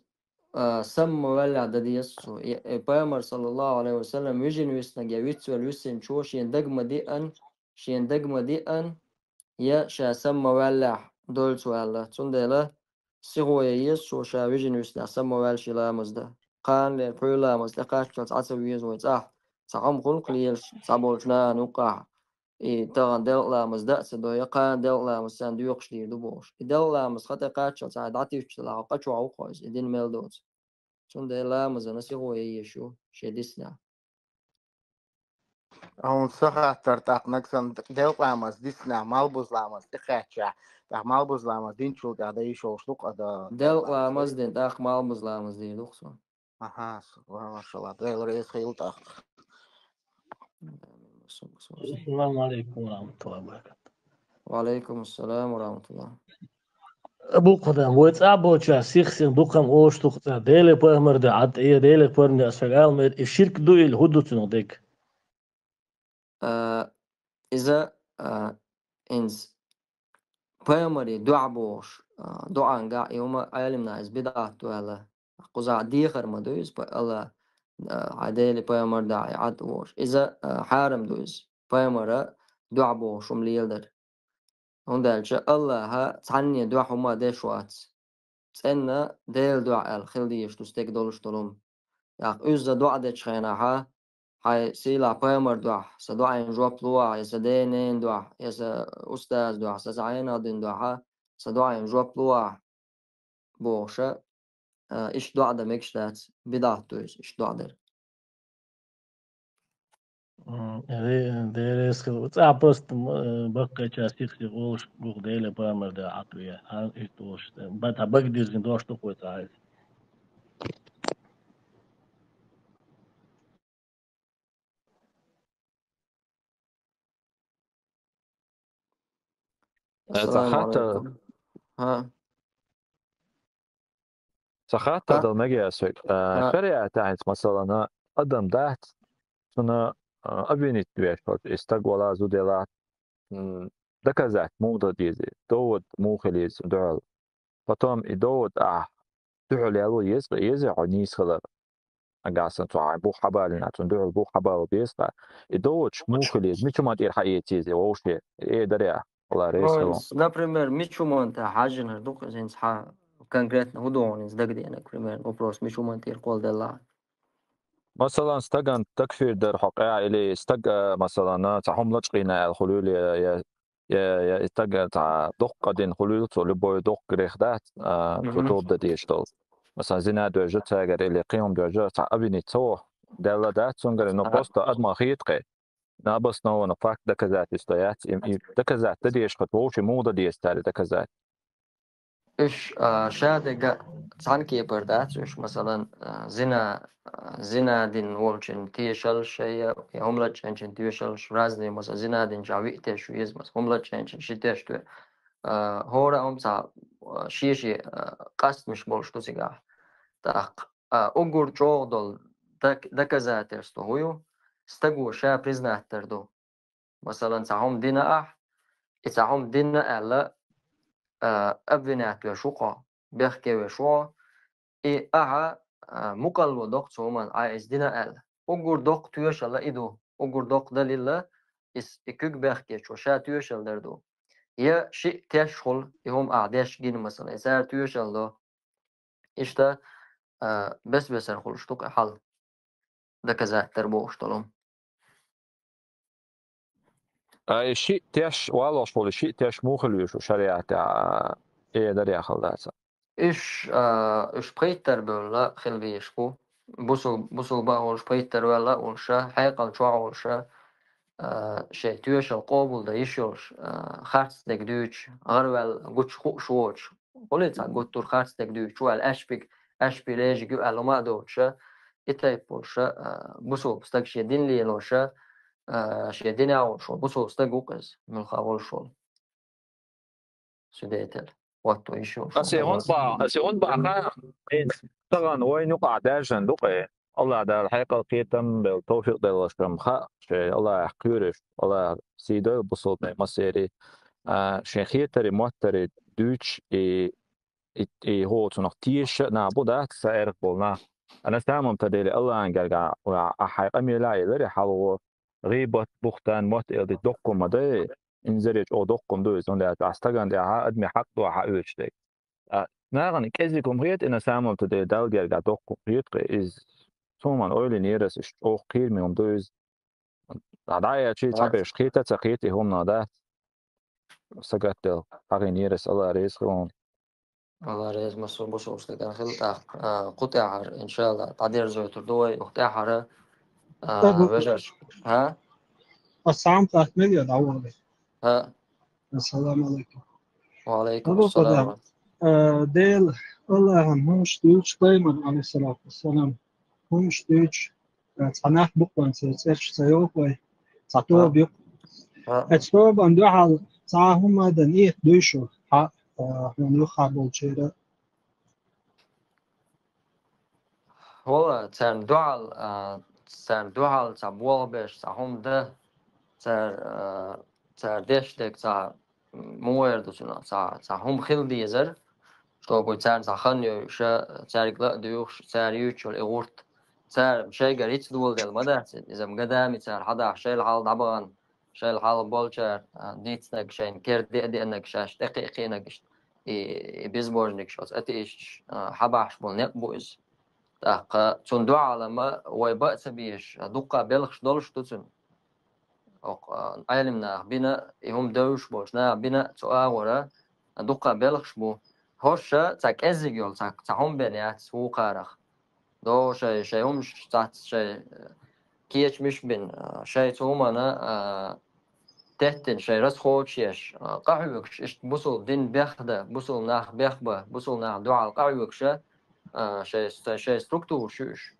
а, самма ваьллехь дан деза цо. И, и Пайхамар, саллаллаху алейхи ва саллям, вижина виснарг я вицвелла висинчо шен дага ма диъан, шен дага ма диъан, я ша самма ваьллехь дойла цо аьлла. Цундела сихо ян еза цо ша вижина виснехь самма ваьлла шен ламаз дан. Кханалера пхьуьйра ламаз тӀекхаччалц Ӏа ца веза вай цӀахь. Цхьа хӀума хуьлу-кх лелаш, цхьаболчу нахана юккъехь, и тахана делкъа ламаз дан а ца до, я кхана делкъа ламаз царна доькъуш дийр ду бохуш. И делкъа ламаз хан тӀе кхаччалц ахьа дӀатуьйсучул, хьо къа чохь ву-кх хьо иза, и дина мел доцу. Цундела ламазана сихо ян езаш ю шен диснехь. Хьуна сан хаттар тӀаккха нагахь санна делкъа ламаз диснехь, малбуза ламаз тӀекхаьччехь, тӀаккха малбуза ламаз динчул тӀаьхьа дан йиш йолуш ду-кх ада? Делкъа ламаз дина, тӀаккха малбуза ламаз дийр ду-кх цо. Аха, ва-, машалла, Дела реза хуьлда тӀаккха. Ассаламу алейкум ва рахматуллахи ва баракатух. Ва алейкум ассалам ва рахматуллах. Абу Къудам, вай цӀа болчохь сих-сиха дукха хӀума олуш ду-кх цӀа, Деле пайхамар де Ӏад, э, Деле пайхамар де аса ала мер, и ширк ду или хӀун ду цунах дерг? А, иза, а, инс пайхамаре дуьхьа бохуш, а, дуьхьангахь и хӀума Ӏелимна иза бидӀат ду аьлла. Кхузахь дехар ма ду иза, па-, Алла, а, хьайн Деле пайхамар дахь и Ӏад вохуш. Иза, а, хьарам ду иза, пайхамара дуьхьа бохуш хӀума леладар. ХӀунда аьлча Аллаха цхьанне дуьхьа хӀума деш вац. ЦӀенна Делан дуьхьа аьлла хила дезаш ду стеган долуш долу хӀума. ТӀаккха уьзза доӀа дечу хенахьа, хьайн сийлахь пайхамар дуьхьа, сан доӀийн жоп ло ахь, я сан ден-ненан дуьхьа, я сан устазан дуьхьа, сан цхьа хьенех дина дуьхьа, сан доӀийн жоп ло ахь, бохуша, а, иштта доӀа дан мегаш дац, бидӀат ду иза, иштта доӀа дар. М, ре-, Дела реза хуьлда. ЦӀа просто, м, э, баккхийчара сих-сиха олуш ду-кх Деле пайхамар де Ӏад ве. Хьан иштта олуш. Ба-, та бага дирзина дош ду-кх вай цхьа хьайца. Э, ца Ассаламу хаттар, алейкум. ХӀа. Ца хаттар Ха? Дала мегаш ю. Э, Ха. Шариатехь хӀинца, масалана, адам дац, цунна, э, обвинить веш хӀорш, и стаг вала, зуда яла, м, доказать муха дан деза, довод муха хила еза цунна дуьхьал. Потом и довод ахь дуьхьал яло еза, еза хьо нийса хилар. Агаса цу хьайн бух хьабалийна, цунна дуьхьал бух хьабала беза. И доводаш муха хила еза, мича хӀуман тӀера хьаэца еза вовше. Э, даре, Алла реза Ну, хилва. Например, мича хӀуман тӀе хьажжинарг ду-кх иза, хьан конкретно хӀун ду хьуна иза дагадеанарг, примерно, вопрос, мича хӀуман тӀера кхолладелла? Масалан, стагана такфир дар хьо къа или стаг, а, масалан, а, цхьа хӀума лачкъийна аьлла хуьлийла, я, я, я, я и стаг, а, цхьа доккха къа дина хуьлийла, цо любой доккха грех дац, а, цо Мгм. тоба дан дезаш долу. Масалан, зина доьжна цаьргара или кхин хӀума доьжна, цхьа обвинить ца во, делла дац цуьнгара, но А. просто адаман хета кхе. Но обоснованно факт, доказательство яц, и, и доказать дан дезаш хӀотту вовше муха дан деза цара доказать. Уьш, а, ша дерг цхьана кепара дац уьш, масалан, а, зина, а, зина дина волчун тешаллаш я, я хӀума лачкъийначун тешаллаш, разные, масалан, зина динчохь виъ теш веза, масалан, хӀума лачкъийначун ши теш ве. А, хӀора а хӀума цхьа, а, шен-шен, а, къастамаш болуш ду цигахь. ТӀаккха, а, уггар чӀогӀа долу дак-, доказательство хӀун ю? Стаго ша признать дар ду. Масалан, цхьа хӀума дина ахь, и цхьа хӀума дина аьлла, а, обвинять веш ву хьо, бехке веш ву хьо, и ахьа, а, мукъалло доккху цу хӀуманна, Ӏа иза дина аьлла. Уггар доккха тоьшалла и ду, уггар доккха далилла, и с-, и куьг бехкечо ша тоьшалла дар ду. Я шиъ теш хуьлу, и хӀума ахь деш гина, масалан, и цара тоьшалла до. Иштта, а, бес-бесара хуьлуш ду кху хьал, доказать дар бохуш долу. А, и шиъ теш, валлалц волу шиъ теш муха хила веза шариатехь, а, э, дарехь хила дацахь? Уьш, а, уьш пхийттара бевлла хила везаш бу. Бусул-, бусулба а волуш, пхийттара ваьлла а волуш, хьекъал чохь а волуш, а, шайн тоьшалла къобалдан йиш йолуш, а, харц дерг дуьйцуш, гӀараваьлла гучу хууш воцуш. Хуьлий цхьа гуттар а харц дерг дуьйцуш ву аьлла, аьшпиг, аьшпи лежиг ю аьлла хӀума а доцуш, и тайпа волуш, а, бусулба стаг шен дин лелош, а, шен динехь волуш волу бусулба стаг ву-кх иза, муьлхха а волуш волу. Свидетель. ХӀотто йиш йолуш волу. Аса хӀунда бахьа, аса хӀунда бахьа, тахана вайна юкъахь даьржина ду-кх. Аллах Дала хьекъал, кхетам белла, тавфикъ делла шуна хаьа, шайн Аллахьах кхоьруш, Аллах сий дойла бусулбанийн массеран, а, шайн хетаре, моттаре дуьйцуш, и, и, и хӀокху цунах тешаш а нах бу дац, сан эрх болу нах. А на самом-то деле Аллахьан гергахь, а, хьайн къамелехь а елира хьалхо, гӀийбат, бухтан, мотт эр ду доккха хӀума ма дай, инзаре чӀогӀа доккха хӀума ду иза, хӀунда аьлча ахь стагана тӀехь адамийн хьакъ ду хьаоьцуш дерг. А, нахана кӀезиг хӀума хета, и на самом-то деле Далла гергахь доккха хӀума хета-кх иза. цуман ойлинера ас, иштта чӀогӀа кхераме хӀума ду иза. ДӀа а яьлча, цхьаберш кхета а ца кхета, и хӀума дац. Сагатдел хьагӀинера ас, Алла реза хилва хьуна. Алла реза массо бусалба стагана хила тӀаккха. А, кху тӀехьара, иншалла, дӀадерзойтур ду вай, кху тӀехьара, а, вежарш. ХӀа? Ассалам алейкум, мегий дӀаволла. ХӀа. Ассаламу алейкум. Ва алейкум ассалам. Э, Дела, Аллахьан хӀумаш дуьйцу, пайхамар, алейхиссалату вассалам, хӀумаш дуьйцу, э, цхьа нах бу-кх вайн цӀераш ца йоху вай, цхьа тоба ю-кх. Эцу тобанна дуьхьал цхьа хӀума дан ийха дуй шу, хьа, э, хьуна юххехь болчеран. ВаллахӀи, царна дуьхьал, а, царна дуьхьал цхьа болх беш, цхьа хӀума дан, цара, а, цара деш дерг цхьа, м, муха эр ду цунах, цхьа, цхьа хӀума хила дезара, чтобы царна цхьа хан йойуш, цаьрга ла а дуьйхуш, цара юьйцуш йолу и гӀурт, цара шайгара хӀинца доладелла ма дац иза, иза-м гадами цара хьадахьа шайла хьалха дӀабахана, шайла хьалха болчара, а, дийцинарг, шайна кера деа-деанарг, шаьш тӀекхиа-кхиинарг иштта, и, и безбожникаш, оцу атеисташ, а, хьабахьаш болу некъ бу иза. ТӀаккха цунна дуьхьал-м вай бан а ца безаш, а, дуккха белхаш долуш ду цуьнан. Оха, а, Ӏелам наха бина, и хӀума девзаш болчу наха бина цу агӀора, а, дуккха белхаш бу. ХӀорш цхьа кӀеззиг йолу, цхьа, цхьа хӀума бен яц вукхарах. ДогӀу шайн, шайн хӀумаш цхьацца шайн, э, кечамаш бина, э, шайн цу хӀуманна, э, теттина шайн расходаш еш, э, къахьоьгуш, иштта бусалба дин бехдан, бусалба нах бехбан, бусалба нах дуьхьал къахьоьгуш, э, шайн, шайн структураш ю уьш.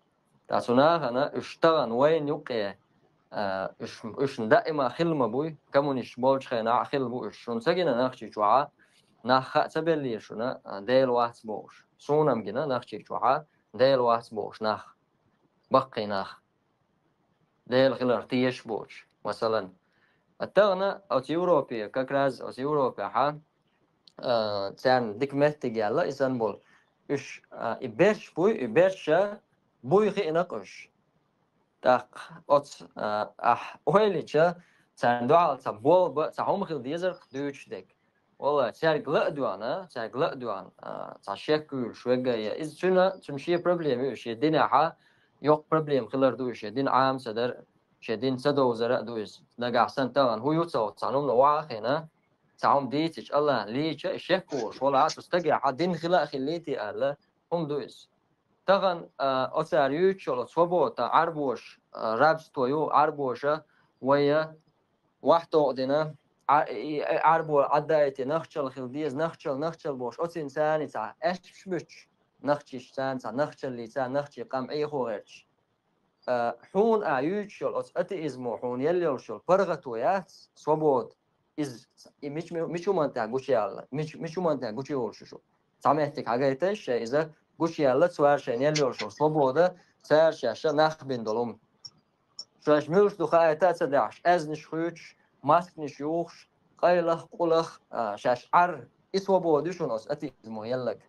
Ткъа цу нахана уьш тахана вайна юккъе, э, уьш, уьшна даима хилла ма буй, коммунисташ болчу хенахь а хилла бу уьш. Шуна ца гина Нохчийчохь а нах хаа ца беллера шуна, э, Дела вац бохуш. Суна-м гина Нохчийчохь а Дела вац бохуш нах. Баккхий нах. Дела хиларх тешаш боцуш, масалан. А тахана оцу Европе, как раз оцу Европехь, а, царна дика меттиг яьлла и санна болу. Уьш, а, и берш буй, и берша буй хиъна-кх уьш. ТӀаккха оцу, а, ахь ойла йича, царна дуьхьал цхьа болба, цхьа хӀума хила дезарх дуьйцуш дерг. Валла, цаьрга ла а доьгӀна, цаьрга ла а доьгӀна, а, цхьа шек вуьйлуш веггай. Иза цуьнан, цуьнан шен проблема ю, шен динехьа йоккха проблема хилар ду иза, шен дин Ӏама ца дар, шен дин ца довзар а ду иза. Нагахь санна тахана хӀун ю ца оцу цхьана хӀумано ваха а хиъна, цхьа хӀума дийцича, Аллахьна лийча, и шек волуш, валла, цу стагехьа дин хила а хиллий те аьлла, хӀума ду иза. Тахана, а, оцара юьйцуш йолу свобода, Ӏарбоша, а, рабство ю, Ӏарбоша вайа вахтокъу дина, Ӏа-, и, и, Ӏарбо Ӏаддаийти нахчал хила деза, нахчал, нахчал бохуш, оцин царна цхьа аьшпаш буьтуш, нахчиш царна цхьа нахчаллица, нахчий къам Ӏехо гӀерташ. А, хьуна а юьйцуш йолу оцу атеизмо хьуна елла йолуш йолу паргӀато яц, свобода. Иза, и мича-, мича хӀуманна тӀехь гучуяьлла, мича-, мича хӀуманна тӀехь гучуйолуш ю шу. Цхьа меттиг хьагайташ шайн иза гучуяьлла, цара шайна елла йолуш йолу свобода, цара шаьш нах бина долу хӀума. Шаьш муьлш ду хаийта а ца даьхьаш, аьзнаш хуьйцуш, маскнаш юхуш, къайлах, къулах, а, шаьш Ӏар, и свобода ю шуна оцу атеизмо еллаг.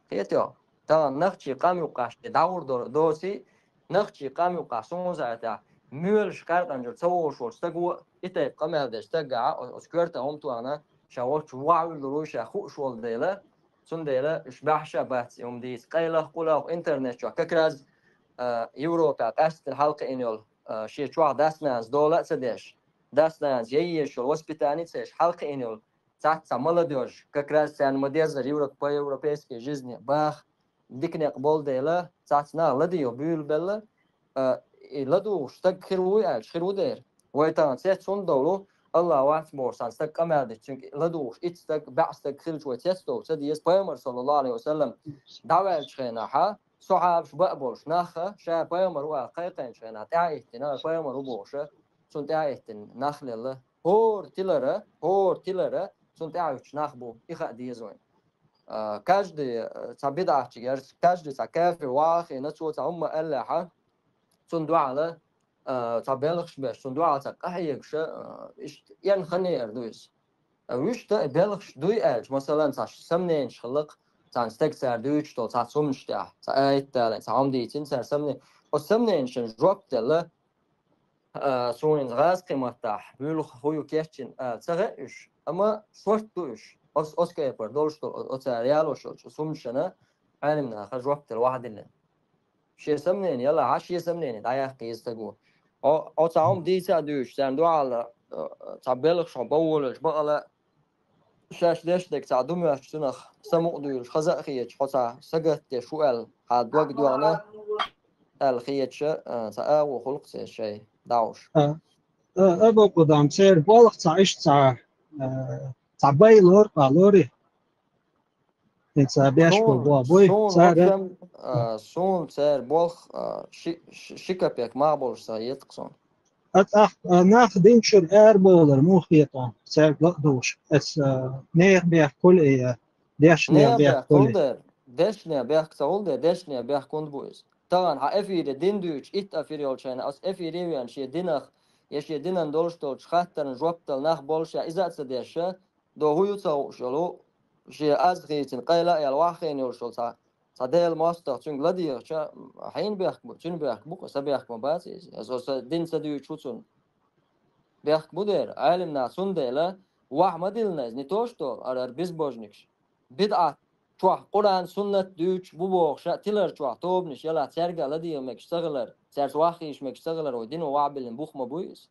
Кхетий хьо? Тахана нахчий къам юккъехь шен дӀагӀур до-, доций, нахчий къам юккъехь суна заьтехь, муьлш къаьркъанчуьра ца волуш волчу стаго, и тайпа къамел дечу стаггахьа, о-, оцу коьрта хӀума тоьхна, ша волчу вахьуьллур вуй ша хууш волу дела, цундела уьш баьхьша бац и хӀума дийца. Къайлах, къулах интернет чохь как раз, а, Европехь къаьсттина хьалакхиъна йолу, а, шен чохь дас-нанас дола а ца деш, дас-нанас ян езаш йолу воспитание ца еш хьалакхиъна йолу цхьацца молодёжь, как раз царна ма-деззара европ-, по европейской жизни баха дика некъ болу дела, цхьацца наха ладийгӀа буьйлабелла, а, и ладугӀуш стаг хир вуй аьлча, хир ву дера. Вай тахана цец хӀунда довлу, Аллах вац бохуш цхьана стаг къамел дича, цуьнга ладугӀуш итт стаг, бӀе стаг хилча вай цец довла ца деза. Пайхамар, саллаллаху алейхи ва саллам, дӀаваьллачу хенахьа, сахьабаш баа болуш наха, ша пайхамар ву аьлла кхайкхийначу хенахь, тӀаьхьа а хӀиттина, пайхамар ву бохуша, цунна тӀаьхьа а хӀиттина нах лелла. ХӀора тилара, хӀора тилара цунна тӀаьхьа а хӀуьттуш нах бу, и хаа деза вайна. А, каждый, а, цхьа бидӀатчигерс, каждый цхьа кафир ваха а хиъна, цо цхьа хӀумма аьллехьа, цунна дуьхьала, а, цхьа белхаш беш, цунна дуьхьала цхьа къахьегаш, а, иштта эн хан яр ду иза. А, вуьшта белхаш дуй аьлча, масалан, цхьа сомненаш хилла-кх, цхьана стага цара дуьйцуш долу цхьацца хӀуманаш тӀехь, цхьа аят далийна, цхьа хӀума дийцина цара сомне-, оцу сомненашна жоп делла, а, суна иза гӀазкхийн маттахь, муьлха хӀу ю кечйина, а, ца хаьа уьш, амма шорт ду уьш, оц-, оцу кепара долуш долу, о-, оцара ялош йолчу хӀуманашна Ӏелам наха жоп делла, вахьа диллина. шен самнени ялахь, шен самнени дӀаяккха еза стаг ву. Хьо, хьо цхьа хӀума дийца а дуьйцуш, царна дуьхьал, э, цхьа белхаш хьо боввалалаш бакъала, шаьш деш дерг цхьа ду моьттуш цунах самукъа дуьйлуш, хаза а хеташ, хьо цхьа сагатдеш ву аьлла, хьан дог доьгӀна аьлла хеташ, а, цхьа агӀо хуьлу-кх церан шайн дӀахьош. А, а, Абу-Къудам, церан болх цхьа иштта цхьа, а, цхьа бай лору-кх, лорий? И цхьа беш болу бой. Суна, суна, цара, в общем, а, суна церан болх, а, ши, ши, ши капек мах болуш ца хета-кх суна. Ат ах, а, нах динчуьра арабовлар муха хета хьуна, цаьрга ла а долуш? Ас, а, нехан бехк хуьлу и, а, дешнех нехан бехк бехк хуьлу хуьлу и? Дера, дешнех бехк ца хуьлу дера, дешнех бехк хӀунда бу иза? Тахана хьан эфире дин дуьйцуш, итт эфир йолчу хенахь, ас эфире а веана, шен динах, я шен динан долуш долчу хаттарна жоп дала нах болуш, я иза а ца деш, до хӀун ю ца хууш йолу, шен аз хийцина къайла а яьлла, ваха хиъна йолуш йолу цхьа, цхьа Делан мостагӀа цуьнга ладийгӀича, хьенан бехк бу, цуьнан бехк бу-кх, сан бехк ма бац иза. Аса, аса дин ца дуьйцуш ву цунна. Бехк бу дера, Ӏелам наха, цундела ваха ма диллина иза, не то что, ара, ара безбожникаш. БидӀат чохь Къуръан, суннат дуьйцуш бу бохуш а, тилар чохь тобанаш ялахь, цаьрга а ладийгӀа мегаш ца хилар, цаьрца ваха хиъна мегаш ца хилар, вай дино ваха биллина бух ма буй иза.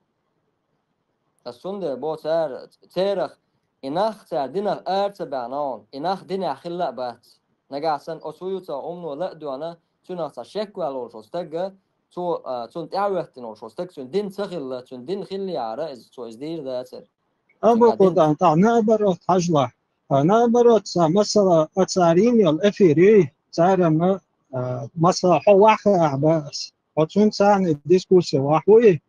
Ас цундела бо цара, церах, и нах цара динах ара ца баьхна хьуна, и нах динехь хилла а бац. Нагахь санна оцу ю ца хӀумано ла а доьгӀна, цуьнах цхьа шек ваьлла волуш волу стаг, цо, а, цунна тӀаьхьахӀоьттина волуш волу стаг, цуьнан дин ца хилла, цуьнан дин хиллехьара, иза, цо иза дийр дацара. Цуьнга а дин. Абу-Къудам, тӀаккха наоборот хьажалахь. А, наоборот, цхьа, масала, а, цара йина йолу эфир юй, цара ма, а, масала, хьо ваха а бац. Хьо цуьнца цхьаьна дискуссия ваха вуй,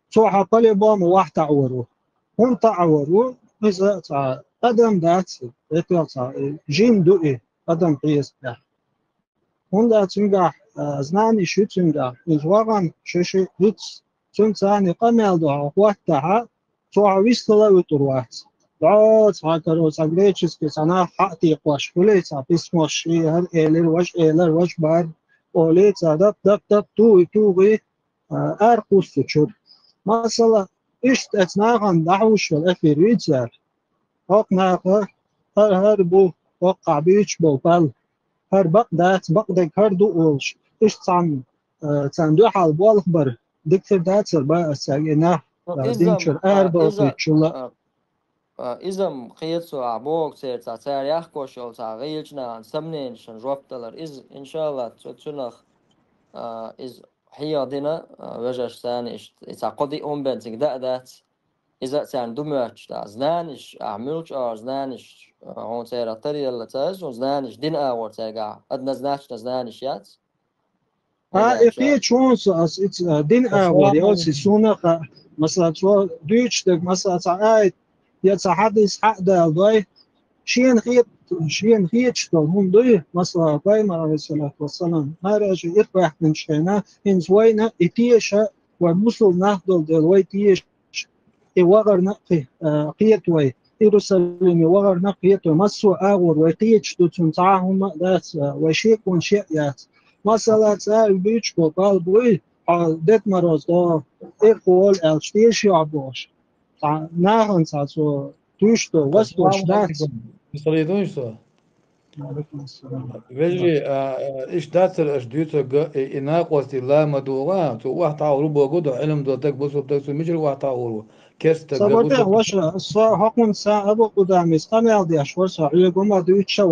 цо хьо по-любому ваха таӀор ву. ХӀунда таӀор ву? Иза цхьа адам дац, это цхьа, э, жин ду и, адам пьеса тӀехь. ХӀунда цуьнгахь, а, знаниш ю цуьнгахь, иза вахана ши-ши виц, цуьнца цхьаьна къамел ду хьо хӀоттахьа, цо хьо вистхила а вуьтур вац. ДӀо цхьа каро, цхьа греческий цхьа нах хьа а текхош хуьлий, цхьа письмош ши хӀара элира, важа элира, важа бара олий, цхьа дап, дап, дап, тугӀий, тугӀий, а, ара кхуссу чуьра. Масала, иштта эцу нахана дӀахьуш йолу эфир вийцара. ХӀокху наха хӀара, хӀара бу, хӀокхахь буьйцуш болу пал. ХӀара бакъ дац, бакъдерг хӀара ду олуш. Иштта цхьаьна, а, царна дуьхьал болх бар. Дика хир дацара бан ас цаьрга и нах, а, динчуьра арабовлуьйтуш а, а, иза-м кхета со, ахь боху церан цхьа, цара яхкош йолу цхьа гӀийлачу нахана самненашна жоп далар. Иза, иншаллах, цу, цунах, а, иза хьеха дина, а, вежаршна царна иштта, и цхьа кхо-диъ хӀума бен цига даа дац. Иза а царна ду моьттуш дӀа. Знаниш, ахь муьлхачу агӀор знаниш, а, хьуна церах таръелла ца еза, хьуна знаниш, дин агӀор цаьргахь однозначно знаниш яц. А, и кхечу хӀун со ас ица, а, дин агӀор йоций суна а хаьа. Масала, цо дуьйцуш дерг, масала, цхьа аят я цхьа хьадис хьа а даладой, шена хет-, шена хеташ долу хӀума дуй, масала, пайхамар, алейхиссалату вассалам, маьраже ирхъваьккхинчу хенахь, хӀинца вайна и теша, вай мусул нах долу дела, вай теша, и вахарна а кхе-, а, кхета вай, Иерусалиме вахарна а кхета вай, массо а агӀор вай кхеташ ду, цунна цхьа а хӀума а дац, а, вай шеконаш а яц. Масала, цара буьйцуш болу пал буй, хьо Дед Мороз до, ирхъу волу аьлча, теша йохь бохуш. Цхьа нахана цхьа цо туьйш до, васкош дац. Салам алейкум, со. Валейкум ассалам. Вежарий, а, а, иштта дацара аша дуьйцург, и, и накъостий ла ма дугӀа, цо охьатаӀор ву бохург ду, Ӏилма долу стаг, бусалба стаг, цо мичара охьатаӀор ву? Керста стаг, бусалба стаг. Ваша, со хӀокхунца Абу-Къудамис къамел деш вара со, хьоьга ма дуьйцуш а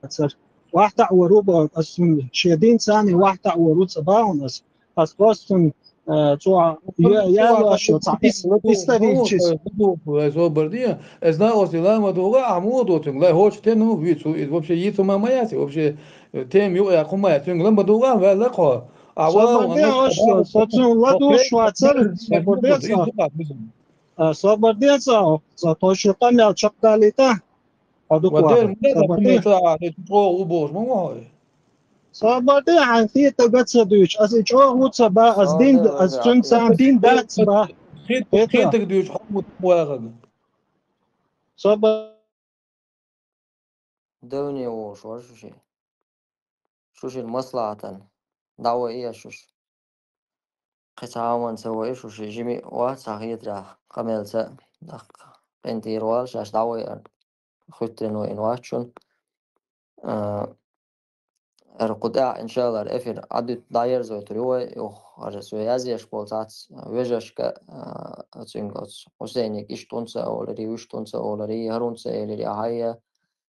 вацара. ОхьатаӀор ву бохург ас цунна, шен динца а охьатаӀор ву ца боху ас. Ас просто, э, цо я-, ялош йолу цхьа ис-, исторический. Собар де, ас накъостий ла ма дугӀа, ахь муха доцург, лай хӀорш тен ну вуьйцу, иза вообще йицу ма ма яц, вообще, э, тема юкъа яккха ма яц, цуьнга ла ма дугӀа, ваьлла кхо. Ахь собар де, со цунна ладугӀуш вацара, собар де, собар де, цо, цо тхо шен къамел чекхдалийта. Хьо дукха вахар. Собар де. Собар де, хьайн хетарг ца дуьйцу. Ас и чӀогӀа ву ца боху, ас дин, ас цуьнца дин дац ца боху. Хетарг дуьйцу, хьо ву вахарг. Собар. Девне волуш вара шу ши. Шу шина маслахьатан. ДӀавоьду шу ши. Кхин цхьа хӀуманна ца воьду шу ши, жима а вац, цхьа хетарехь къамелца, тӀаккха къинтӀера вала, шаьш дӀавоьду аьлла. Хуьттина вайна вац шуна. А, ХӀара кху тӀехь, иншаллахӀ, эфир Ӏадуьтта дӀаерзойтур ю вай, юха хӀара со язъеш болу цхьацца вежаршка, а, цуьнга оцу Хьусейниг иштта хӀунда ца олури, вуьшта хӀунда ца олури, хӀара хӀунда ца элири ахьа,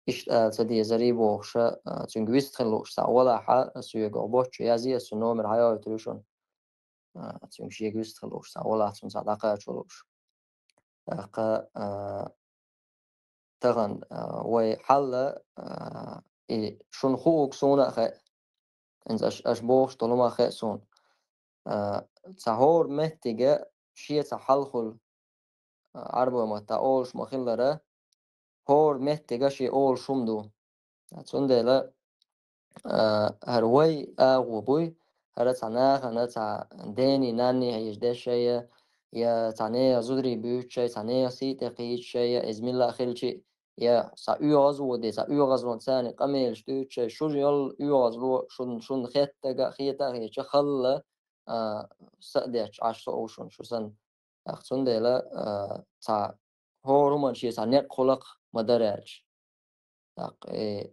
иштта ала ца дезари бохуша, а, цуьнга вистхила лууш цхьаъ валахьа, соьга оха боцчу язъе, аса цуьнан номер хьайойтур ю шуна. А, цуьнга шега вистхила лууш цхьаъ валахь, цунна цхьа дӀакхачо лууш. ТӀаккха, а, тахана, а, вай хьалла, а, и шуна хуург суна а хаьа. ХӀинца аш, аш бохуш долу ма хаьа суна. А, цхьа хӀора меттига шен цхьа хьал хуьлу, а, Ӏарбойн матта олуш ма-хиллара, хӀора меттига шен олуш хӀума ду. Цундела, а, хӀара вай агӀо буй, хӀара цхьа нахана, цхьа дений, нанний хьийза дешшая, я цхьа нехан зударий буьйцушшай, цхьа нехан сий тӀе кхийчушшай, я иза милла а хилчи, я цхьа оьгӀаз а воде, цхьа оьгӀазлонца царна къамелаш дуьйцушшай, шу йолу оьгӀазло шун, шун хеттага а, хета а хетча, халла, а, са а детташ Ӏаш со а ву шуна, шу санна. ТӀаккха цундела, а, цхьа хӀора хӀуманна шен цхьа некъ хуьлу-кх ма-дарра аьлча. ТӀаккха, э,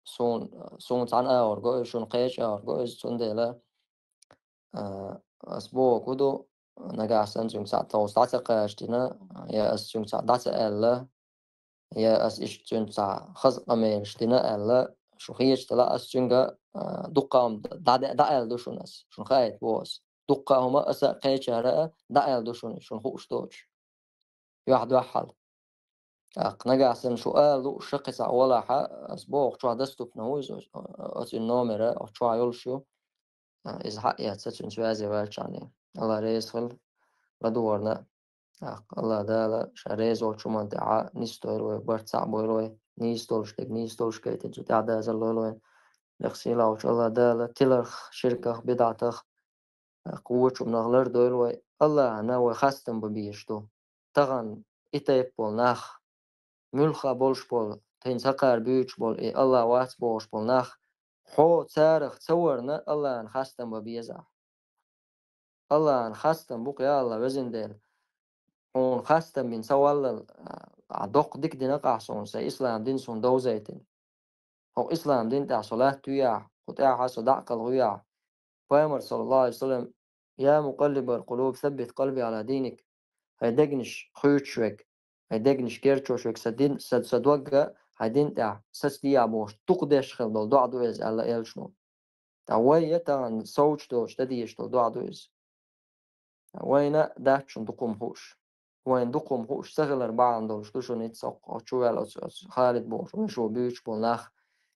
суна, суна цхьаьна агӀор го иза, шуна кхечу агӀор го иза, цундела, а, ас бохург ду, нагахь санна цуьнга цхьаъ тховса дӀа ца кхачдина, я ас цуьнга цхьаъ дӀа ца аьлла, я ас иштта цуьнца цхьа хаза къамелаш дина аьлла, шу хеташ делахь, ас цуьнга, а, дуккха а хӀума дӀа-, дӀа-, дӀааьлла ду шуна ас, шуна хаийта боху ас. Дуккха а хӀума аса а, кхечара а дӀааьлла ду шуна, шуна хууш доцуш. Юьхь-дуьхьал. ТӀаккха нагахь санна шу ала лууш кхин цхьаъ валахьа, ас боху, чохь доступна ву иза, оцу номера, оцу чохь йолуш ю. А, иза хьаэца цуьнца ваьзе ваьллачхьана. АллахӀ реза хуьлда ладогӀарна. ТӀаккха АллахӀ Дала Ша реза волчу хӀуманна тӀехь нисдойла вай, барт цхьаъ бойла вай, нийса долуш дерг нийса долуш гайтина, цу тӀехь дазалла лойла вай. Лекха сийлахьчу АллахӀ Дала тиларх, ширках, бидӀатах, тӀаккха вочу хӀуманах лардойла вай. АллахӀана вай хастам бан безаш ду. Тахана и тайпа болу нах, муьлхха болуш болу, тхайна сакхара буьйцуш болу, и АллахӀ вац бохуш болу нах, хьо царах ца варна, АллахӀана хастам бан безахь. АллахӀана хастам бу-кх, я АллахӀ, Везан Дела. Хьуна хастам бина ца валлал, а, доккха дика дина-кх ахь суна, сайн ислам дин суна довзийтина. ХӀокху ислам дин тӀехь со латтуьйхьа, кху тӀехьа со дӀа а кхалхуьйхьа. Пайхамар, саллаллаху Ӏалайхи ва саллам: «Я мукъаллибал къулуб, саббит къалби Ӏала диник». ХӀай дегнаш хуьйцуш верг, хӀай дегнаш герчош верг, сан дин, сан, сан догга хьайн дин тӀехь сацадехьа бохуш, дукха деш хила долу доӀа ду иза, аьлла элчано. Ткъа вай я тахана совцуш доцуш дан дезаш долу доӀа ду иза. Вайна дац шуна дукха хӀума хууш. Вайна дукха хӀума хууш ца хилар бахьана долуш ду шуна иза, оцу, оцу чу ваьлла оцу, оцу Халид бохуш, вайн шу буьйцуш болу нах,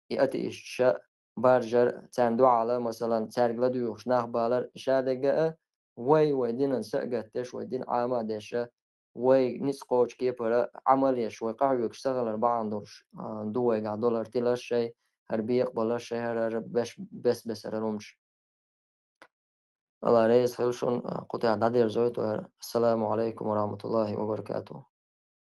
и атеисташа баржар, царна дуьхьал, масалан, цаьрга ладуьйгӀуш нах балар, ша дерг а, вай, вай динан са а гатдеш, вай дин Ӏама а деш, вай ницкъ кхочу кепара Ӏамал еш, вай къахьоьгуш ца хилар бахьана долуш, а, ду вайгахь долар тиларш шай, хӀара бекъабаларш шай, хӀара, хӀара беш-, бес-бесара хӀумаш. АллахӀ реза хуьлда шуна, а, кху тӀехь дӀадерзойла вай. Ассаламу Ӏалайкум ва рахьматуллахӀи ва баракатухӀ.